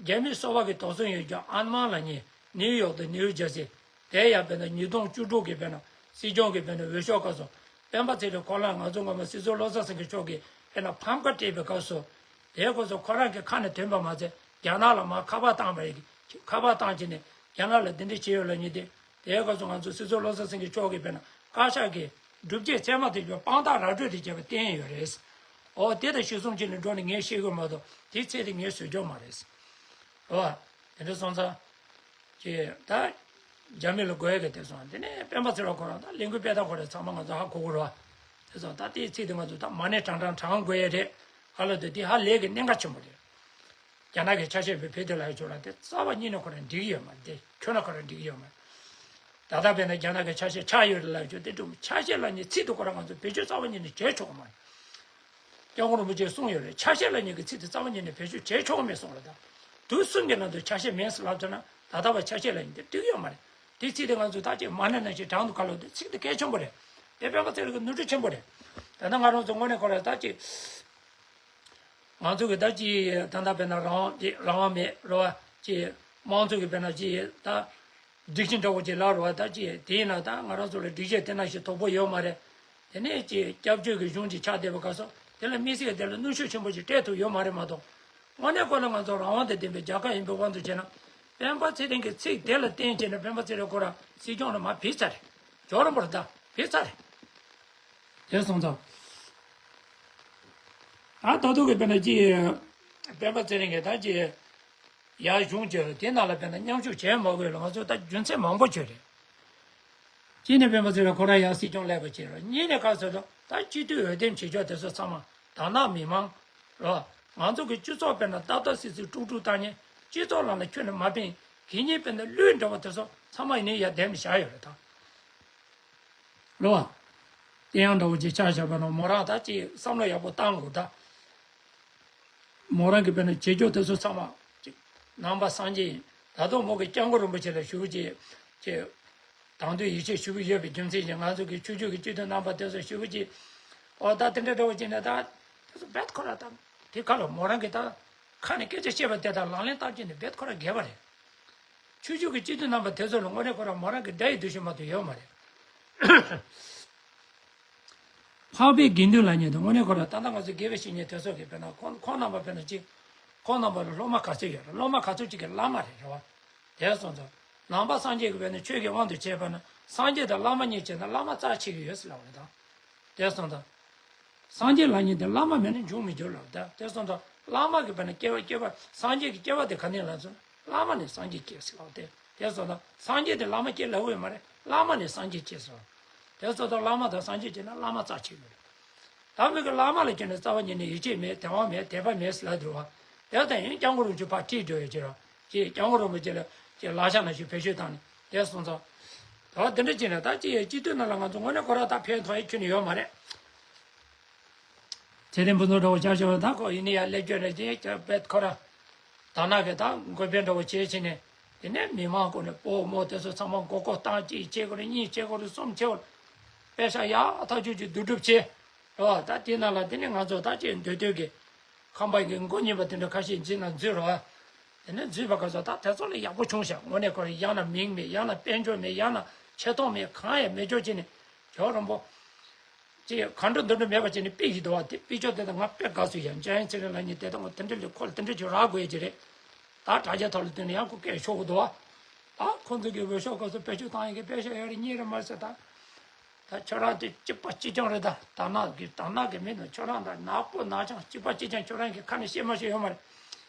རྒྱ་མི་སོ་པ་གི་དོགས་ཟོན་ཡོད་རྒྱུ་ཨན་མན་ལབ་མཁན་ནིའུ་ཡོག་དང་ནིའུ་ཇར་སི། དེ་ཡང་དཔེར་ན་ཉིས་སྟོང་བཅུ་དྲུག་གི་དཔེར་ན་སྲིད་སྐྱོང་གི་དཔེར་ན་འོས་ཤོག་སྐབས་སུ་སྤེན་པ་ཚེ་རིང་ཁོ་རང་ང་ཚོ་སྔོན་མ་སྲིད་ཟུར་བློ་བཟང་སེང་གེ་མཆོག་གིས་དཔེར་ན་ཕམ་ཁ་སྤྲད་པའི་སྐབས་སུ། དེའི་སྐབས་སུ་ཁོ་རང་གི་ཁ་ནས་ཐོན་པ་མ་ཚད་རྒྱ་ནག་ལ་མར་ཁ་པར་བཏང་བ་ཡིན། ཁ་པར་བཏང་བྱས་ནས་རྒྱ་ནག་ལ་འདི་འདྲ་བྱས་ཡོད་ལབ་མཁན་དེ། དེའི་སྐབས་སུ་ང་ཚོ་སྲིད་ཟུར་བློ་བཟང་སེང་གེ་མཆོག་གིས་དཔེར་ན་བཀའ་ཤག་གིས་སྒྲུབ་བྱེད་ཚད་མ་དེ་ཚོ་དཔང་རྟགས་ར་སྤྲོད་དེ་བྱས་པ་བསྟན་ཡོད་རེད། ཨོ་དེ་དང་གཞིར་བཟུང་བྱས་ནས་འགྲོ་ནས་ངས་བཤད་དགོས་མ་གཏོགས་དེའི་ཚིག་དེ་ངས་བཟོས་ཆོག་མ་རེད། རེད་བ། དེ་འདྲ་སོང་ཙང་། ཀྱེ་ད། རྒྱ་མི་ལ་དགོས་ཡ་གི་དེ་སོང་དེ་ནས་སྤེན་པ་ཚེ་རིང་ཁོ་རང་ད་ལས་འགུལ་སྤེལ་སྟངས་ཁོ་རང་ཚང་མ་ང་ཚོ་ཧ་གོ་གི་རེད་བ། དེ་སོང་ད་དེའི་ཚིག་དེ་ང་ཚོ་ད་མ་ཎི་བགྲང་བགྲང་བགྲང་དགོས་ཡ་རེད། ཧ་ལ་དུ་དེ་ཧ་ལས་ཀྱི་གནད་འགག་ཆེན་པོ་རེད། རྒྱ་ནག་གི་ཆ་ཤས་བོད་བོད་དེ་ལ་ཡོད་ཆོག་ལ་དེ་རྩ་བ་ཉིད་ནས་ཁོ་རང་འགྲིག་གི་ཡོད་མ་རེད། དེ་ཁྱོན་ནས་ཁོ་རང་འགྲིག་གི་ཡོད་མ་རེད། ད་ལྟ་བས་ན་རྒྱ་ནག་གི་ཆ་ཤས་ཆགས་ཡོད་རེད་ལབ་ཡོད་དེ་འགྲུབ་ཆ་ཤས་ལབ་མཁན་ཚིག་དེ་ཁོ་རང་ང་ཚོ་བེད་སྤྱོད་རྩ་བ་ཉིད་ནས་བྱེད་ཆོག་གི་མ་རེད། སྐྱབས་མགོན་རིན་པོ་ཆེས་གསུངས་ཡོད་རེད། ཆ་ཤས་ལབ་མཁན་གྱི་ཚིག་དེ་རྩ་བ་ཉིད་ནས་བེད་སྤྱོད་བྱེད་ཆོག་གི་མེད་གསུངས་རེད་ད། དུས་གསུམ་གྱི་ནང་དུ་ཆ་ཤས་མེད་ཟེར་ལབ་ཚར་ན་ད་ལྟ་བ་ཆ་ཤས་ལབ་མཁན་དེ་འགྲིག་ཡོད་མ་རེད། དེ་ཚིག་དེ་ང་ཚོས་ད་ཅིག་མ་ཎི་ནང་བཞིན་བགྲང་དུ་ག་ལོ་དེ་ཚིག་དེ་གལ་ཆེན་པོ་རེད། དེ་སྤེན་པ་ཚེ་རིང་གི་ནོར་འཁྲུལ་ཆེན་པོ་རེད། ད་ལྟ་ང་རང་ཚོ་དངོས་གནས་ཁོ་རང་ད་ཅིག་ང་ཚོ་གི་ད་ཅི་ད་ལྟ་དཔེར་ན་རང་དབང་དེ་རང་དབང་མེད་རེད་བ། ཅི་དམངས་གཙོ་གི་དཔེར་ན་ཅི་ད་སྒྲིག་གཞི་འདྲ་བོ་ཅིག་ལབ་རེད་བ། ད་ཅི་དེ་ཡིན་ན་ད་ང་རང་ཚོ་ལ་སྒྲིག་གཞི་དེ་ནང་བཞིན་དོགས་པ་ཡོད་མ་རེད། དེ་ནས་ཅི་སྐྱབས་བཅོལ་གྱི་གཞུང་ཅིག་ཆགས་བསྡད་པའི་སྐབས་སུ་དེ་ལ་དམིགས་བསལ་དེ་ལ་གནོན་ཤུགས་ཆེན་པོ་ཅིག་སྤྲད་ཐུབ་ཡོད་མ་རེད་མ་གཏོགས། དངོས་གནས་ཁོ་ལ་ང་ཚོ་རང་དབང་དང་ལྡན་པའི་རྒྱལ་ཁབ་ཡིན་པའི་དབང་དུ་བྱས་ན། སྤེན་པ་ཚེ་རིང་གི་ཚིག་དེ་ལ་བརྟེན་བྱས་ནས་སྤེན་པ་ཚེ་རིང་ཁོ་རང་སྲིད་སྐྱོང་ལ་མར་ཕུད་ཚར་རེད། ཇོ་རིན་པོ་ལ་ད་ཕུད་ཚར་རེད། དེ་སོང་ཙང་། ད་ད་དུང་གི་དཔེར་ན་ཅི། སྤེན་པ་ཚེ་རིང་གིས་ད་ཅི། ཡར་གཞུང་བྱས་རེད། དེ་ནང་ལ་དཔེར་ན་མཉམ་ཞུགས་བྱས་མ་དགོས་ལ་ང་ཚོས་ད་རྒྱུ་མཚན་མང་པོ་བྱས་རེད། གཅིག་ནས་སྤེན་པ་ཚེ་རིང་ཁོ་རང་ཡར་སྲིད་སྐྱོང་སླེབས་པ་བྱས་རེད། གཉིས་ནས་ག་ཟེར་ན་ད་སྤྱི་འཐུས་འོས་འདེམས་བྱེད་ཕྱོགས་དེ་ཚོ་ཚང་མ་དར་ནག་མི་མང་རེད། ང་ཚོ་གི་སྤྱི་ཚོགས་དཔེར་ན་ཏག་ཏག་སིག་སིག་དཀྲུག་དཀྲུག་བཏང་མཁན། སྤྱི་ཚོགས་ནང་ལ་ཁྱོན་ནས་མ་ཕན། གད་སྙིགས་དཔེར་ན་ལུད་འདྲ་བ་དེ་ཚོ་ཚང་མ་ཡིན་ནའི་ཡར་འདེམས་ནས་བཞག་ཡོད་རེད་ད། རེད་བ། དེ་ཡང་འདྲ་བོ་ཅིག་ཆ་བཞག་པ་ན་མོ་རང་ད་ཅིག་བསམ་བློ་ཡག་པོ་བཏང་དགོས་ད། མོ་རང་གི་དཔེར་ན་བྱེད་ཕྱོགས་དེ་ཚོ་ཚང་མ་ཅིག་ནང་པ་སངས་རྒྱས་ཡིན། ད་དུང་མོ་གི་སྐྱབས་མགོན་རིན་པོ་ཆེ་ལ་ཞུ་བ་ཅིག་ཅིག་དང་དོད་ཡིད་ཆེས་ཞུ་གི་ཡོད་པའི་རྒྱུ་མཚན་གྱིས་ང་ཚོ་གི་ཆོས་བརྒྱུད་ཀྱི་སྤྱི་འཐུས་རྣམ་པ་དེ་ཚོ་ཞུ་བ་ཅིག་ཨོ་ད་དེ་འདྲ་འདྲ་བོ་ཅིག་ནས་ད་དེ་ཚོ་རྦད་ཁོ་ར་ད་དེ་ག་ལ་མོ་རང་གི་ད་ཁ་ནས་སྐད་ཆ་བཤད་པ་དེ་དང་ལག་ལེན་བསྟར་རྒྱུ་ནི་རྦད་ཁོ་ར་འགལ་བ་རེད། ཆོས་བརྒྱུད་ཀྱི་སྤྱི་འཐུས་རྣམ་པ་དེ་ཚོ་ལ་དངོས་གནས་ཁོ་རང་མོ་རང་གི་དགྲ་ཡི་འདུ་ཤེས་མ་གཏོགས་ཡོད་མ་རེད། འཕགས་པའི་དགེ་འདུན་ལབ་མཁན་དེ་དངོས་གནས་ཁོ་རང་ད་ལྟ་ང་ཚོ་དགེ་བའི་བཤེས་གཉེན་དེ་ཚོ་གིས་དཔེར་ན་ཁོང་ཁོང་རྣམ་པ་དཔེར་ན་ཅིག་ཁོང་རྣམ་པ་ལ་སློབ་མ་ག་ཚོད་ཡོད་རེད། སློབ་མ་ག་ཚོད་ཅིག་གི་བླ་མ་རེད་རེད་བ། དེ་སོང་ཙང་ནང་པ་སངས་རྒྱས་ཀྱི་དཔེར་ན་ཆོས་ཀྱི་དབང་དུ་བྱས་པ་ན་སངས་རྒྱས་དང་བླ་མ་གཉིས་བྱས་ན་བླ་མ་རྩ་ཆེ་གི་ཡོད་ཟེར་ལབ་པ་རེད་ད། དེ་སོང་ཙང་། སངས་རྒྱས་ལབ་མཁན་དེ་བླ་མ་མེད་ན་འབྱུང་མི་འགྱུར་ལབ་ད། དེ་སོང་ཙང་ བླ་མ་གི་བར་ན་སྐྱེ་བ་སྐྱེ་བ་སངས་རྒྱས་ཀྱི་སྐྱེ་བ་དེ་ག་ནས་ལ་སོང་། བླ་མ་ནས་སངས་རྒྱས་སྐྱེས་ཟེར་བ་དེ་དེ་སོང་ཙང་སངས་རྒྱས་དེ་བླ་མ་སྐྱེས་ལབ་ཡོད་མ་རེད། བླ་མ་ནས་སངས་རྒྱས་སྐྱེས་ཟེར་བ། དེ་སོང་ཙང་བླ་མ་དང་སངས་རྒྱས་ཀྱི་ན་བླ་མ་རྩ་ཆེ་ཡོད་རེད། ད་མི་གི་བླ་མ་ལ་ཁྱེད་ནས་རྩ་བ་ཉིད་ནས་ཡིད་ཆེས་མེད། དད་པ་མེད། དད་པ་མེད་ཟེར་ལབ་འདུག་བ། དེ་ལྟ་ཡིན་སྐྱབས་མགོན་རིན་པོ་ཆེ་ཕར་ཁྲིད་འགྲོ་ཡོད་ཀྱི་རེད། ཅེས་སྐྱབས་མགོན་རིན་པོ་ཆེ་ལ་ཅེས་ལག་ཤ་ན་ཞུ་བེད་སྤྱོད་བཏང་ནས་དེ་སོང་ཙང་། ད་དེ་འདྲ་བྱས་ནས་ད་ཅི་ཡི་སྤྱི་འཐུས་ནང་ལ་ང་ཚོ་དངོས་གནས་ཁོ་ར་ད་ཕན་ཐོགས་ཡི་ཁྱོན་ནས་ཡོད་མ་རེད། ཚེ་བརྟན་ཕུན་ཚོགས་འདྲ་བོ་ཆགས་བྱུང་བ་ད་ཁོ་ཡིན་ནི་ཡ་སླེབས་བྱོས་ནས་ཅི་ཡ་བེད་ཁོ་ར། ད་ནག་གི་ད་འགོད་པའི་འདྲ་བོ་བྱས་བྱས་ནས་དེ་ནས་མི་མང་ཁོ་ནས་སྤོ་མོ་དེ་ཚོ་ཚང་མ་མགོ་སྐོར་བཏང་གཅིག་བྱེད་དགོས་རེད། གཉིས་བྱེད་དགོས་རེད། གསུམ་བྱེད་དགོས་རེད། པེ་ཤག་ཡག་ཐག་ཆོད་ཀྱི་བསྡུ་སྒྲུབ་བྱས་རོ། ད་དེ་ནང་ལ་དེ་ནས་ང་ཚོ་ད་ཅི་འདོད་འདོད་ཀྱི་ཁང་པ་གི་མགོ་གཉིས་པ་དེ་འདྲ་ཁ་ཤས་འཛིན་ན་འཛུལ་རོ། དེ་ནས་འཛུལ་བ་ག་ཚོད་ད་དེ་ཚོ་ལ་ཡག་པོ་བྱུང་ཤག་དངོས་གནས་ཁོ་རང་ཡང་ན་མིང་མེད། ཡང་ན་དཔལ་འབྱོར་མེད། ཡང་ན་ཆེ་མཐོང་མེད། གང་ཡང་མེད་ཅོག་ཅིག་ནས་ཇོ་རིན་པོ། ཅེས་གང་འགྲོ་འདི་འགྲོ་མེད་པ་བྱས་ནས་དཔེ་ཞིག་འདུག་བ། དེ་དཔེ་ཆ་དེ་དང་ང་དཔེ་དགའ་སོང་ཡ། འཇམ་དབྱངས་ཚེ་རིང་ལགས་ཉིད་དེ་དང་དེ་འདྲ་ལས་ཁོ་ལ་དེ་འདྲ་ཅིག་རག་དགོས་ཀྱི་རེད། ད་དྲ་རྒྱ་ཐོག་ལ་བཏོན་ནས་ཡང་ཁོ་སྐད་ཤོར་གི་འདུག་བ། ད་ཁོ་ཚོ་གི་འོས་ཤོག་སྐབས་སུ་བེད་སྤྱོད་བཏང་ཡ་གི་པེ་ཤག་ཡོད་རེད་གཉིས་རེད་མ་ཟེར་ད། ད་ཁྱོད་རང་དེ་གཅིག་པ་གཅིག་རྐྱང་རེད་ད། དར་ནག་གི་དར་ནག་གི་མི་དང་ཁྱོད་རང་དང་ནག་པོ་ནག་རྐྱང་གཅིག་པ་གཅིག་རྐྱང་ཁྱོད་རང་གི་ཁ་ནས་བཤད་མ་བཤད་ཡོད་མ་རེད།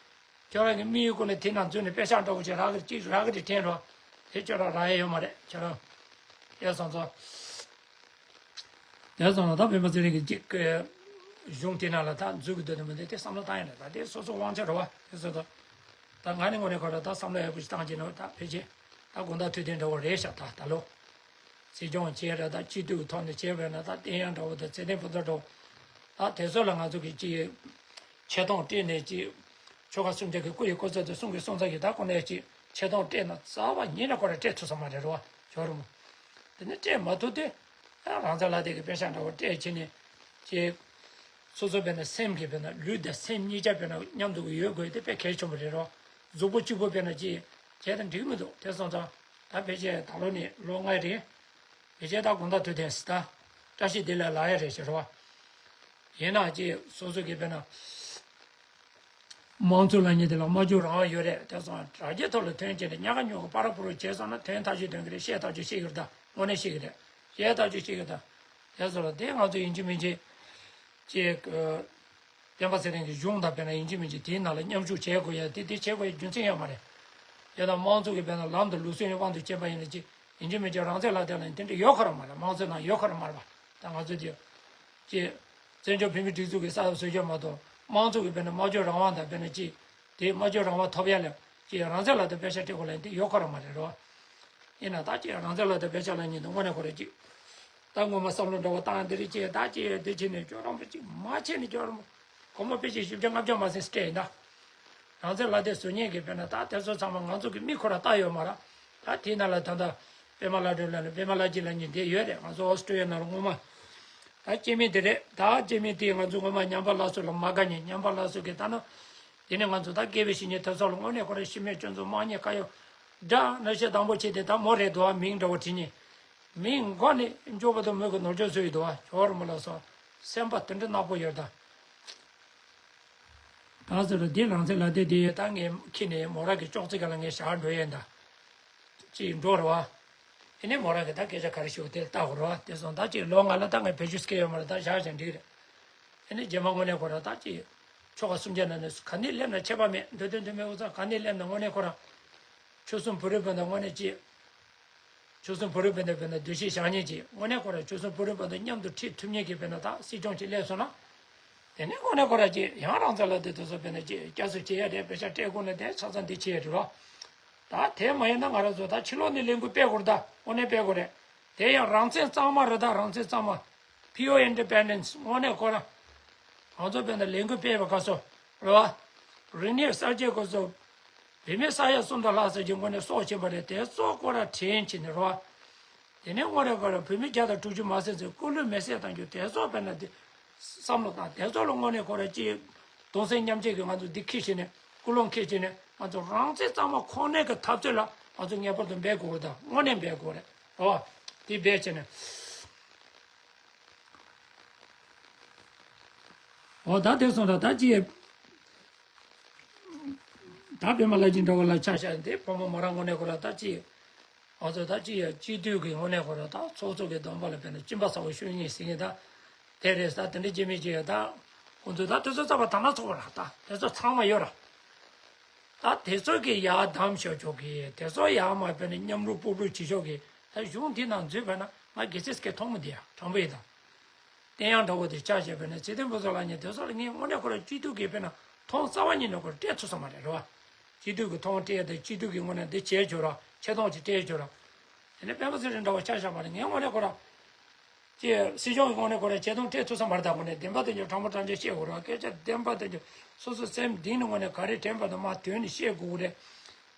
ཁྱོད་རང་གི་དམིགས་ཡུལ་སྒོ་ནས་དེ་ནང་འཛུལ་ནས་པེ་ཤག་འདྲ་བོ་ཅིག་རག་གི་རེད་ཅིག་རག་གི་རེད་དྲན་རོགས། དེ་ཁྱོད་རང་རག་ཡ་ཡོད་མ་རེད་ཁྱོད་རང་། དེ་སོང་ཙང་། དེ་སོང་ཙང་ད་སྤེན་པ་ཚེ་རིང་གི་ཅིག་གི་གཞུང་དེ་ནང་ལ་ད་འཛུལ་གི་འདུག་འདུག་མི་འདུག་དེ་བསམ་བློ་བཏང་ཡ་རེད། ད་དེ་སོ་སོ་དབང་ཆ་རེད་བ། དེ་སོང་ཙང་། ད་ང་ནི་དངོས་གནས་ཁོ་རང་ད་བསམ་བློ་ཡག་པོ་ཞིག་བཏང་གི་འདུག་ད་ཕལ་ཆེར་ད་དགོང་དག་དུས་དེ་འདྲ་བོ་རེད་ཤག་ད་ད་ལོ། སྲིད་སྐྱོང་བྱས་ར་ད་སྤྱི་འཐུས་ཐོག་ནས་བྱས་པས་ན་ད་བསྟན་ཡག་འདྲ་བོ་དང་ཚེ་བརྟན་ཕུན་ཚོགས་འདྲ་བོ། ད་དེ་ཚོ་ལ་ང་ཚོ་གི་ཅི་ཆེ་མཐོང་སྤྲད་ནས་ཅི། ཆོལ་ཁ་གསུམ་ཆ་གི་སྐུ་ཡི་སྐུ་ཚབ་དེ་གསུང་གི་གསུང་ཚབ་ཀྱི་ད་ཁོ་ནས་ཅི་ཆེ་མཐོང་སྤྲད་ན་རྩ་བ་ཉིད་ནས་ཁོ་ར་སྤྲད་ཐུབ་ས་མ་རེད་རོ། ཇོ་རུ་མོ། དེ་ནས་སྤྲད་མ་ཐུབ་དེ། རང་ཚོ་ལ་དེ་གི་པེ་ཤག་འདྲ་བོ་སྤྲད་བྱས་ནས་ཅི། སོ་སོ་བས་ན་སེམས་ཀྱི་བས་ན་ལུས་དང་སེམས་གཉིས་ཆ་བས་ན་མཉམ་དུ་ཡོད་དགོས་དེ་དཔེ་གལ་ཆེན་པོ་རེད་རོ། གཟུགས་པོ་གཅིག་པུ་བས་ན་ཅི། བྱས་དང་འགྲིག་མི་འདུག་དེ་སོང་ཙང་། ད་ཕལ་ཆེར་ད་ལོ་ནས་ལོ་ལྔའི་རིང་། ཕལ་ཆེར་ད་དགོང་དག་དུས་དེ་ད། བཀྲ་ཤིས་བདེ་ལེགས་ལ་ཡ་རེད་ཟེར་བ། ཡིན་ན་ཅི་སོ་སོ་གི་དཔེར་ན། དམངས་གཙོ་ལབ་མཁན་དེ་ལ་སྨྲ་བརྗོད་རང་དབང་ཡོད་རེད། དེ་སོང་དྲ་རྒྱའི་ཐོག་ལ་ཐོན་བྱས་ནས་ཉག་ག་ཉོག་ག་པ་ར་པུ་རུ་བྱས་སོང་ན་དོན་ཐག་ཆོད་དོན་གི་རེད། བཤད་ཐག་ཆོད་བཤད་གི་རེད་ད། དངོས་གནས་བཤད་གི་རེད། བཤད་ཐག་ཆོད་བཤད་གི་རེད་ད། དེ་སོང་ལ་དེ་ང་ཚོ་ཡིན་གཅིག་མིན་གཅིག་ཅེས། སྤེན་པ་ཚེ་རིང་གི་གཞུང་དང་དཔེར་ན་ཡིན་གཅིག་མིན་གཅིག་དེའི་ནང་ལ་མཉམ་ཞུགས་བྱེད་དགོས་ཡ་དེ་དེ་བྱེད་དགོས་ཡ་རྒྱུ་མཚན་ཡོད་མ་རེད། དེ་དང་དམངས་གཙོ་གི་དཔེར་ན་ལམ་དང་ལུགས་སྲོལ་ནི་དབང་དུ་བྱས་པ་ཡིན་ན་ཅི་ཡིན་གཅིག་མིན་གཅིག་རང་བཙན་ལག་དེབ་ལ་ཡིན་དེ་འདྲ་ཡོད་ཁ་ར་མ་རེད། དམངས་གཙོའི་ནང་ཡོད་ཁ་ར་མ་རེད་པ། ད་ང་ཚོ་དེ་ཅི་བཙན་བྱོལ་བོད་མིའི་སྒྲིག་འཛུགས་ཀྱི་ས་ཡ་བཟོ་རྒྱུ་མ་གཏོགས་དམངས་གཙོ་གི་དཔེར་ན་སྨྲ་བརྗོད་རང་དབང་དང་དཔེར་ན་ཅི་དེ་སྨྲ་བརྗོད་རང་དབང་ཐོབ་ཡ་ལ་ཅི་རང་བཙན་ལག་དེབ་པེ་ཤག་སྤྲད་དགོས་ལ་ཡིན་དེ་ཡོད་ཁ་ར་མ་རེད་རོ། ཡིན་ན་ད་ཅི་རང་བཙན་ལག་དེབ་པེ་ཤག་ལ་ཡིན་དེ་དངོས་གནས་ཁོ་ར་ཅི། ད་ངོ་མ་བསམ་བློ་འདྲ་བོ་བཏང་འདི་རེད་ཅེས་ད་ཅེས་འདི་བྱས་ནས་ཁྱོད་རང་པོ་ཅིག་མ་བྱས་ནས་ཁྱོད་རང་སྒོར་མོ་དཔེ་ཆ་བཞི་བརྒྱ་ལྔ་བརྒྱ་མ་ཟིན་སྤྲད་ཡིན་ད། རང་བཙན་ལག་དེབ་བཟོ་མཁན་གྱི་དཔེར་ན་ད་དེ་ཚོ་ཚང་མ་ང་ཚོ་གི་མིག་ཁོ་ར་ལྟ་ཡོད་མ་རེད། ད་དེའི་ནང་ལ་ད་ལྟ་པད་མ་ལྷ་སྒྲོན་ལབ་ནས་པད་མ་ལྷ་སྐྱིད་ལབ་མཁན་དེ་ཡོད་རེད། ང་ཚོ་ཨོ་སི་ཀྲོ་ལི་ཡ་ནང་ལ་སྔོན་མ་ད་སྐྱེ་དམན་དེ་རེད། ད་སྐྱེ་དམན་དེ་ང་ཚོ་སྔོན་མ་ཉམས་པ་སླར་གསོ་ལ་མ་དགའ་མཁན་ཉམས་པ་སླར་གསོ་གི་ད་ནི་དེ་ནས་ང་ཚོ་ད་དགེ་བའི་བཤེས་གཉེན་དེ་ཚོ་ལ་དངོས་གནས་ཁོ་ར་ཤི་རྨས་སྐྱོན་འཛུགས་དམག་ཉེས་བཀའ་ཡོད་འདྲ་ན་བཤད་དང་པོ་བྱས་ཏེ་ད་མོ་རེད་འདུག་ཨ། མིང་འདྲ་བོ་བྲིས་ནས། མིང་མགོ་ནས་མགྱོགས་པོ་དང་མོས་གི་ནོར་བཅོས་བཟོས་ཡོད་དོ། ཇོ་བོ་རིན་པོ་ལགས་སོ། སེམས་པ་དེ་འདྲ་ནག་པོ་ཡོད་ད། ད་ཟེར་རོ་འདི་རང་ཚེ་ལ་དེ་དེ་ཡོད་ད། ངས་ཁྱི་ནས་མོ་ར་གི་ཅོག་ཙེ་ག་ལ་ངས་བཞག་འགྲོ་ཡས་ད། ཅིག་འགྲོ་རེད་བ། ཨེ་ནས་མོ་ར་གི་ད་སྐད་ཆ་ག་རེ་ཞུ་དེ་ལྟ་གོ་རེད་བ། དེ་སོང་ད་ཅིག་ལོ་ང་ལ་ད་ངས་བེད་སྤྱོད་སྐྱེ་ཡོད་མ་རེད། ད་བཞག་ཅིག་འགྲིག་རེད། ཨེ་ནས་རྗེས་མ་དངོས་གནས་ཁོ་ར་ད་ཅིག་ཆོལ་ཁ་གསུམ་ཆ་ནང་ནས་ག་ནས་སླེབས་ན་ཁྱད་པར་མེད། འདོད་དོན་དོན་མེད་འུ་ཚང་ག་ནས་སླེབས་ན་དངོས་གནས་ཁོ་ར། ཆོལ་གསུམ་བོད་རིགས་བོད་དོན་དངོས་གནས་ཅིག་ཆོལ་གསུམ་བོད་རིགས་བོད་དོན་བོད་དོན་འདུ་ཤེས་བཞག་མཁན་ཅིག་དངོས་གནས་ཁོ་ར་ཆོལ་གསུམ་བོད་རིགས་བོད་དོན་མཉམ་དུ་ཁྲིད་ཐུབ་མཁན་གྱི་བོད་དོན་ད་སྲིད་སྐྱོང་ཅིག་སླེབས་སོང་ན། དེ་ནས་དངོས་གནས་ཁོ་ར་ཅིག་ཡང་རང་བཙན་ལག་དེབ་དེ་ཚོ་བོད་དོན་ཅིག་བསྐྱར་གསོ་བྱེད་ཡ་རེད། པེ་ཤག་སྤྲད་དགོས་ན་དེ་ཆ་ཚང་འདི་བྱེད་ཡ་རེད་རོ། ད་དེ་མ་ཡིན་ན་ང་རང་ཚོ་ད་ཕྱི་ལོགས་ནས་ལས་འགུལ་སྤེལ་དགོས་རེད། ད་དངོས་གནས་སྤེལ་དགོས་རེད། དེ་ཡང་རང་བཙན་གཙང་མ་རེད། ད་རང་བཙན་གཙང་མ། Pure Independence དངོས་གནས་ཁོ་ར། ང་ཚོ་བོད་དོན་ལས་འགུལ་སྤེལ་བ་ག་ཚོད་རེད་བ། རིག་གནས་གསར་བརྗེ་སྐབས་སུ། བུད་མེད་ས་ཡ་གསུམ་དང་ལྷག་ཙམ་གྱི་ངོས་ནས་སྲོག་ཕྱིན་པ་རེད། དེ་ཚོ་ཁོ་ར་དྲན་བྱས་ནས་རོ། དེ་ནས་དངོས་གནས་ཁོ་ར་བུད་མེད་བརྒྱ་དང་དྲུག་ཅུ་མ་ཟིན་ཙམ་སྐུ་ལུས་མེ་སྲེག་བཏང་རྒྱུ་དེ་ཚོ་དཔེར་ན་དེ་བསམ་བློ་བཏང་། དེ་ཚོ་ལ་དངོས་གནས་ཁོ་ར་ཅིག་གདུང་སེམས་མཉམ་སྐྱེད་ཀྱི་ང་ཚོ་འདི་འཁྱེར་བྱས་ནས་ཀུན་སློང་འཁྱེར་བྱས་ནས་ང་ཚོ་རང་བཙན་གཙང་མ་ཁོ་ནའི་གི་འཐབ་རྩོད་ལ་ང་ཚོ་ངེས་པར་དུ་འབད་དགོས་རེད། ད་དངོས་གནས་འབད་དགོས་རེད་རོ། དེ་འབད་བྱས་ནས། འོ་ད་དེ་སོང་ད་ད་ཅི། ད་པད་མ་ལྷ་སྦྱིན་འདྲ་བོ་ལ་ཆ་བཞག་དེ་བུ་མོ་མོ་རང་དངོས་གནས་ཁོ་ར་ད་ཅི། ང་ཚོ་ད་ཅི་ཡ་སྤྱི་འཐུས་ཀྱི་དངོས་གནས་ཁོ་ར་ད་ཚོགས་གཙོ་གི་སྡོམ་པ་ལ་ཕན་ན་སྦྱིན་པ་ཚ་བོ་ཞུ་ཉེས་ཟེར་མཁན་ད། དེ་རེད་ད། དེ་འདྲ་ཅི་མི་ཅི་ཡ་ད། ཁོང་ཚོས་ད་དེ་ཚོ་རྩ་བ་དང་ན་ཚོགས་ར་ད་དེ་ཚོ་ཚང་མ་ཡོད་ར། ད་དེ་ཚོ་གི་ཡར་བདམས་ཤོག་ཆོག་གི་དེ་ཚོ་ཡར་མ་དཔེར་ན་མཉམ་རུབ་སྤུབ་རུབ་བྱེད་ཤོག་གི་ད་གཞུང་འདི་ནང་འཛུལ་བས་ན་ང་གལ་སྲིད་སྐད་མཐོང་མི་འདི་ཡ་དྲང་པོ་ཡིན་ད། བསྟན་ཡང་འདྲ་བོ་དེ་ཆ་བཞག་པས་ན་ཚེ་བརྟན་ཕུན་ཚོགས་ལགས་ཉིད་དེ་ཚོ་ལ་ངས་དངོས་གནས་ཁོ་ར་སྤྱི་འཐུས་ཀྱི་དཔེར་ན་མཐོང་རྩ་བ་ཉིད་ནས་ཁོ་ར་སྤྲད་ཐུབ་ས་མ་རེད་རེད་བ། སྤྱི་འཐུས་ཀྱི་མཐོང་སྤྲད་དེ་སྤྱི་འཐུས་ཀྱི་ངོས་ནས་འདི་བྱས་བྱོས་ར་ཆེ་མཐོང་ཅིག་སྤྲད་བྱོས་ར། དེ་ནས་སྤེན་པ་ཚེ་རིང་འདྲ་བོ་ཆ་བཞག་པ་ལ་ངས་དངོས་གནས་ཁོ་ར། ཅེས་སྲིད་སྐྱོང་གི་ངོས་ནས་ཁོ་ར་ཆེ་མཐོང་སྤྲད་ཐུབ་ས་མ་རེད་ད་ངོས་ནས་བདེན་པ་དེ་ཉིད་དྲང་པོ་དྲང་བཞག་བཤད་དགོས་ར་སྐད་ཆ་བདེན་པ་དེ་ཉིད་སོ་སོ་སེམས་གཏིང་ནས་ངོས་ནས་ག་རེ་དྲན་པ་དང་མ་དོན་ནས་བཤད་དགོས་རེད།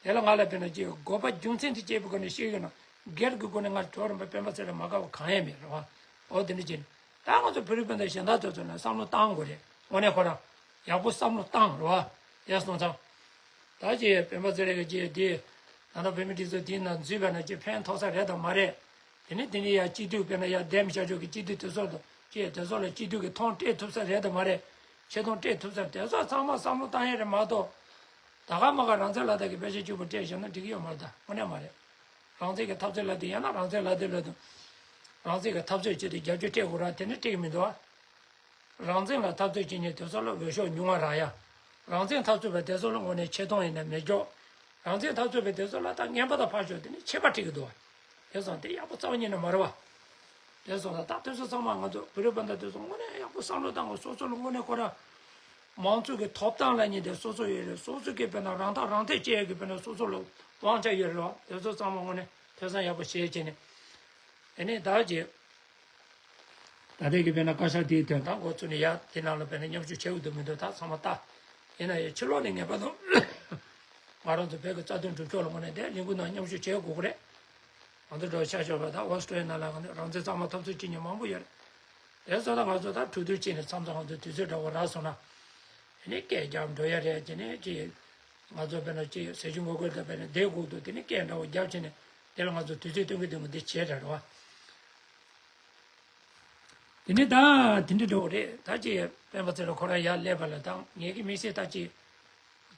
དེ་ལ་ང་ལ་དཔེར་ན་ཅེས་དགོས་པ་རྒྱུ་མཚན་དེ་སྐྱེས་པའི་སྒོ་ནས་བཤད་ཡོད་ན་སྒེར་གྱི་སྒོ་ནས་ང་གྲོགས་རིམ་པ་སྤེན་པ་ཚེ་རིང་མ་དགའ་བ་གང་ཡང་མེད་རེད་བ། འོ་དེ་འདྲ་བྱས་ནས་ད་ང་ཚོ་བོད་རིགས་སྤུན་ཟླ་གཞན་དག་ཚོ་ཚོ་ནས་བསམ་བློ་བཏང་དགོས་རེད་དངོས་གནས་ཁོ་རང་ཡག་པོ་བསམ་བློ་བཏང་རེད་བ། དེ་སོང་ཙང་། ད་ཅེས་སྤེན་པ་ཚེ་རིང་གི་ཅེས་དེ་ད་ལྟ་བོད་མི་སྒྲིག་འཛུགས་དེའི་ནང་འཛུལ་བས་ན་ཅེས་ཕན་ཐོགས་ས་རེད་དམ་མ་རེད། དེ་ནས་དེ་ནས་ཡ་སྤྱི་འཐུས་དཔེར་ན་ཡ་འདེམས་བྱ་ཆོག་གི་སྤྱི་འཐུས་དེ་ཚོ་དང་ཅེས་དེ་ཚོ་ལ་སྤྱི་འཐུས་ཀྱི་མཐོང་སྤྲད་ཐུབ་ས་རེད་དམ་མ་རེད། ཆེ་མཐོང་སྤྲད་ཐུབ་ས་དེ་ཚོ་ཚང་མ་བསམ་བློ་བཏང་ཡས་རེད་མ་གཏོགས། ད་ག་མ་ག་རང་བཙན་ལ་དག་གི་དཔེ་ཆ་གཅིག་པུ་སྤྲད་བཞག་ན་འགྲིག་གི་ཡོད་མ་རེད་ད་དངོས་གནས་མ་རེད། རང་བཙན་གྱི་འཐབ་རྩོད་ལ་དེ་ཡང་ན་རང་བཙན་ལ་དེ་ལ་དང་། རང་བཙན་གྱི་འཐབ་རྩོད་བྱེད་དུས་རྒྱབ་སྐྱོར་སྤྲད་དགོས་ར་དེ་ནི་སྤྲད་གི་མི་འདུག་ཨ། རང་བཙན་ལ་འཐབ་རྩོད་བྱེད་མཁན་དེ་ཚོ་ལ་འོས་ཤོག་ཉུང་བ་རག་ཡ། རང་བཙན་འཐབ་རྩོད་པ་དེ་ཚོ་ལ་དངོས་གནས་ཆེ་མཐོང་ཡིན་ན་མེད་ཀྱོག་རང་བཙན་འཐབ་རྩོད་པ་དེ་ཚོ་ལ་ད་ངན་པ་དང་ཕར་ཞོག་དེ་ནི་ཆད་པ་སྤྲད་གི་འདུག་བ། དེ་སོང་དེ་ཡག་པོ་རྩ་བ་ཉིད་ནས་མ་རེད་བ། དེ་སོང་ད་ད་དེ་ཚོ་ཚང་མ་ང་ཚོ་བོད་རིགས་སྤུན་ཟླ་དེ་ཚོ་དངོས་གནས་ཡག་པོ་བསམ་བློ་བཏང་དགོས་སོ་སོ་ལ་དངོས་གནས་ཁོ་རང་། མང་གཙོ་གི་ཐོབ་ཐང་ལ་ཉིན་དེ་སོ་སོ་ཡོད་རེད་སོ་སོ་གི་དཔེར་ན་རང་ཐག་རང་གཅོད་བྱེད་ཡག་གི་དཔེར་ན་སོ་སོ་ལ་དབང་ཆ་ཡོད་རེད་བ་དེ་ཚོ་ཚང་མ་དངོས་གནས་ཐོས་བསམ་ཡག་པོ་བྱེད་བྱས་ནས། དེ་ནས་ད་རྗེས། ད་ལྟའི་གི་དཔེར་ན་བཀའ་ཤག་དེའི་དོན་དག་འགོ་བཙུགས་ནས་ཡ་དེ་ནང་ལ་དཔེར་ན་མཉམ་ཞུགས་བྱེད་འོས་འདུག་མི་འདུག་ད་ཚང་མ་ལྟ། ཡིན་ན་ཡང་ཕྱི་ལོགས་ནས་ངེས་པར་དུ་ང་རང་ཚོ་བོད་ཀྱི་རྩ་དོན་སྒྲུབ་ཕྱོགས་ལ་དངོས་གནས་དེ་ལས་འགུལ་ནང་མཉམ་ཞུགས་བྱེད་དགོས་ཀྱི་རེད། ང་ཚོ་འགྲོ་ཤར་ཤོར་བ་དང་ཨོ་སི་ཀྲོ་ལི་ཡ་ནང་ལ་ང་ཚོ་རང་བཙན་གཙང་མ་འཐབ་རྩོད་བྱེད་མཁན་མང་པོ་ཡོད་རེད། དེ་ཚོ་ལ་ང་ཚོ་ད་གྲོས་བསྡུར་བྱས་ནས་མཚམས་མཚམས་ང་ཚོ་དུས་ཚོད་འདྲ་བོ་རག་སོང་ན། དེ་ནས་སྐད་རྒྱབ་འགྲོ་ཡ་རེད་དེ་ནས་ཅི། ང་ཚོ་དཔེར་ན་ཅི་ཟས་བཅུད་འགོག་རྒོལ་དང་དཔེར་ན་བསྡད་དགོས་འདུག་དེ་ནས་སྐད་འདྲ་བོ་རྒྱབ་བྱས་ནས་དེ་ལ་ང་ཚོ་དུས་ཚོད་སྟོན་གི་འདུག་མི་འདི་བྱས་རེད་རེད་བ། དེ་ནས་ད་དེ་འདྲ་འགྲོ་གི་རེད་ད་ཅི་སྤེན་པ་ཚེ་རིང་ཁོ་རང་ཡར་སླེབས་པ་ལ་ད་ངེད་ཀྱི་དམིགས་བསལ་ད་ཅི།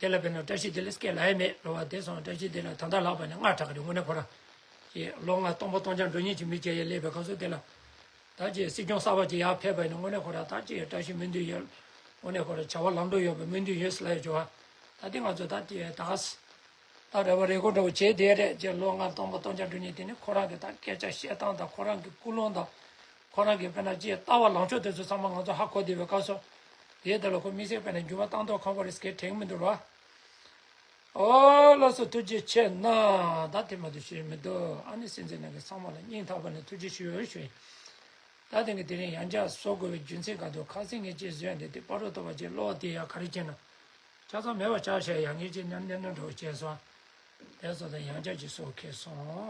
དེ་ལ་དཔེར་ན་བཀྲ་ཤིས་བདེ་ལེགས་སྐད་ལ་ཡ་མེད་རེད་བ་དེ་སོང་བཀྲ་ཤིས་བདེ་ལེགས་ད་ལྟ་ལྷག་པ་ནས་སྔ་དྲགས་ཀྱི་རེད་དངོས་གནས་ཁོ་རང་། ཅི་ལོ་ལྔ་སྟོང་པ་སྟོང་རྐྱང་འགྲོ་མཁན་གྱི་མི་བྱས་ཡ་སླེབས་པའི་སྐབས་སུ་དེ་ལ། ད་ཅི་སྲིད་སྐྱོང་གསར་པ་ཅིག་ཡར་ཕེབས་པ་ཡིན་ན་དངོས་གནས་ཁོ་རང་ད་ཅི་བཀྲ་ཤིས་སྨོན་འདུན་ཡོད། དངོས་གནས་ཁོ་རང་བྱ་བ་ལམ་འགྲོ་ཡོད་པའི་སྨོན་འདུན་ཡོད་ཟེར་ལབ་ཡོད་ཅོ་བ། ད་དེ་ང་ཚོ་ད་དེ་ད་ག་ས། ད་རེ་བ་རེ་སྐོར་འདྲ་བོ་བྱས་བསྡད་རེད་ཅེས་ལོ་ལྔ་སྟོང་པ་སྟོང་རྐྱང་འགྲོ་མཁན་དེ་ནི་ཁོ་རང་གི་ད་སྐད་ཆ་བཤད་སྟངས་དང་ཁོ་རང་གི་ཀུན་སློང་དང་། ཁོ་རང་གི་དཔེར་ན་ཅི་ལྟ་བ་ལངས་ཕྱོགས་དེ་ཚོ་ཚང་མ་ང་ཚོ་ཧ་གོ་བསྡད་པའི་སྐབས་སུ། དེའི་ཐད་ལ་ཁོ་དམིགས་བསལ་དཔེར་ན་འགྱུར་བ་བཏང་མདོག་ཁ་པོ་རེད་ཟེར་མཁན་དྲན་གི་མི་འདུག་ར། ཨོ་ལགས་སོ་ཐུགས་རྗེ་ཆེ་གནང་ད་དེ་མ་གཏོགས་ཞུ་ཡས་མི་འདུག་ཨ་ནི་སྲིད་འཛིན་ནང་གི་ཚང་མ་ལ་སྙིང་ཐག་པ་ནས་ཐུགས་རྗེ་ཆེ་ཞུ་ཡས་ཞུ་ཡིན། ད་དེང་གི་དེ་རིང་ཡང་བསྐྱར་གསོ་དགོས་པའི་རྒྱུ་མཚན་ག་དུས་ཁ་སང་ངས་ཅིག་བཟོས་ཡོད་འདི་དེ་པ་རོ་ཏོ་བ་ཅིག་ཀློག་དེ་ཡ་ག་རེ་བྱས་ན། ཆ་ཚང་མེད་པ་ཆགས་བྱས་ཡ་ངས་ཅིག་ཉམས་ཉམས་ཉམས་འགྲོ་བྱས་སོང་། དེ་ཚོ་དང་ཡང་བསྐྱར་ཅིག་གསོ་ཁེལ་སོང་།